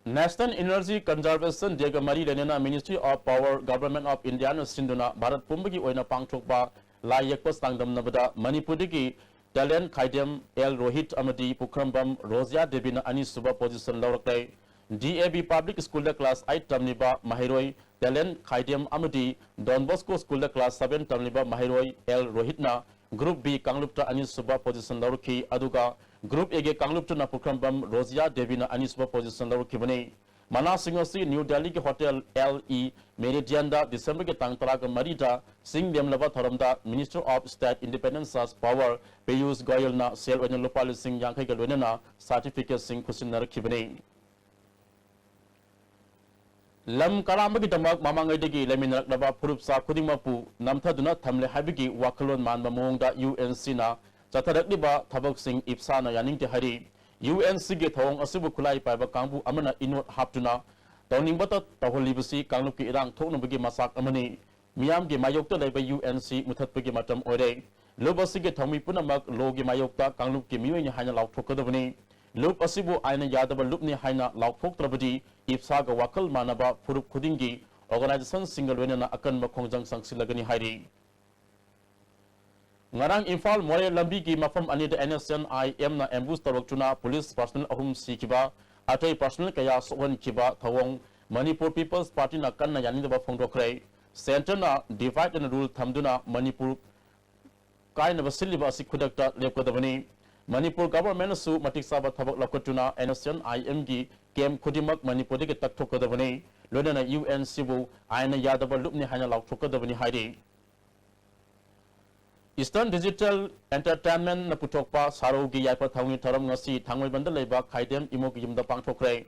National Energy Conservation Day ꯒ ꯃꯔꯤ ꯂꯩꯅꯅ Ministry of Power, Government of India ꯅ ꯁꯤꯟꯗꯨꯅ ꯚꯥꯔꯠ ꯄꯨꯝꯕꯒꯤ ꯑꯣꯏꯅ ꯄꯥꯡꯊꯣꯛꯄ ꯂꯥꯏ ꯌꯦꯛꯄ ꯆꯥꯡꯗꯝꯅꯕꯗ ꯃꯅꯤꯄꯨꯔꯗꯒꯤ ꯇꯦꯂꯦꯟ ꯈꯥꯏꯗꯦꯝ ꯑꯦꯜ ꯔꯣꯍꯤꯠ ꯑꯃꯗꯤ ꯄꯨꯈ꯭ꯔꯝꯕꯝ ꯔꯣꯖꯤꯌꯥ ꯗꯦꯕꯤꯅ ꯑꯅꯤꯁꯨꯕ position ꯂꯧꯔꯛꯂꯦ꯫ D A V Public School the class eight ꯇꯝꯂꯤꯕ ꯃꯍꯩꯔꯣꯏ ꯇꯦꯂꯦꯟ ꯈꯥꯏꯗꯦꯝ ꯑꯃꯗꯤ Don Bosco School ꯗ class seven ꯇꯝꯂꯤꯕ ꯃꯍꯩꯔꯣꯏ ꯑꯦꯜ ꯔꯣꯍꯤꯠꯅ Group B ꯀꯥꯡꯂꯨꯞꯇ ꯑꯅꯤꯁꯨꯕ position ꯂꯧꯔꯛꯈꯤ, ꯑꯗꯨꯒ Group A ꯒꯤ ꯀꯥꯡꯂꯨꯞꯇꯅ ꯄꯨꯈ꯭ꯔꯝꯕꯝ ꯔꯣꯖꯤꯌꯥ ꯗꯦꯕꯤꯅ ꯑꯅꯤꯁꯨꯕ position ꯂꯧꯔꯛꯈꯤꯕꯅꯤ꯫ ꯃꯅꯥꯁꯤꯡ ꯑꯁꯤ ꯅ꯭ꯌꯨ ꯗꯦꯜꯂꯤꯒꯤ ꯍꯣꯇꯦꯜ ꯑꯦꯜ ꯏ ꯃꯦꯔꯤꯗꯤꯌꯟꯗ ꯗꯤꯁꯦꯝꯕꯔꯒꯤ ꯇꯥꯡ ꯇꯔꯥꯒ ꯃꯔꯤꯗ ꯆꯤꯡ ꯂꯦꯝꯂꯕ ꯊꯧꯔꯝꯗ Minister of State Independent Charge Power Piyush ꯒꯣꯌꯜꯅ ꯁꯦꯜ ꯑꯣꯏꯅ ꯂꯨꯄꯥ ꯂꯤꯁꯤꯡ ꯌꯥꯡꯈꯩꯒ ꯂꯣꯏꯅꯅ certificateꯁꯤꯡ ꯈꯨꯠꯁꯤꯟꯅꯔꯛꯈꯤꯕꯅꯤ꯫ ꯂꯝ ꯀꯔꯥꯝꯕꯒꯤꯗꯃꯛ ꯃꯃꯥꯡꯉꯩꯗꯒꯤ ꯂꯩꯃꯤꯟꯅꯔꯛꯂꯕ ꯐꯨꯔꯨꯞꯆꯥ ꯈꯨꯗꯤꯡꯃꯛꯄꯨ ꯅꯝꯊꯗꯨꯅ ꯊꯝꯂꯦ ꯍꯥꯏꯕꯒꯤ ꯋꯥꯈꯜꯂꯣꯟ ꯃꯥꯟꯕ ꯃꯑꯣꯡꯗ UNCꯅ ꯆꯠꯊꯔꯛꯂꯤꯕ ꯊꯕꯛꯁꯤꯡ ꯏꯞꯁꯥꯅ ꯌꯥꯅꯤꯡꯗꯦ ꯍꯥꯏꯔꯤ꯫ UNCꯒꯤ ꯊꯧꯑꯣꯡ ꯑꯁꯤꯕꯨ ꯈꯨꯠꯂꯥꯏ ꯄꯥꯏꯕ ꯀꯥꯡꯕꯨ ꯑꯃꯅ ꯏꯅꯣꯠ ꯍꯥꯞꯇꯨꯅ ꯇꯧꯅꯤꯡꯕꯇ ꯇꯧꯍꯜꯂꯤꯕꯁꯤ ꯀꯥꯡꯂꯨꯞꯀꯤ ꯏꯔꯥꯡ ꯊꯣꯛꯅꯕꯒꯤ ꯃꯆꯥꯛ ꯑꯃꯅꯤ꯫ ꯃꯤꯌꯥꯝꯒꯤ ꯃꯥꯌꯣꯛꯇ ꯂꯩꯕ UNC ꯃꯨꯊꯠꯄꯒꯤ ꯃꯇꯝ ꯑꯣꯏꯔꯦ꯫ ꯂꯨꯞ ꯑꯁꯤꯒꯤ ꯊꯧꯃꯤ ꯄꯨꯝꯅꯃꯛ ꯂꯣꯒꯤ ꯃꯥꯌꯣꯛꯇ ꯀꯥꯡꯂꯨꯞꯀꯤ ꯃꯤꯑꯣꯏꯅꯤ ꯍꯥꯏꯅ ꯂꯥꯎꯊꯣꯛꯀꯗꯕꯅꯤ꯫ ꯂꯨꯞ ꯑꯁꯤꯕꯨ ꯑꯥꯏꯟꯅ ꯌꯥꯗꯕ ꯂꯨꯞꯅꯤ ꯍꯥꯏꯅ ꯂꯥꯎꯊꯣꯛꯇ꯭ꯔꯕꯗꯤ ꯏꯞꯁꯥꯒ ꯋꯥꯈꯜ ꯃꯥꯟꯅꯕ ꯐꯨꯔꯨꯞ ꯈꯨꯗꯤꯡꯒꯤ organizationꯁꯤꯡꯒ ꯂꯣꯏꯅꯅ ꯑꯀꯟꯕ ꯈꯣꯡꯖꯪ ꯆꯪꯁꯤꯜꯂꯒꯅꯤ ꯍꯥꯏꯔꯤ꯫ ꯉꯔꯥꯡ ꯏꯝꯐꯥꯜ ꯃꯣꯔꯦ ꯂꯝꯕꯤꯒꯤ ꯃꯐꯝ ꯑꯅꯤꯗ NSCN-IMꯅ ambush ꯇꯧꯔꯛꯇꯨꯅ police personnel ꯑꯍꯨꯝ ꯁꯤꯈꯤꯕ, ꯑꯇꯩ personnel ꯀꯌꯥ ꯁꯣꯛꯍꯟꯈꯤꯕ ꯊꯧꯑꯣꯡ ꯃꯅꯤꯄꯨꯔ People's Partyꯅ ꯀꯟꯅ ꯌꯥꯅꯤꯡꯗꯕ ꯐꯣꯡꯗꯣꯛꯈ꯭ꯔꯦ꯫ Centreꯅ divide and rule ꯊꯝꯗꯨꯅ ꯃꯅꯤꯄꯨꯔ ꯀꯥꯏꯅꯕ ꯁꯤꯜꯂꯤꯕ ꯑꯁꯤ ꯈꯨꯗꯛꯇ ꯂꯦꯞꯀꯗꯕꯅꯤ꯫ ꯃꯅꯤꯄꯨꯔ governmentꯅꯁꯨ ꯃꯇꯤꯛ ꯆꯥꯕ ꯊꯕꯛ ꯂꯧꯈꯠꯇꯨꯅ NSCN-IMꯒꯤ camp ꯈꯨꯗꯤꯡꯃꯛ ꯃꯅꯤꯄꯨꯔꯗꯒꯤ ꯇꯛꯊꯣꯛꯀꯗꯕꯅꯤ꯫ ꯂꯣꯏꯅꯅ UNCꯕꯨ ꯑꯥꯏꯟꯅ ꯌꯥꯗꯕ ꯂꯨꯞꯅꯤ ꯍꯥꯏꯅ ꯂꯥꯎꯊꯣꯛꯀꯗꯕꯅꯤ ꯍꯥꯏꯔꯤ꯫ Eastern Digital Entertainmentꯅ ꯄꯨꯊꯣꯛꯄ ꯁꯥꯔꯧꯒꯤ ꯌꯥꯏꯐ ꯊꯧꯅꯤ ꯊꯧꯔꯝ ꯉꯁꯤ ꯊꯥꯡꯃꯩꯕꯟꯗ ꯂꯩꯕ ꯈꯥꯏꯗꯦꯝ ꯏꯃꯣꯒꯤ ꯌꯨꯝꯗ ꯄꯥꯡꯊꯣꯛꯈ꯭ꯔꯦ꯫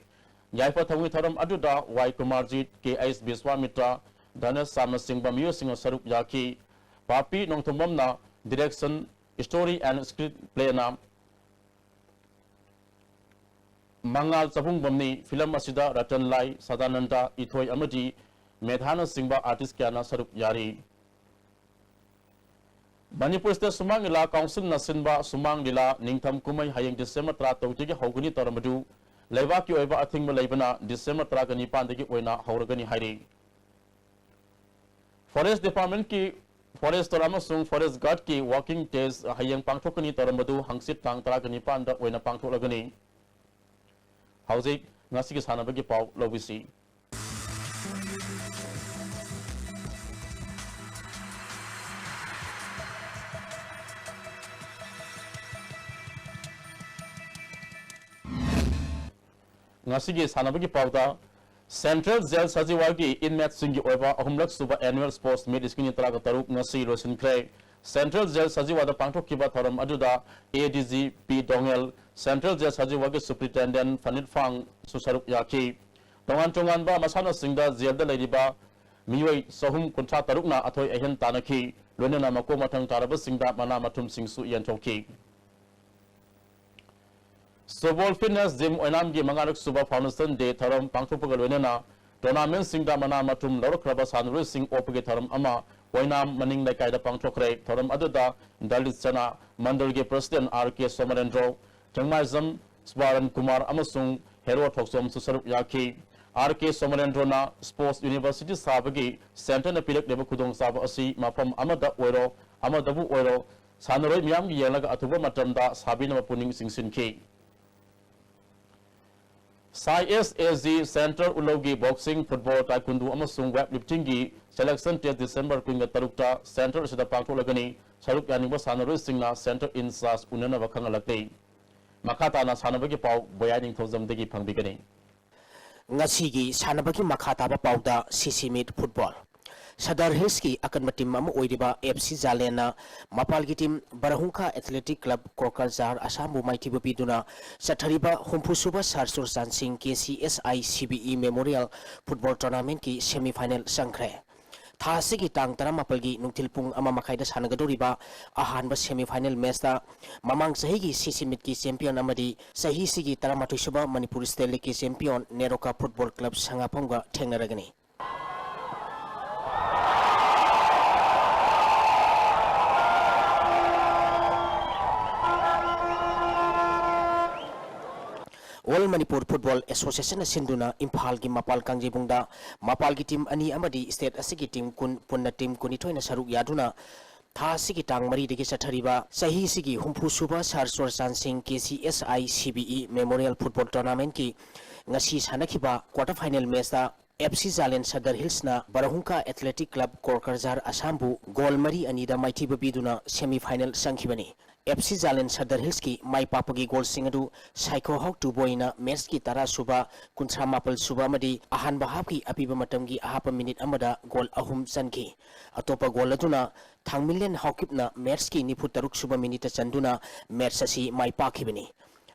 ꯌꯥꯏꯐ ꯊꯧꯅꯤ ꯊꯧꯔꯝ ꯑꯗꯨꯗ ꯋꯥꯏ ꯀꯨꯃꯥꯔꯖꯤꯠ, ꯀꯦ ꯑꯩꯆ ꯕꯤꯁ꯭ꯋꯥꯃꯤꯇ꯭ꯔ, ꯙꯅꯦꯁ ꯁꯥꯝꯅꯆꯤꯡꯕ ꯃꯤꯑꯣꯏꯁꯤꯡꯅ ꯁꯔꯨꯛ ꯌꯥꯈꯤ꯫ ꯄꯥꯄꯤ ꯅꯣꯡꯊꯣꯝꯕꯝꯅ direction, story and screenplayꯅ ꯃꯉꯥꯜ ꯆꯕꯨꯡꯕꯝꯅꯤ꯫ ꯐꯤꯂꯝ ꯑꯁꯤꯗ ꯔꯇꯟ ꯂꯥꯏ, ꯁꯗꯥꯅꯟꯗ, ꯏꯊꯣꯏ ꯑꯃꯗꯤ ꯃꯦꯙꯥꯅꯆꯤꯡꯕ artist ꯀꯌꯥꯅ ꯁꯔꯨꯛ ꯌꯥꯔꯤ꯫ ꯃꯅꯤꯄꯨꯔ ꯁ꯭ꯇꯦꯠ ꯁꯨꯃꯥꯡ ꯂꯤꯂꯥ ꯀꯥꯎꯟꯁꯤꯜꯅ ꯁꯤꯟꯕ ꯁꯨꯃꯥꯡ ꯂꯤꯂꯥ ꯅꯤꯡꯊꯝ ꯀꯨꯝꯍꯩ ꯍꯌꯦꯡ ꯗꯤꯁꯦꯝꯕꯔ ꯇꯔꯥꯇꯔꯨꯛꯇꯒꯤ ꯍꯧꯒꯅꯤ ꯇꯧꯔꯝꯕꯗꯨ ꯂꯩꯕꯥꯛꯀꯤ ꯑꯣꯏꯕ ꯑꯊꯤꯡꯕ ꯂꯩꯕꯅ ꯗꯤꯁꯦꯝꯕꯔ ꯇꯔꯥꯒ ꯅꯤꯄꯥꯟꯗꯒꯤ ꯑꯣꯏꯅ ꯍꯧꯔꯒꯅꯤ ꯍꯥꯏꯔꯤ꯫ Forest Departmentꯀꯤ forester ꯑꯃꯁꯨꯡ forest guardꯀꯤ walking test ꯍꯌꯦꯡ ꯄꯥꯡꯊꯣꯛꯀꯅꯤ ꯇꯧꯔꯝꯕꯗꯨ ꯍꯪꯆꯤꯠ ꯇꯥꯡ ꯇꯔꯥꯒ ꯅꯤꯄꯥꯟꯗ ꯑꯣꯏꯅ ꯄꯥꯡꯊꯣꯛꯂꯒꯅꯤ꯫ ꯍꯧꯖꯤꯛ ꯉꯁꯤꯒꯤ ꯁꯥꯟꯅꯕꯒꯤ ꯄꯥꯎ ꯂꯧꯕꯤꯁꯤ꯫ ꯉꯁꯤꯒꯤ ꯁꯥꯟꯅꯕꯒꯤ ꯄꯥꯎꯗ, Central Jail ꯁꯖꯤꯋꯥꯒꯤ inmateꯁꯤꯡꯒꯤ ꯑꯣꯏꯕ ꯑꯍꯨꯝꯂꯛ ꯁꯨꯕ annual sports meet ꯂꯤꯁꯤꯡ ꯑꯅꯤ ꯇꯔꯥꯒ ꯇꯔꯨꯛ ꯉꯁꯤ ꯂꯣꯏꯁꯤꯟꯈ꯭ꯔꯦ꯫ Central Jail ꯁꯖꯤꯋꯥꯗ ꯄꯥꯡꯊꯣꯛꯈꯤꯕ ꯊꯧꯔꯝ ꯑꯗꯨꯗ A D G P ꯗꯣꯉꯦꯜ, Central Jail ꯁꯖꯤꯋꯥꯒꯤ superintendent ꯐꯅꯤꯠ ꯐꯥꯡꯁꯨ ꯁꯔꯨꯛ ꯌꯥꯈꯤ꯫ ꯇꯣꯉꯥꯟ ꯇꯣꯉꯥꯟꯕ ꯃꯁꯥꯟꯅꯁꯤꯡꯗ jailꯗ ꯂꯩꯔꯤꯕ ꯃꯤꯑꯣꯏ ꯆꯍꯨꯝ ꯀꯨꯟꯊ꯭ꯔꯥ ꯇꯔꯨꯛꯅ ꯑꯊꯣꯏ ꯑꯍꯦꯟ ꯇꯥꯟꯅꯈꯤ꯫ ꯂꯣꯏꯅꯅ ꯃꯀꯣꯛ ꯃꯊꯪ ꯇꯥꯔꯕꯁꯤꯡꯗ ꯃꯅꯥ ꯃꯊꯨꯝꯁꯤꯡꯁꯨ ꯌꯦꯟꯊꯣꯛꯈꯤ꯫ ꯁꯣꯕꯣꯜ Fitness Gym ꯑꯣꯏꯅꯥꯝꯒꯤ ꯃꯉꯥꯔꯛ ꯁꯨꯕ Foundation Day ꯊꯧꯔꯝ ꯄꯥꯡꯊꯣꯛꯄꯒ ꯂꯣꯏꯅꯅ tournamentꯁꯤꯡꯗ ꯃꯅꯥ ꯃꯊꯨꯝ ꯂꯧꯔꯛꯈ꯭ꯔꯕ ꯁꯥꯟꯅꯔꯣꯏꯁꯤꯡ ꯑꯣꯛꯄꯒꯤ ꯊꯧꯔꯝ ꯑꯃ ꯑꯣꯏꯅꯥꯝ ꯃꯅꯤꯡ ꯂꯩꯀꯥꯏꯗ ꯄꯥꯡꯊꯣꯛꯈ꯭ꯔꯦ꯫ ꯊꯧꯔꯝ ꯑꯗꯨꯗ ꯗꯂꯤꯠ ꯆꯅꯥ ꯃꯟꯗꯜꯒꯤ president R K ꯁꯣꯃꯔꯦꯟꯗ꯭ꯔꯣ, ꯊꯦꯡꯃꯥꯏꯖꯝ ꯁ꯭ꯋꯥꯔꯟ ꯀꯨꯃꯥꯔ ꯑꯃꯁꯨꯡ ꯍꯦꯔꯣ ꯊꯣꯛꯆꯣꯝꯁꯨ ꯁꯔꯨꯛ ꯌꯥꯈꯤ꯫ R K ꯁꯣꯃꯔꯦꯟꯗ꯭ꯔꯣꯅ sports university ꯁꯥꯕꯒꯤ centreꯅ ꯄꯤꯔꯛꯂꯤꯕ ꯈꯨꯗꯣꯡꯆꯥꯕ ꯑꯁꯤ ꯃꯐꯝ ꯑꯃꯗ ꯑꯣꯏꯔꯣ, ꯑꯃꯗꯕꯨ ꯑꯣꯏꯔꯣ, ꯁꯥꯟꯅꯔꯣꯏ ꯃꯤꯌꯥꯝꯒꯤ ꯌꯦꯡꯂꯒ ꯑꯊꯨꯕ ꯃꯇꯝꯗ ꯁꯥꯕꯤꯅꯕ ꯄꯨꯛꯅꯤꯡ ꯆꯤꯡꯁꯤꯟꯈꯤ꯫ SAI S A G Centre ꯎꯂꯧꯒꯤ boxing, football, taekwondo ꯑꯃꯁꯨꯡ weightliftingꯒꯤ selection test ꯗꯤꯁꯦꯝꯕꯔ ꯀꯨꯟꯒ ꯇꯔꯨꯛꯇ centre ꯑꯁꯤꯗ ꯄꯥꯡꯊꯣꯛꯂꯒꯅꯤ꯫ ꯁꯔꯨꯛ ꯌꯥꯅꯤꯡꯕ ꯁꯥꯟꯅꯔꯣꯏꯁꯤꯡꯅ centre in charge ꯎꯅꯅꯕ ꯈꯪꯍꯜꯂꯛꯂꯤ꯫ ꯃꯈꯥ ꯇꯥꯅ ꯁꯥꯟꯅꯕꯒꯤ ꯄꯥꯎ ꯕꯣꯌꯥꯏ ꯅꯤꯡꯊꯧꯖꯝꯗꯒꯤ ꯐꯪꯕꯤꯒꯅꯤ꯫ ꯉꯁꯤꯒꯤ ꯁꯥꯟꯅꯕꯒꯤ ꯃꯈꯥ ꯇꯥꯕ ꯄꯥꯎꯗ C C meet football꯫ Sadar ꯍꯤꯜꯁꯀꯤ ꯑꯀꯟꯕ ꯇꯤꯝ ꯑꯃ ꯑꯣꯏꯔꯤꯕ F C ꯖꯥꯂꯦꯟꯅ ꯃꯄꯥꯜꯒꯤ team ꯕꯔꯍꯨꯡꯈꯥ athletic club ꯀꯣꯀꯔꯖꯥꯔ ꯑꯁꯥꯝꯕꯨ ꯃꯥꯏꯊꯤꯕ ꯄꯤꯗꯨꯅ ꯆꯠꯊꯔꯤꯕ ꯍꯨꯝꯐꯨ ꯁꯨꯕ ꯁꯥꯔ ꯆꯨꯔꯆꯥꯟ ꯁꯤꯡ K C S I C B E memorial football ꯇꯣꯔꯅꯥꯃꯦꯟꯠꯀꯤ ꯁꯦꯃꯤ ꯐꯥꯏꯅꯦꯜ ꯆꯪꯈ꯭ꯔꯦ꯫ ꯊꯥ ꯑꯁꯤꯒꯤ ꯇꯥꯡ ꯇꯔꯥꯃꯥꯄꯜꯒꯤ ꯅꯨꯡꯊꯤꯜ ꯄꯨꯡ ꯑꯃ ꯃꯈꯥꯏꯗ ꯁꯥꯟꯅꯒꯗꯧꯔꯤꯕ ꯑꯍꯥꯟꯕ ꯁꯦꯃꯤ ꯐꯥꯏꯅꯦꯜ ꯃꯦꯆꯇ ꯃꯃꯥꯡ ꯆꯍꯤꯒꯤ ꯁꯤꯁꯤ ꯃꯤꯠꯀꯤ ꯆꯦꯝꯄꯤꯌꯟ ꯑꯃꯗꯤ ꯆꯍꯤꯁꯤꯒꯤ ꯇꯔꯥꯃꯥꯊꯣꯏ ꯁꯨꯕ ꯃꯅꯤꯄꯨꯔ ꯁ꯭ꯇꯦꯠ ꯂꯤꯒꯀꯤ ꯆꯦꯝꯄꯤꯌꯟ ꯅꯦꯔꯣꯀꯥ ꯐꯨꯠꯕꯣꯜ ꯀ꯭ꯂꯕ ꯁꯉꯥꯐꯝꯒ ꯊꯦꯡꯅꯔꯒꯅꯤ꯫ ꯑꯣꯜ ꯃꯅꯤꯄꯨꯔ ꯐꯨꯠꯕꯣꯜ ꯑꯦꯁꯣꯁꯤꯌꯦꯁꯟꯅ ꯁꯤꯟꯗꯨꯅ ꯏꯝꯐꯥꯜꯒꯤ ꯃꯄꯥꯜ ꯀꯥꯡꯖꯩꯕꯨꯡꯗ ꯃꯄꯥꯜꯒꯤ ꯇꯤꯝ ꯑꯅꯤ ꯑꯃꯗꯤ ꯁ꯭ꯇꯦꯠ ꯑꯁꯤꯒꯤ ꯇꯤꯝ ꯀꯨꯟ, ꯄꯨꯟꯅ ꯇꯤꯝ ꯀꯨꯟꯅꯤꯊꯣꯏꯅ ꯁꯔꯨꯛ ꯌꯥꯗꯨꯅ ꯊꯥ ꯑꯁꯤꯒꯤ ꯇꯥꯡ ꯃꯔꯤꯗꯒꯤ ꯆꯠꯊꯔꯤꯕ ꯆꯍꯤꯁꯤꯒꯤ ꯍꯨꯝꯐꯨ ꯁꯨꯕ ꯁꯥꯔ ꯆꯨꯔꯆꯥꯟ ꯁꯤꯡ K C S I C B E memorial football ꯇꯣꯔꯅꯥꯃꯦꯟꯠꯀꯤ ꯉꯁꯤ ꯁꯥꯟꯅꯈꯤꯕ quarter final ꯃꯦꯆꯇ F C Zalen Sadar ꯍꯤꯜꯁꯅ ꯕꯔꯍꯨꯡꯀꯥ athletic club ꯀꯣꯔꯀꯔꯖꯥꯔ ꯑꯁꯥꯝꯕꯨ goal ꯃꯔꯤ ꯑꯅꯤꯗ ꯃꯥꯏꯊꯤꯕ ꯄꯤꯗꯨꯅ semi final ꯆꯪꯈꯤꯕꯅꯤ꯫ F C Zalen Sadar ꯍꯤꯜꯁꯀꯤ ꯃꯥꯏ ꯄꯥꯛꯄꯒꯤ ꯒꯣꯜꯁꯤꯡ ꯑꯗꯨ ꯁꯥꯏꯈꯣ ꯍꯥꯎ ꯇꯨꯕꯣꯏꯅ ꯃꯦꯆꯀꯤ ꯇꯔꯥ ꯁꯨꯕ, ꯀꯨꯟꯊ꯭ꯔꯥ ꯃꯥꯄꯜ ꯁꯨꯕ ꯑꯃꯗꯤ ꯑꯍꯥꯟꯕ ꯍꯥꯞꯀꯤ ꯑꯄꯤꯕ ꯃꯇꯝꯒꯤ ꯑꯍꯥꯞꯄ ꯃꯤꯅꯤꯠ ꯑꯃꯗ ꯒꯣꯜ ꯑꯍꯨꯝ ꯆꯟꯈꯤ꯫ ꯑꯇꯣꯞꯄ ꯒꯣꯜ ꯑꯗꯨꯅ ꯊꯥꯡꯃꯤꯂꯦꯟ ꯍꯥꯎꯀꯤꯞꯅ ꯃꯦꯆꯀꯤ ꯅꯤꯐꯨ ꯇꯔꯨꯛ ꯁꯨꯕ ꯃꯤꯅꯤꯠꯇ ꯆꯟꯗꯨꯅ ꯃꯦꯆ ꯑꯁꯤ ꯃꯥꯏ ꯄꯥꯛꯈꯤꯕꯅꯤ꯫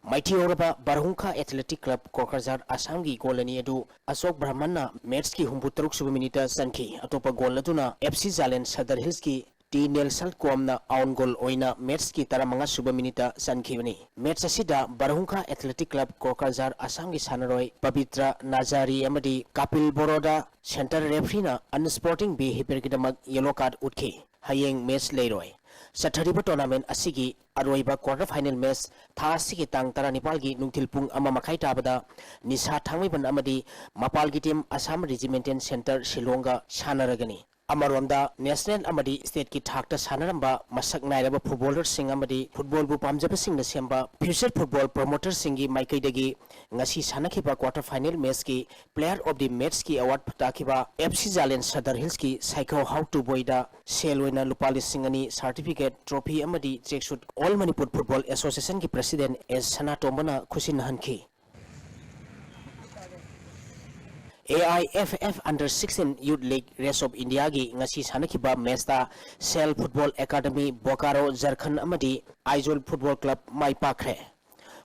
ꯃꯥꯏꯊꯤꯍꯧꯔꯕ ꯕꯔꯍꯨꯡꯈꯥ ꯑꯦꯊꯂꯦꯇꯤꯛ ꯀ꯭ꯂꯕ ꯀꯣꯀꯔꯖꯥꯔ ꯑꯁꯥꯝꯒꯤ ꯒꯣꯜ ꯑꯅꯤ ꯑꯗꯨ ꯑꯁꯣꯛ ꯕ꯭ꯔꯍꯃꯟꯅ ꯃꯦꯆꯀꯤ ꯍꯨꯝꯐꯨ ꯇꯔꯨꯛ ꯁꯨꯕ ꯃꯤꯅꯤꯠꯇ ꯆꯟꯈꯤ꯫ ꯑꯇꯣꯞꯄ ꯒꯣꯜ ꯑꯗꯨꯅ ꯑꯦꯐ ꯁꯤ ꯖꯥꯂꯦꯟ ꯁꯗꯔ ꯍꯤꯜꯁꯀꯤ ꯇꯤ ꯅꯦꯜꯁꯟ ꯀꯣꯝꯅ ꯑꯥꯎꯟ ꯒꯣꯜ ꯑꯣꯏꯅ ꯃꯦꯆꯀꯤ ꯇꯔꯥꯃꯉꯥ ꯁꯨꯕ ꯃꯤꯅꯤꯠꯇ ꯆꯟꯈꯤꯕꯅꯤ꯫ ꯃꯦꯆ ꯑꯁꯤꯗ ꯕꯔꯍꯨꯡꯈꯥ ꯑꯦꯊꯂꯦꯇꯤꯛ ꯀ꯭ꯂꯕ ꯀꯣꯀꯔꯖꯥꯔ ꯑꯁꯥꯝꯒꯤ ꯁꯥꯟꯅꯔꯣꯏ ꯄꯕꯤꯇ꯭ꯔ ꯅꯥꯖꯥꯔꯤ ꯑꯃꯗꯤ ꯀꯥꯄꯤꯜ ꯕꯣꯔꯣꯗ ꯁꯦꯟꯇꯔ ꯔꯦꯐ꯭ꯔꯤꯅ ꯑꯟꯁ꯭ꯄꯣꯔꯇꯤꯡ ꯕꯤꯍꯦꯕꯤꯌꯔꯒꯤꯗꯃꯛ ꯌꯦꯂꯣ ꯀꯥꯔꯗ ꯎꯠꯈꯤ꯫ ꯍꯌꯦꯡ ꯃꯦꯆ ꯂꯩꯔꯣꯏ꯫ ꯆꯠꯊꯔꯤꯕ ꯇꯣꯔꯅꯥꯃꯦꯟꯠ ꯑꯁꯤꯒꯤ ꯑꯔꯣꯏꯕ ꯀ꯭ꯋꯥꯇꯔ ꯐꯥꯏꯅꯦꯜ ꯃꯦꯆ ꯊꯥ ꯑꯁꯤꯒꯤ ꯇꯥꯡ ꯇꯔꯥꯅꯤꯄꯥꯜꯒꯤ ꯅꯨꯡꯊꯤꯜ ꯄꯨꯡ ꯑꯃ ꯃꯈꯥꯏ ꯇꯥꯕꯗ ꯅꯤꯁꯥ ꯊꯥꯡꯃꯩꯕꯟ ꯑꯃꯗꯤ ꯃꯄꯥꯜꯒꯤ ꯇꯤꯝ ꯑꯁꯥꯝ ꯔꯦꯖꯤꯃꯦꯟꯇꯦꯜ ꯁꯦꯟꯇꯔ ꯁꯤꯂꯣꯡꯒ ꯁꯥꯟꯅꯔꯒꯅꯤ꯫ ꯑꯃꯔꯣꯝꯗ ꯅꯦꯁꯅꯦꯜ ꯑꯃꯗꯤ ꯁ꯭ꯇꯦꯠꯀꯤ ꯊꯥꯛꯇ ꯁꯥꯟꯅꯔꯝꯕ ꯃꯁꯛ ꯅꯥꯏꯔꯕ ꯐꯨꯠꯕꯣꯂꯔꯁꯤꯡ ꯑꯃꯗꯤ ꯐꯨꯠꯕꯣꯜꯕꯨ ꯄꯥꯝꯖꯕꯁꯤꯡꯅ ꯁꯦꯝꯕ ꯐ꯭ꯌꯨꯆꯔ ꯐꯨꯠꯕꯣꯜ ꯄ꯭ꯔꯣꯃꯣꯇꯔꯁꯤꯡꯒꯤ ꯃꯥꯏꯀꯩꯗꯒꯤ ꯉꯁꯤ ꯁꯥꯟꯅꯈꯤꯕ ꯀ꯭ꯋꯥꯇꯔ ꯐꯥꯏꯅꯦꯜ ꯃꯦꯆꯀꯤ ꯄ꯭ꯂꯦꯌꯔ ꯑꯣꯐ ꯗꯤ ꯃꯦꯆꯀꯤ ꯑꯦꯋꯥꯔꯗ ꯇꯥꯈꯤꯕ ꯑꯦꯐ ꯁꯤ ꯖꯥꯂꯦꯟ ꯁꯗꯔ ꯍꯤꯜꯁꯀꯤ ꯁꯥꯏꯈꯣ ꯍꯥꯎ ꯇꯨꯕꯣꯏꯗ ꯁꯦꯜ ꯑꯣꯏꯅ ꯂꯨꯄꯥ ꯂꯤꯁꯤꯡ ꯑꯅꯤ, ꯁꯥꯔꯇꯤꯐꯤꯀꯦꯠ, ꯇ꯭ꯔꯣꯐꯤ ꯑꯃꯗꯤ track suit all Manipur football ꯑꯦꯁꯣꯁꯤꯌꯦꯁꯟꯒꯤ ꯄ꯭ꯔꯦꯁꯤꯗꯦꯟꯠ ꯑꯦꯁ ꯁꯅꯥꯇꯣꯝꯕꯅ ꯈꯨꯠꯁꯤꯟꯅꯍꯟꯈꯤ꯫ A I F F Under sixteen Youth League Race of Indiaꯒꯤ ꯉꯁꯤ ꯁꯥꯟꯅꯈꯤꯕ ꯃꯦꯆꯇ SAIL football academy, Bokaro Jharkhand ꯑꯃꯗꯤ ꯑꯥꯏꯖꯣꯜ ꯐꯨꯠꯕꯣꯜ ꯀ꯭ꯂꯕ ꯃꯥꯏ ꯄꯥꯛꯈ꯭ꯔꯦ꯫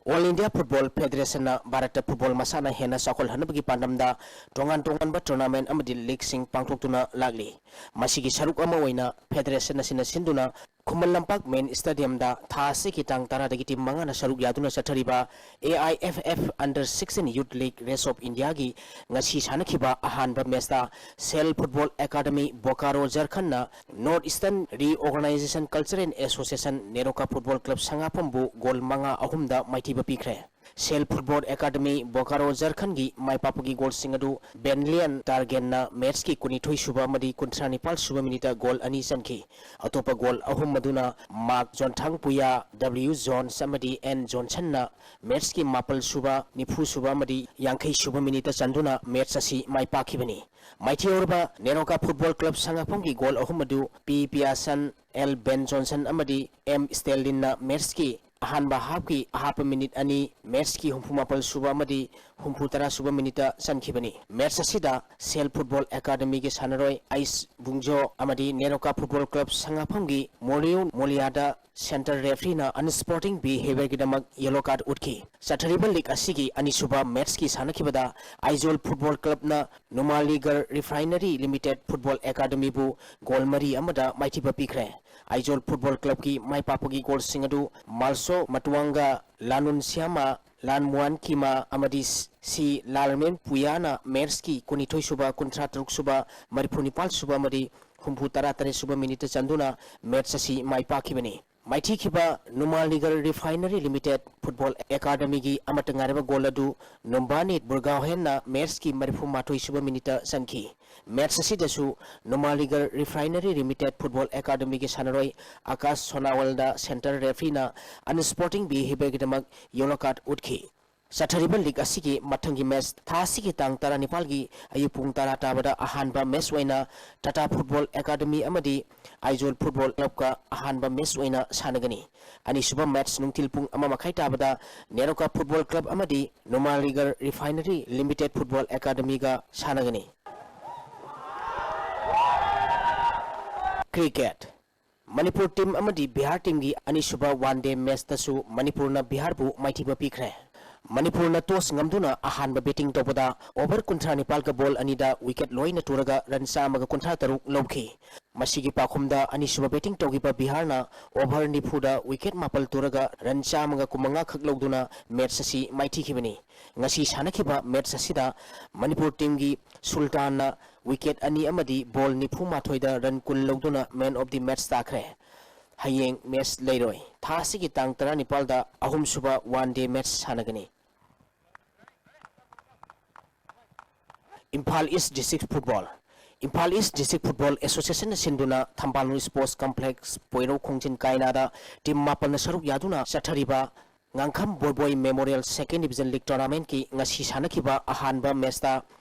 ꯑꯣꯜ ꯏꯟꯗꯤꯌꯥ ꯐꯨꯠꯕꯣꯜ ꯐꯦꯗꯔꯦꯁꯟꯅ ꯚꯥꯔꯠꯇ ꯐꯨꯠꯕꯣꯜ ꯃꯁꯥꯟꯅ ꯍꯦꯟꯅ ꯆꯥꯎꯈꯠꯍꯟꯅꯕꯒꯤ ꯄꯥꯟꯗꯝꯗ ꯇꯣꯉꯥꯟ ꯇꯣꯉꯥꯟꯕ ꯇꯣꯔꯅꯥꯃꯦꯟ ꯑꯃꯗꯤ ꯂꯤꯒꯁꯤꯡ ꯄꯥꯡꯊꯣꯛꯇꯨꯅ ꯂꯥꯛꯂꯤ꯫ ꯃꯁꯤꯒꯤ ꯁꯔꯨꯛ ꯑꯃ ꯑꯣꯏꯅ ꯐꯦꯗꯔꯦꯁꯟ ꯑꯁꯤꯅ ꯁꯤꯟꯗꯨꯅ ꯈꯨꯃꯟ ꯂꯝꯄꯥꯛ ꯃꯦꯟ ꯁ꯭ꯇꯦꯗꯤꯌꯝꯗ ꯊꯥ ꯑꯁꯤꯒꯤ ꯇꯥꯡ ꯇꯔꯥꯗꯒꯤ ꯇꯤꯝ ꯃꯉꯥꯅ ꯁꯔꯨꯛ ꯌꯥꯗꯨꯅ ꯆꯠꯊꯔꯤꯕ A I F F Under sixteen Youth League Race of Indiaꯒꯤ ꯉꯁꯤ ꯁꯥꯟꯅꯈꯤꯕ ꯑꯍꯥꯟꯕ ꯃꯦꯆꯇ ꯁꯦꯜ ꯐꯨꯠꯕꯣꯜ ꯑꯦꯀꯥꯗꯃꯤ, ꯕꯣꯀꯥꯔꯣ ꯖꯔꯈꯟꯅ North Eastern Reorganization Cultural Association, NEROCA football club ꯁꯉꯥꯐꯝꯕꯨ ꯒꯣꯜ ꯃꯉꯥ ꯑꯍꯨꯝꯗ ꯃꯥꯏꯊꯤꯕ ꯄꯤꯈ꯭ꯔꯦ꯫ ꯁꯦꯜ ꯐꯨꯠꯕꯣꯜ ꯑꯦꯀꯥꯗꯃꯤ, ꯕꯣꯀꯥꯔꯣ ꯖꯔꯈꯟꯒꯤ ꯃꯥꯏ ꯄꯥꯛꯄꯒꯤ ꯒꯣꯜꯁꯤꯡ ꯑꯗꯨ ꯕꯦꯟꯂꯤꯌꯟ ꯇꯥꯔꯒꯦꯟꯅ ꯃꯦꯆꯀꯤ ꯀꯨꯟꯅꯤꯊꯣꯏ ꯁꯨꯕ ꯑꯃꯗꯤ ꯀꯨꯟꯊ꯭ꯔꯥ ꯅꯤꯄꯥꯜ ꯁꯨꯕ ꯃꯤꯅꯤꯠꯇ ꯒꯣꯜ ꯑꯅꯤ ꯆꯟꯈꯤ꯫ ꯑꯇꯣꯞꯄ ꯒꯣꯜ ꯑꯍꯨꯝ ꯑꯗꯨꯅ ꯃꯥꯔꯛ ꯖꯣꯟꯊꯥꯡ ꯄꯨꯌꯥ, ꯗꯕ꯭ꯂꯤꯌꯨ ꯖꯣꯟꯁ ꯑꯃꯗꯤ ꯑꯦꯟ ꯖꯣꯟꯁꯟꯅ ꯃꯦꯆꯀꯤ ꯃꯥꯄꯜ ꯁꯨꯕ, ꯅꯤꯐꯨ ꯁꯨꯕ ꯑꯃꯗꯤ ꯌꯥꯡꯈꯩ ꯁꯨꯕ ꯃꯤꯅꯤꯠꯇ ꯆꯟꯗꯨꯅ ꯃꯦꯆ ꯑꯁꯤ ꯃꯥꯏ ꯄꯥꯛꯈꯤꯕꯅꯤ꯫ ꯃꯥꯏꯊꯤꯍꯧꯔꯕ ꯅꯦꯔꯣꯀꯥ ꯐꯨꯠꯕꯣꯜ ꯀ꯭ꯂꯕ ꯁꯉꯥꯐꯝꯒꯤ ꯒꯣꯜ ꯑꯍꯨꯝ ꯑꯗꯨ ꯄꯤ ꯄꯤꯌꯥꯁꯟ, ꯑꯦꯜ ꯕꯦꯟ ꯖꯣꯟꯁꯟ ꯑꯃꯗꯤ ꯑꯦꯝ ꯁ꯭ꯇꯦꯂꯤꯟꯅ ꯃꯦꯆꯀꯤ ꯑꯍꯥꯟꯕ ꯍꯥꯞꯀꯤ ꯑꯍꯥꯞꯄ ꯃꯤꯅꯤꯠ ꯑꯅꯤ, ꯃꯦꯆꯀꯤ ꯍꯨꯝꯐꯨ ꯃꯥꯄꯜ ꯁꯨꯕ ꯑꯃꯗꯤ ꯍꯨꯝꯐꯨ ꯇꯔꯥ ꯁꯨꯕ ꯃꯤꯅꯤꯠꯇ ꯆꯟꯈꯤꯕꯅꯤ꯫ ꯃꯦꯆ ꯑꯁꯤꯗ ꯁꯦꯜ ꯐꯨꯠꯕꯣꯜ ꯑꯦꯀꯥꯗꯃꯤꯒꯤ ꯁꯥꯟꯅꯔꯣꯏ ꯑꯩꯁ ꯕꯨꯡꯖꯣ ꯑꯃꯗꯤ ꯅꯦꯔꯣꯀꯥ ꯐꯨꯠꯕꯣꯜ ꯀ꯭ꯂꯕ ꯁꯉꯥꯐꯝꯒꯤ ꯃꯣꯔꯤꯌꯨ ꯃꯣꯂꯤꯌꯥꯗ ꯁꯦꯟꯇꯔ ꯔꯦꯐ꯭ꯔꯤꯅ ꯑꯟꯁ꯭ꯄꯣꯔꯇꯤꯡ ꯕꯤꯍꯦꯕꯤꯌꯔꯒꯤꯗꯃꯛ ꯌꯦꯂꯣ ꯀꯥꯔꯗ ꯎꯠꯈꯤ꯫ ꯆꯠꯊꯔꯤꯕ ꯂꯤꯒ ꯑꯁꯤꯒꯤ ꯑꯅꯤꯁꯨꯕ ꯃꯦꯆꯀꯤ ꯁꯥꯟꯅꯈꯤꯕꯗ ꯑꯥꯏꯖꯣꯜ ꯐꯨꯠꯕꯣꯜ ꯀ꯭ꯂꯕꯅ ꯅꯨꯃꯥꯂꯤꯒꯔ ꯔꯤꯐꯥꯏꯅꯔꯤ ꯂꯤꯃꯤꯇꯦꯗ ꯐꯨꯠꯕꯣꯜ ꯑꯦꯀꯥꯗꯃꯤꯕꯨ ꯒꯣꯜ ꯃꯔꯤ ꯑꯃꯗ ꯃꯥꯏꯊꯤꯕ ꯄꯤꯈ꯭ꯔꯦ꯫ ꯑꯥꯏꯖꯣꯜ ꯐꯨꯠꯕꯣꯜ ꯀ꯭ꯂꯕꯀꯤ ꯃꯥꯏ ꯄꯥꯛꯄꯒꯤ ꯒꯣꯜꯁꯤꯡ ꯑꯗꯨ ꯃꯥꯜꯁꯣ ꯃꯇꯨꯋꯥꯡꯒ, ꯂꯥꯅꯨꯟ ꯁ꯭ꯌꯥꯃ, ꯂꯥꯟꯃꯨꯋꯥꯟ ꯀꯤꯃꯥ ꯑꯃꯗꯤ ꯁꯤ ꯂꯥꯜꯔꯃꯦꯟ ꯄꯨꯌꯥꯅ ꯃꯦꯆꯀꯤ ꯀꯨꯟꯅꯤꯊꯣꯏ ꯁꯨꯕ, ꯀꯨꯟꯊ꯭ꯔꯥ ꯇꯔꯨꯛ ꯁꯨꯕ, ꯃꯔꯤꯐꯨ ꯅꯤꯄꯥꯜ ꯁꯨꯕ ꯑꯃꯗꯤ ꯍꯨꯝꯐꯨ ꯇꯔꯥ ꯇꯔꯦꯠ ꯁꯨꯕ ꯃꯤꯅꯤꯠꯇ ꯆꯟꯗꯨꯅ ꯃꯦꯆ ꯑꯁꯤ ꯃꯥꯏ ꯄꯥꯛꯈꯤꯕꯅꯤ꯫ ꯃꯥꯏꯊꯤꯈꯤꯕ ꯅꯨꯃꯥꯂꯤꯒꯔ ꯔꯤꯐꯥꯏꯅꯔꯤ ꯂꯤꯃꯤꯇꯦꯗ ꯐꯨꯠꯕꯣꯜ ꯑꯦꯀꯥꯗꯃꯤꯒꯤ ꯑꯃꯠꯇ ꯉꯥꯏꯔꯕ ꯒꯣꯜ ꯑꯗꯨ ꯅꯨꯝꯕꯥꯅꯤ ꯕꯨꯔꯒꯥꯎꯍꯦꯟꯅ ꯃꯦꯆꯀꯤ ꯃꯔꯤꯐꯨ ꯃꯥꯊꯣꯏ ꯁꯨꯕ ꯃꯤꯅꯤꯠꯇ ꯆꯟꯈꯤ꯫ ꯃꯦꯆ ꯑꯁꯤꯗꯁꯨ ꯅꯨꯃꯥꯂꯤꯒꯔ ꯔꯤꯐꯥꯏꯅꯔꯤ ꯂꯤꯃꯤꯇꯦꯗ ꯐꯨꯠꯕꯣꯜ ꯑꯦꯀꯥꯗꯃꯤꯒꯤ ꯁꯥꯟꯅꯔꯣꯏ ꯑꯀꯥꯁ ꯁꯣꯅꯥꯋꯜꯗ ꯁꯦꯟꯇꯔ ꯔꯦꯐ꯭ꯔꯤꯅ ꯑꯟꯁ꯭ꯄꯣꯔꯇꯤꯡ ꯕꯤꯍꯦꯕꯤꯌꯔꯒꯤꯗꯃꯛ ꯌꯦꯂꯣ ꯀꯥꯔꯗ ꯎꯠꯈꯤ꯫ ꯆꯠꯊꯔꯤꯕ ꯂꯤꯒ ꯑꯁꯤꯒꯤ ꯃꯊꯪꯒꯤ ꯃꯦꯆ ꯊꯥ ꯑꯁꯤꯒꯤ ꯇꯥꯡ ꯇꯔꯥꯅꯤꯄꯥꯜꯒꯤ ꯑꯌꯨꯛ ꯄꯨꯡ ꯇꯔꯥ ꯇꯥꯕꯗ ꯑꯍꯥꯟꯕ ꯃꯦꯆ ꯑꯣꯏꯅ ꯇꯥꯇꯥ ꯐꯨꯠꯕꯣꯜ ꯑꯦꯀꯥꯗꯃꯤ ꯑꯃꯗꯤ ꯑꯥꯏꯖꯣꯜ ꯐꯨꯠꯕꯣꯜ ꯀ꯭ꯂꯕꯀ ꯑꯍꯥꯟꯕ ꯃꯦꯆ ꯑꯣꯏꯅ ꯁꯥꯟꯅꯒꯅꯤ꯫ ꯑꯅꯤꯁꯨꯕ ꯃꯦꯆ ꯅꯨꯡꯊꯤꯜ ꯄꯨꯡ ꯑꯃ ꯃꯈꯥꯏ ꯇꯥꯕꯗ ꯅꯦꯔꯣꯀꯥ ꯐꯨꯠꯕꯣꯜ ꯀ꯭ꯂꯕ ꯑꯃꯗꯤ ꯅꯨꯃꯥꯂꯤꯒꯔ ꯔꯤꯐꯥꯏꯅꯔꯤ ꯂꯤꯃꯤꯇꯦꯠ ꯐꯨꯠꯕꯣꯜ ꯑꯦꯀꯥꯗꯃꯤꯒ ꯁꯥꯟꯅꯒꯅꯤ꯫ ꯀ꯭ꯔꯤꯀꯦꯠ꯫ ꯃꯅꯤꯄꯨꯔ ꯇꯤꯝ ꯑꯃꯗꯤ ꯕꯤꯍꯥꯔ ꯇꯤꯝꯒꯤ ꯑꯅꯤꯁꯨꯕ ꯋꯥꯟ ꯗꯦ ꯃꯦꯆꯇꯁꯨ ꯃꯅꯤꯄꯨꯔꯅ ꯕꯤꯍꯥꯔꯕꯨ ꯃꯥꯏꯊꯤꯕ ꯄꯤꯈ꯭ꯔꯦ꯫ ꯃꯅꯤꯄꯨꯔꯅ ꯇꯣꯁ ꯉꯝꯗꯨꯅ ꯑꯍꯥꯟꯕ ꯕꯦꯇꯤꯡ ꯇꯧꯕꯗ ꯑꯣꯚꯔ ꯀꯨꯟꯊ꯭ꯔꯥ ꯅꯤꯄꯥꯜꯒ ꯕꯣꯜ ꯑꯅꯤꯗ ꯋꯤꯀꯦꯠ ꯂꯣꯏꯅ ꯇꯨꯔꯒ ꯔꯟ ꯆꯥꯝꯃꯒ ꯀꯨꯟꯊ꯭ꯔꯥ ꯇꯔꯨꯛ ꯂꯧꯈꯤ꯫ ꯃꯁꯤꯒꯤ ꯄꯥꯎꯈꯨꯝꯗ ꯑꯅꯤꯁꯨꯕ ꯕꯦꯇꯤꯡ ꯇꯧꯈꯤꯕ ꯕꯤꯍꯥꯔꯅ ꯑꯣꯚꯔ ꯅꯤꯐꯨꯗ ꯋꯤꯀꯦꯠ ꯃꯥꯄꯜ ꯇꯨꯔꯒ ꯔꯟ ꯆꯥꯝꯃꯒ ꯀꯨꯟꯃꯉꯥ ꯈꯛ ꯂꯧꯗꯨꯅ ꯃꯦꯆ ꯑꯁꯤ ꯃꯥꯏꯊꯤꯈꯤꯕꯅꯤ꯫ ꯉꯁꯤ ꯁꯥꯟꯅꯈꯤꯕ ꯃꯦꯆ ꯑꯁꯤꯗ ꯃꯅꯤꯄꯨꯔ ꯇꯤꯝꯒꯤ ꯁꯨꯜꯇꯥꯟꯅ ꯋꯤꯀꯦꯠ ꯑꯅꯤ ꯑꯃꯗꯤ ꯕꯣꯜ ꯅꯤꯐꯨ ꯃꯥꯊꯣꯏꯗ ꯔꯟ ꯀꯨꯟ ꯂꯧꯗꯨꯅ ꯃꯦꯟ ꯑꯣꯐ ꯗꯤ ꯃꯦꯆ ꯇꯥꯈ꯭ꯔꯦ꯫ ꯍꯌꯦꯡ ꯃꯦꯆ ꯂꯩꯔꯣꯏ꯫ ꯊꯥ ꯑꯁꯤꯒꯤ ꯇꯥꯡ ꯇꯔꯥꯅꯤꯄꯥꯜꯗ ꯑꯍꯨꯝꯁꯨꯕ ꯋꯥꯟ ꯗꯦ ꯃꯦꯆ ꯁꯥꯟꯅꯒꯅꯤ꯫ ꯏꯝꯐꯥꯜ ꯏꯁ ꯗꯤꯁꯇ꯭ꯔꯤꯛ ꯐꯨꯠꯕꯣꯜ꯫ ꯏꯝꯐꯥꯜ ꯏꯁ ꯗꯤꯁꯇ꯭ꯔꯤꯛ ꯐꯨꯠꯕꯣꯜ ꯑꯦꯁꯣꯁꯤꯌꯦꯁꯟꯅ ꯁꯤꯟꯗꯨꯅ ꯊꯝꯕꯥꯜ ꯏꯁꯄꯣꯔꯠꯁ ꯀꯝꯄ꯭ꯂꯦꯛꯁ ꯄꯣꯏꯔꯧ ꯈꯣꯡꯖꯤꯟ ꯀꯥꯏꯅꯥꯗ ꯇꯤꯝ ꯃꯥꯄꯟꯅ ꯁꯔꯨꯛ ꯌꯥꯗꯨꯅ ꯆꯠꯊꯔꯤꯕ ꯉꯥꯡꯈꯝ ꯕꯣꯏꯕꯣꯏ ꯃꯦꯃꯣꯔꯤꯌꯦꯜ ꯁꯦꯀꯦꯟ ꯗꯤꯕꯤꯖꯟ ꯂꯤꯒ ꯇꯣꯔꯅꯥꯃꯦꯟꯠꯀꯤ ꯉꯁꯤ ꯁꯥꯟꯅꯈꯤꯕ ꯑꯍꯥꯟꯕ ꯃꯦꯆꯇ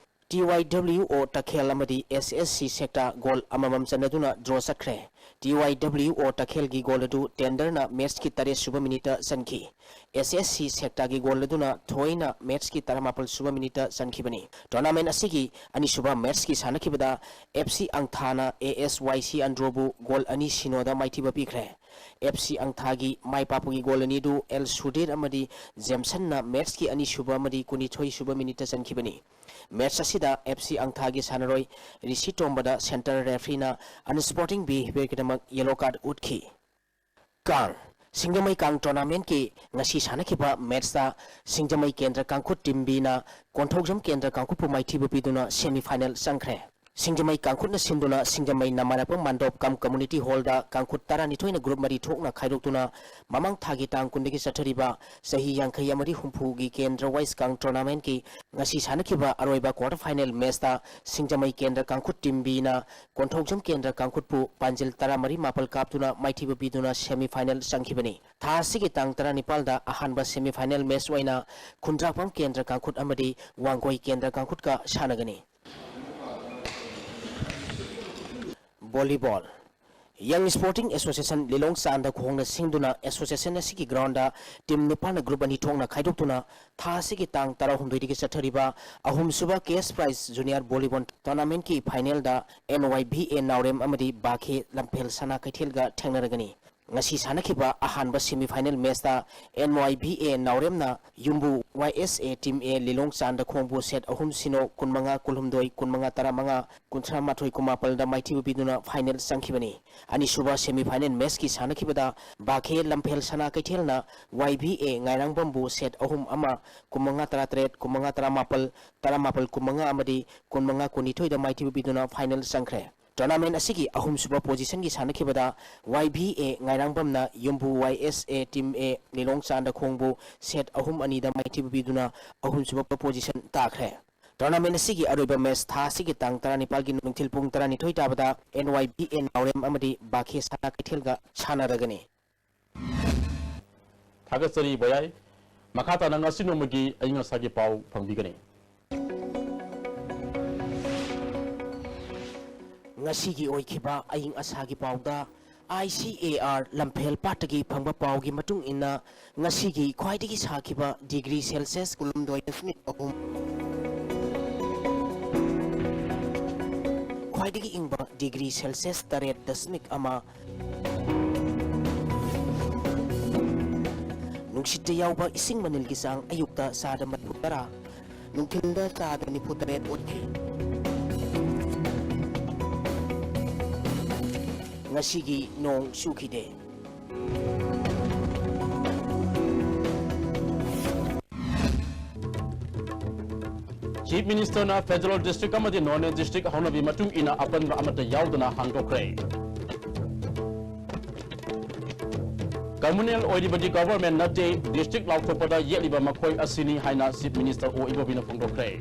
ꯇꯤ ꯋꯥꯏ ꯗꯕ꯭ꯂꯤꯎ ꯑꯣ ꯇꯈꯦꯜ ꯑꯃꯗꯤ ꯑꯦꯁ ꯑꯦꯁ ꯁꯤ ꯁꯦꯛꯇꯥ ꯒꯣꯜ ꯑꯃꯃꯝ ꯆꯟꯅꯗꯨꯅ ꯗ꯭ꯔꯣ ꯆꯠꯈ꯭ꯔꯦ꯫ ꯇꯤ ꯋꯥꯏ ꯗꯕ꯭ꯂꯤꯎ ꯑꯣ ꯇꯈꯦꯜꯒꯤ ꯒꯣꯜ ꯑꯗꯨ ꯇꯦꯟꯗꯔꯅ ꯃꯦꯆꯀꯤ ꯇꯔꯦꯠ ꯁꯨꯕ ꯃꯤꯅꯤꯠꯇ ꯆꯟꯈꯤ꯫ ꯑꯦꯁ ꯑꯦꯁ ꯁꯤ ꯁꯦꯛꯇꯥꯒꯤ ꯒꯣꯜ ꯑꯗꯨꯅ ꯊꯣꯏꯅ ꯃꯦꯆꯀꯤ ꯇꯔꯥꯃꯥꯄꯜ ꯁꯨꯕ ꯃꯤꯅꯤꯠꯇ ꯆꯟꯈꯤꯕꯅꯤ꯫ ꯇꯣꯔꯅꯥꯃꯦꯟꯠ ꯑꯁꯤꯒꯤ ꯑꯅꯤꯁꯨꯕ ꯃꯦꯆꯀꯤ ꯁꯥꯟꯅꯈꯤꯕꯗ ꯑꯦꯐ ꯁꯤ ꯑꯪꯊꯥꯅ ꯑꯦ ꯑꯦꯁ ꯋꯥꯏ ꯁꯤ ꯑꯟꯗ꯭ꯔꯣꯕꯨ ꯒꯣꯜ ꯑꯅꯤ ꯁꯤꯅꯣꯗ ꯃꯥꯏꯊꯤꯕ ꯄꯤꯈ꯭ꯔꯦ꯫ ꯑꯦꯐ ꯁꯤ ꯑꯪꯊꯥꯒꯤ ꯃꯥꯏ ꯄꯥꯛꯄꯒꯤ ꯒꯣꯜ ꯑꯅꯤꯗꯨ ꯑꯦꯜ ꯁꯨꯗꯤꯔ ꯑꯃꯗꯤ ꯖꯦꯝꯁꯟꯅ ꯃꯦꯆꯀꯤ ꯑꯅꯤꯁꯨꯕ ꯑꯃꯗꯤ ꯀꯨꯟꯅꯤꯊꯣꯏ ꯁꯨꯕ ꯃꯤꯅꯤꯠꯇ ꯆꯟꯈꯤꯕꯅꯤ꯫ ꯃꯦꯆ ꯑꯁꯤꯗ ꯑꯦꯐ ꯁꯤ ꯑꯪꯊꯥꯒꯤ ꯁꯥꯟꯅꯔꯣꯏ ꯔꯤꯁꯤ ꯇꯣꯝꯕꯗ ꯁꯦꯟꯇꯔ ꯔꯦꯐ꯭ꯔꯤꯅ ꯑꯟꯁ꯭ꯄꯣꯔꯇꯤꯡ ꯕꯤꯍꯦꯕꯤꯌꯔꯒꯤꯗꯃꯛ ꯌꯦꯂꯣ ꯀꯥꯔꯗ ꯎꯠꯈꯤ꯫ ꯀꯥꯡ꯫ ꯁꯤꯡꯖꯃꯩ ꯀꯥꯡ ꯇꯣꯔꯅꯥꯃꯦꯟꯠꯀꯤ ꯉꯁꯤ ꯁꯥꯟꯅꯈꯤꯕ ꯃꯦꯆꯇ ꯁꯤꯡꯖꯃꯩ ꯀꯦꯟꯗ꯭ꯔ ꯀꯥꯡꯈꯨꯠ ꯇꯤꯝ ꯕꯤꯅ ꯀꯣꯟꯊꯧꯖꯝ ꯀꯦꯟꯗ꯭ꯔ ꯀꯥꯡꯈꯨꯠꯄꯨ ꯃꯥꯏꯊꯤꯕ ꯄꯤꯗꯨꯅ ꯁꯦꯃꯤ ꯐꯥꯏꯅꯦꯜ ꯆꯪꯈ꯭ꯔꯦ꯫ ꯁꯤꯡꯖꯃꯩ ꯀꯥꯡꯈꯨꯠꯅ ꯁꯤꯟꯗꯨꯅ ꯁꯤꯡꯖꯃꯩ ꯅꯃꯥꯅꯄꯝ ꯃꯥꯟꯗꯣꯞ ꯀꯝ ꯀꯝꯃꯨꯅꯤꯇꯤ ꯍꯣꯜꯗ ꯀꯥꯡꯈꯨꯠ ꯇꯔꯥꯅꯤꯊꯣꯏꯅ ꯒ꯭ꯔꯨꯞ ꯃꯔꯤ ꯊꯣꯛꯅ ꯈꯥꯏꯗꯣꯛꯇꯨꯅ ꯃꯃꯥꯡ ꯊꯥꯒꯤ ꯇꯥꯡ ꯀꯨꯟꯗꯒꯤ ꯆꯠꯊꯔꯤꯕ ꯆꯍꯤ ꯌꯥꯡꯈꯩ ꯑꯃꯗꯤ ꯍꯨꯝꯐꯨꯒꯤ ꯀꯦꯟꯗ꯭ꯔ ꯋꯥꯏꯁ ꯀꯥꯡ ꯇꯣꯔꯅꯥꯃꯦꯟꯠꯀꯤ ꯉꯁꯤ ꯁꯥꯟꯅꯈꯤꯕ ꯑꯔꯣꯏꯕ ꯀ꯭ꯋꯥꯔꯇꯔ ꯐꯥꯏꯅꯦꯜ ꯃꯦꯆꯇ ꯁꯤꯡꯖꯃꯩ ꯀꯦꯟꯗ꯭ꯔ ꯀꯥꯡꯈꯨꯠ ꯇꯤꯝ ꯕꯤꯅ ꯀꯣꯟꯊꯧꯖꯝ ꯀꯦꯟꯗ꯭ꯔ ꯀꯥꯡꯈꯨꯠꯄꯨ ꯄꯥꯟꯖꯤꯜ ꯇꯔꯥꯃꯔꯤ ꯃꯥꯄꯜ ꯀꯥꯞꯇꯨꯅ ꯃꯥꯏꯊꯤꯕ ꯄꯤꯗꯨꯅ ꯁꯦꯃꯤ ꯐꯥꯏꯅꯦꯜ ꯆꯪꯈꯤꯕꯅꯤ꯫ ꯊꯥ ꯑꯁꯤꯒꯤ ꯇꯥꯡ ꯇꯔꯥꯅꯤꯄꯥꯜꯗ ꯑꯍꯥꯟꯕ ꯁꯦꯃꯤ ꯐꯥꯏꯅꯦꯜ ꯃꯦꯆ ꯑꯣꯏꯅ ꯈꯨꯟꯗ꯭ꯔꯥꯛꯄꯝ ꯀꯦꯟꯗ꯭ꯔ ꯀꯥꯡꯈꯨꯠ ꯑꯃꯗꯤ ꯋꯥꯡꯒꯣꯏ ꯀꯦꯟꯗ꯭ꯔ ꯀꯥꯡꯈꯨꯠꯀ ꯁꯥꯟꯅꯒꯅꯤ꯫ ꯚꯣꯂꯤꯕꯣꯜ꯫ ꯌꯪ ꯁ꯭ꯄꯣꯔꯇꯤꯡ ꯑꯦꯁꯣꯁꯤꯌꯦꯁꯟ ꯂꯤꯂꯣꯡ ꯆꯥꯟꯗ ꯈꯣꯡꯅ ꯁꯤꯡꯗꯨꯅ ꯑꯦꯁꯣꯁꯤꯌꯦꯁꯟ ꯑꯁꯤꯒꯤ ꯒ꯭ꯔꯥꯎꯟꯗ ꯇꯤꯝ ꯅꯤꯄꯥꯟꯅ ꯒ꯭ꯔꯨꯞ ꯑꯅꯤ ꯊꯣꯛꯅ ꯈꯥꯏꯗꯣꯛꯇꯨꯅ ꯊꯥ ꯑꯁꯤꯒꯤ ꯇꯥꯡ ꯇꯔꯥꯍꯨꯝꯗꯣꯏꯗꯒꯤ ꯆꯠꯊꯔꯤꯕ ꯑꯍꯨꯝꯁꯨꯕ ꯀꯦꯁ ꯄ꯭ꯔꯥꯏꯖ ꯖꯨꯅꯤꯌꯔ ꯚꯣꯂꯤꯕꯣꯜ ꯇꯣꯔꯅꯥꯃꯦꯟꯠꯀꯤ ꯐꯥꯏꯅꯦꯜꯗ ꯑꯦꯟ ꯋꯥꯏ ꯚꯤ ꯑꯦ ꯅꯥꯎꯔꯦꯝ ꯑꯃꯗꯤ ꯕꯥꯈꯦ ꯂꯝꯐꯦꯜ ꯁꯅꯥ ꯀꯩꯊꯦꯜꯒ ꯊꯦꯡꯅꯔꯒꯅꯤ꯫ ꯉꯁꯤ ꯁꯥꯟꯅꯈꯤꯕ ꯑꯍꯥꯟꯕ ꯁꯦꯃꯤ ꯐꯥꯏꯅꯦꯜ ꯃꯦꯆꯇ ꯑꯦꯟ ꯋꯥꯏ ꯚꯤ ꯑꯦ ꯅꯥꯎꯔꯦꯝꯅ ꯌꯨꯝꯕꯨ ꯋꯥꯏ ꯑꯦꯁ ꯑꯦ ꯇꯤꯝ ꯑꯦ ꯂꯤꯂꯣꯡ ꯆꯥꯟꯗ ꯈꯣꯡꯕꯨ ꯁꯦꯠ ꯑꯍꯨꯝ ꯁꯤꯅꯣ, ꯀꯨꯟꯃꯉꯥ ꯀꯨꯟꯍꯨꯝꯗꯣꯏ, ꯀꯨꯟꯃꯉꯥ ꯇꯔꯥꯃꯉꯥ, ꯀꯨꯟꯊ꯭ꯔꯥ ꯃꯥꯊꯣꯏ ꯀꯨꯟꯃꯥꯄꯜꯗ ꯃꯥꯏꯊꯤꯕ ꯄꯤꯗꯨꯅ ꯐꯥꯏꯅꯦꯜ ꯆꯪꯈꯤꯕꯅꯤ꯫ ꯑꯅꯤꯁꯨꯕ ꯁꯦꯃꯤ ꯐꯥꯏꯅꯦꯜ ꯃꯦꯆꯀꯤ ꯁꯥꯟꯅꯈꯤꯕꯗ ꯕꯥꯈꯦ ꯂꯝꯐꯦꯜ ꯁꯅꯥ ꯀꯩꯊꯦꯜꯅ ꯋꯥꯏ ꯚꯤ ꯑꯦ ꯉꯥꯏꯔꯥꯡꯕꯝꯕꯨ ꯁꯦꯠ ꯑꯍꯨꯝ ꯑꯃ, ꯀꯨꯟꯃꯉꯥ ꯇꯔꯥꯇꯔꯦꯠ, ꯀꯨꯟꯃꯉꯥ ꯇꯔꯥꯃꯥꯄꯜ, ꯇꯔꯥꯃꯥꯄꯜ ꯀꯨꯟꯃꯉꯥ ꯑꯃꯗꯤ ꯀꯨꯟꯃꯉꯥ ꯀꯨꯟꯅꯤꯊꯣꯏꯗ ꯃꯥꯏꯊꯤꯕ ꯄꯤꯗꯨꯅ ꯐꯥꯏꯅꯦꯜ ꯆꯪꯈ꯭ꯔꯦ꯫ ꯇꯣꯔꯅꯥꯃꯦꯟꯠ ꯑꯁꯤꯒꯤ ꯑꯍꯨꯝꯁꯨꯕ ꯄꯣꯖꯤꯁꯟꯒꯤ ꯁꯥꯟꯅꯈꯤꯕꯗ ꯋꯥꯏ ꯚꯤ ꯑꯦ ꯉꯥꯏꯔꯥꯡꯕꯝꯅ ꯌꯨꯝꯕꯨ ꯋꯥꯏ ꯑꯦꯁ ꯑꯦ ꯇꯤꯝ ꯑꯦ ꯂꯤꯂꯣꯡ ꯆꯥꯟꯗ ꯈꯣꯡꯕꯨ ꯁꯦꯠ ꯑꯍꯨꯝ ꯑꯅꯤꯗ ꯃꯥꯏꯊꯤꯕ ꯄꯤꯗꯨꯅ ꯑꯍꯨꯝꯁꯨꯕ ꯄꯣꯖꯤꯁꯟ ꯇꯥꯈ꯭ꯔꯦ꯫ ꯇꯣꯔꯅꯥꯃꯦꯟꯠ ꯑꯁꯤꯒꯤ ꯑꯔꯣꯏꯕ ꯃꯦꯆ ꯊꯥ ꯑꯁꯤꯒꯤ ꯇꯥꯡ ꯇꯔꯥꯅꯤꯄꯥꯜꯒꯤ ꯅꯨꯡꯊꯤꯜ ꯄꯨꯡ ꯇꯔꯥꯅꯤꯊꯣꯏ ꯇꯥꯕꯗ ꯑꯦꯟ ꯋꯥꯏ ꯚꯤ ꯑꯦ ꯅꯥꯎꯔꯦꯝ ꯑꯃꯗꯤ ꯕꯥꯈꯦ ꯁꯅꯥ ꯀꯩꯊꯦꯜꯒ ꯁꯥꯟꯅꯔꯒꯅꯤ꯫ ꯊꯥꯒꯠꯆꯔꯤ ꯚꯌꯥꯏ꯫ ꯃꯈꯥ ꯇꯥꯅ ꯉꯁꯤ ꯅꯣꯡꯃꯒꯤ ꯑꯏꯪ ꯑꯁꯥꯒꯤ ꯄꯥꯎ ꯐꯪꯕꯤꯒꯅꯤ꯫ ꯉꯁꯤꯒꯤ ꯑꯣꯏꯈꯤꯕ ꯑꯏꯪ ꯑꯁꯥꯒꯤ ꯄꯥꯎꯗ, ꯑꯥꯏ ꯁꯤ ꯑꯦ ꯑꯥꯔ ꯂꯝꯐꯦꯜ ꯄꯥꯠꯇꯒꯤ ꯐꯪꯕ ꯄꯥꯎꯒꯤ ꯃꯇꯨꯡ ꯏꯟꯅ, ꯉꯁꯤꯒꯤ ꯈ꯭ꯋꯥꯏꯗꯒꯤ ꯁꯥꯈꯤꯕ ꯗꯤꯒ꯭ꯔꯤ ꯁꯦꯜꯁꯤꯌꯁ ꯀꯨꯟꯍꯨꯝꯗꯣꯏ ꯗꯁꯃꯤꯛ ꯑꯍꯨꯝ, ꯈ꯭ꯋꯥꯏꯗꯒꯤ ꯏꯪꯕ ꯗꯤꯒ꯭ꯔꯤ ꯁꯦꯜꯁꯤꯌꯁ ꯇꯔꯦꯠ ꯗꯁꯃꯤꯛ ꯑꯃ, ꯅꯨꯡꯁꯤꯠꯇ ꯌꯥꯎꯕ ꯏꯁꯤꯡ ꯃꯅꯤꯜꯒꯤ ꯆꯥꯡ ꯑꯌꯨꯛꯇ ꯆꯥꯗ ꯃꯔꯤꯐꯨ ꯇꯔꯥ, ꯅꯨꯡꯊꯤꯜꯗ ꯆꯥꯗ ꯅꯤꯐꯨ ꯇꯔꯦꯠ ꯑꯣꯏꯈꯤ꯫ ꯉꯁꯤꯒꯤ ꯅꯣꯡ ꯆꯨꯈꯤꯗꯦ꯫ Chief Minister ꯅ Federal District ꯑꯃꯗꯤ Northern District ꯍꯧꯅꯕꯤ ꯃꯇꯨꯡ ꯏꯟꯅ ꯑꯄꯟꯕ ꯑꯃꯠꯇ ꯌꯥꯎꯗꯅ ꯍꯥꯡꯗꯣꯛꯈ꯭ꯔꯦ꯫ Communal ꯑꯣꯏꯔꯤꯕꯗꯤ government ꯅꯠꯇꯦ, district ꯂꯥꯎꯊꯣꯛꯄꯗ ꯌꯦꯠꯂꯤꯕ ꯃꯈꯣꯏ ꯑꯁꯤꯅꯤ ꯍꯥꯏꯅ Chief Minister ꯑꯣ ꯏꯕꯣꯕꯤꯅ ꯐꯣꯡꯗꯣꯛꯈ꯭ꯔꯦ꯫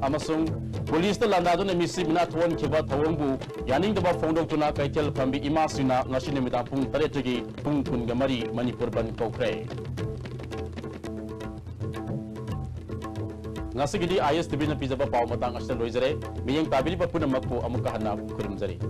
ꯑꯃꯁꯨꯡ ꯄꯨꯂꯤꯁꯇ ꯂꯥꯟꯗꯥꯗꯨꯅ ꯃꯤꯁꯤ ꯃꯤꯅꯥ ꯊꯣꯛꯍꯟꯈꯤꯕ ꯊꯧꯑꯣꯡꯕꯨ ꯌꯥꯅꯤꯡꯗꯕ ꯐꯣꯡꯗꯣꯛꯇꯨꯅ ꯀꯩꯊꯦꯜ ꯐꯝꯕꯤ ꯏꯃꯥꯁꯤꯡꯅ ꯉꯁꯤ ꯅꯨꯃꯤꯗꯥꯡ ꯄꯨꯡ ꯇꯔꯦꯠꯇꯒꯤ ꯄꯨꯡ ꯀꯨꯟꯒ ꯃꯔꯤ ꯃꯅꯤꯄꯨꯔ ꯕꯟ ꯀꯧꯈ꯭ꯔꯦ꯫ ꯉꯁꯤꯒꯤꯗꯤ ISTV ꯅ ꯄꯤꯖꯕ ꯄꯥꯎ ꯃꯇꯥꯡ ꯑꯁꯤꯗ ꯂꯣꯏꯖꯔꯦ꯫ ꯃꯤꯠꯌꯦꯡ ꯇꯥꯕꯤꯔꯤꯕ ꯄꯨꯝꯅꯃꯛꯄꯨ ꯑꯃꯨꯛꯀ ꯍꯟꯅ ꯈꯨꯔꯨꯝꯖꯔꯤ꯫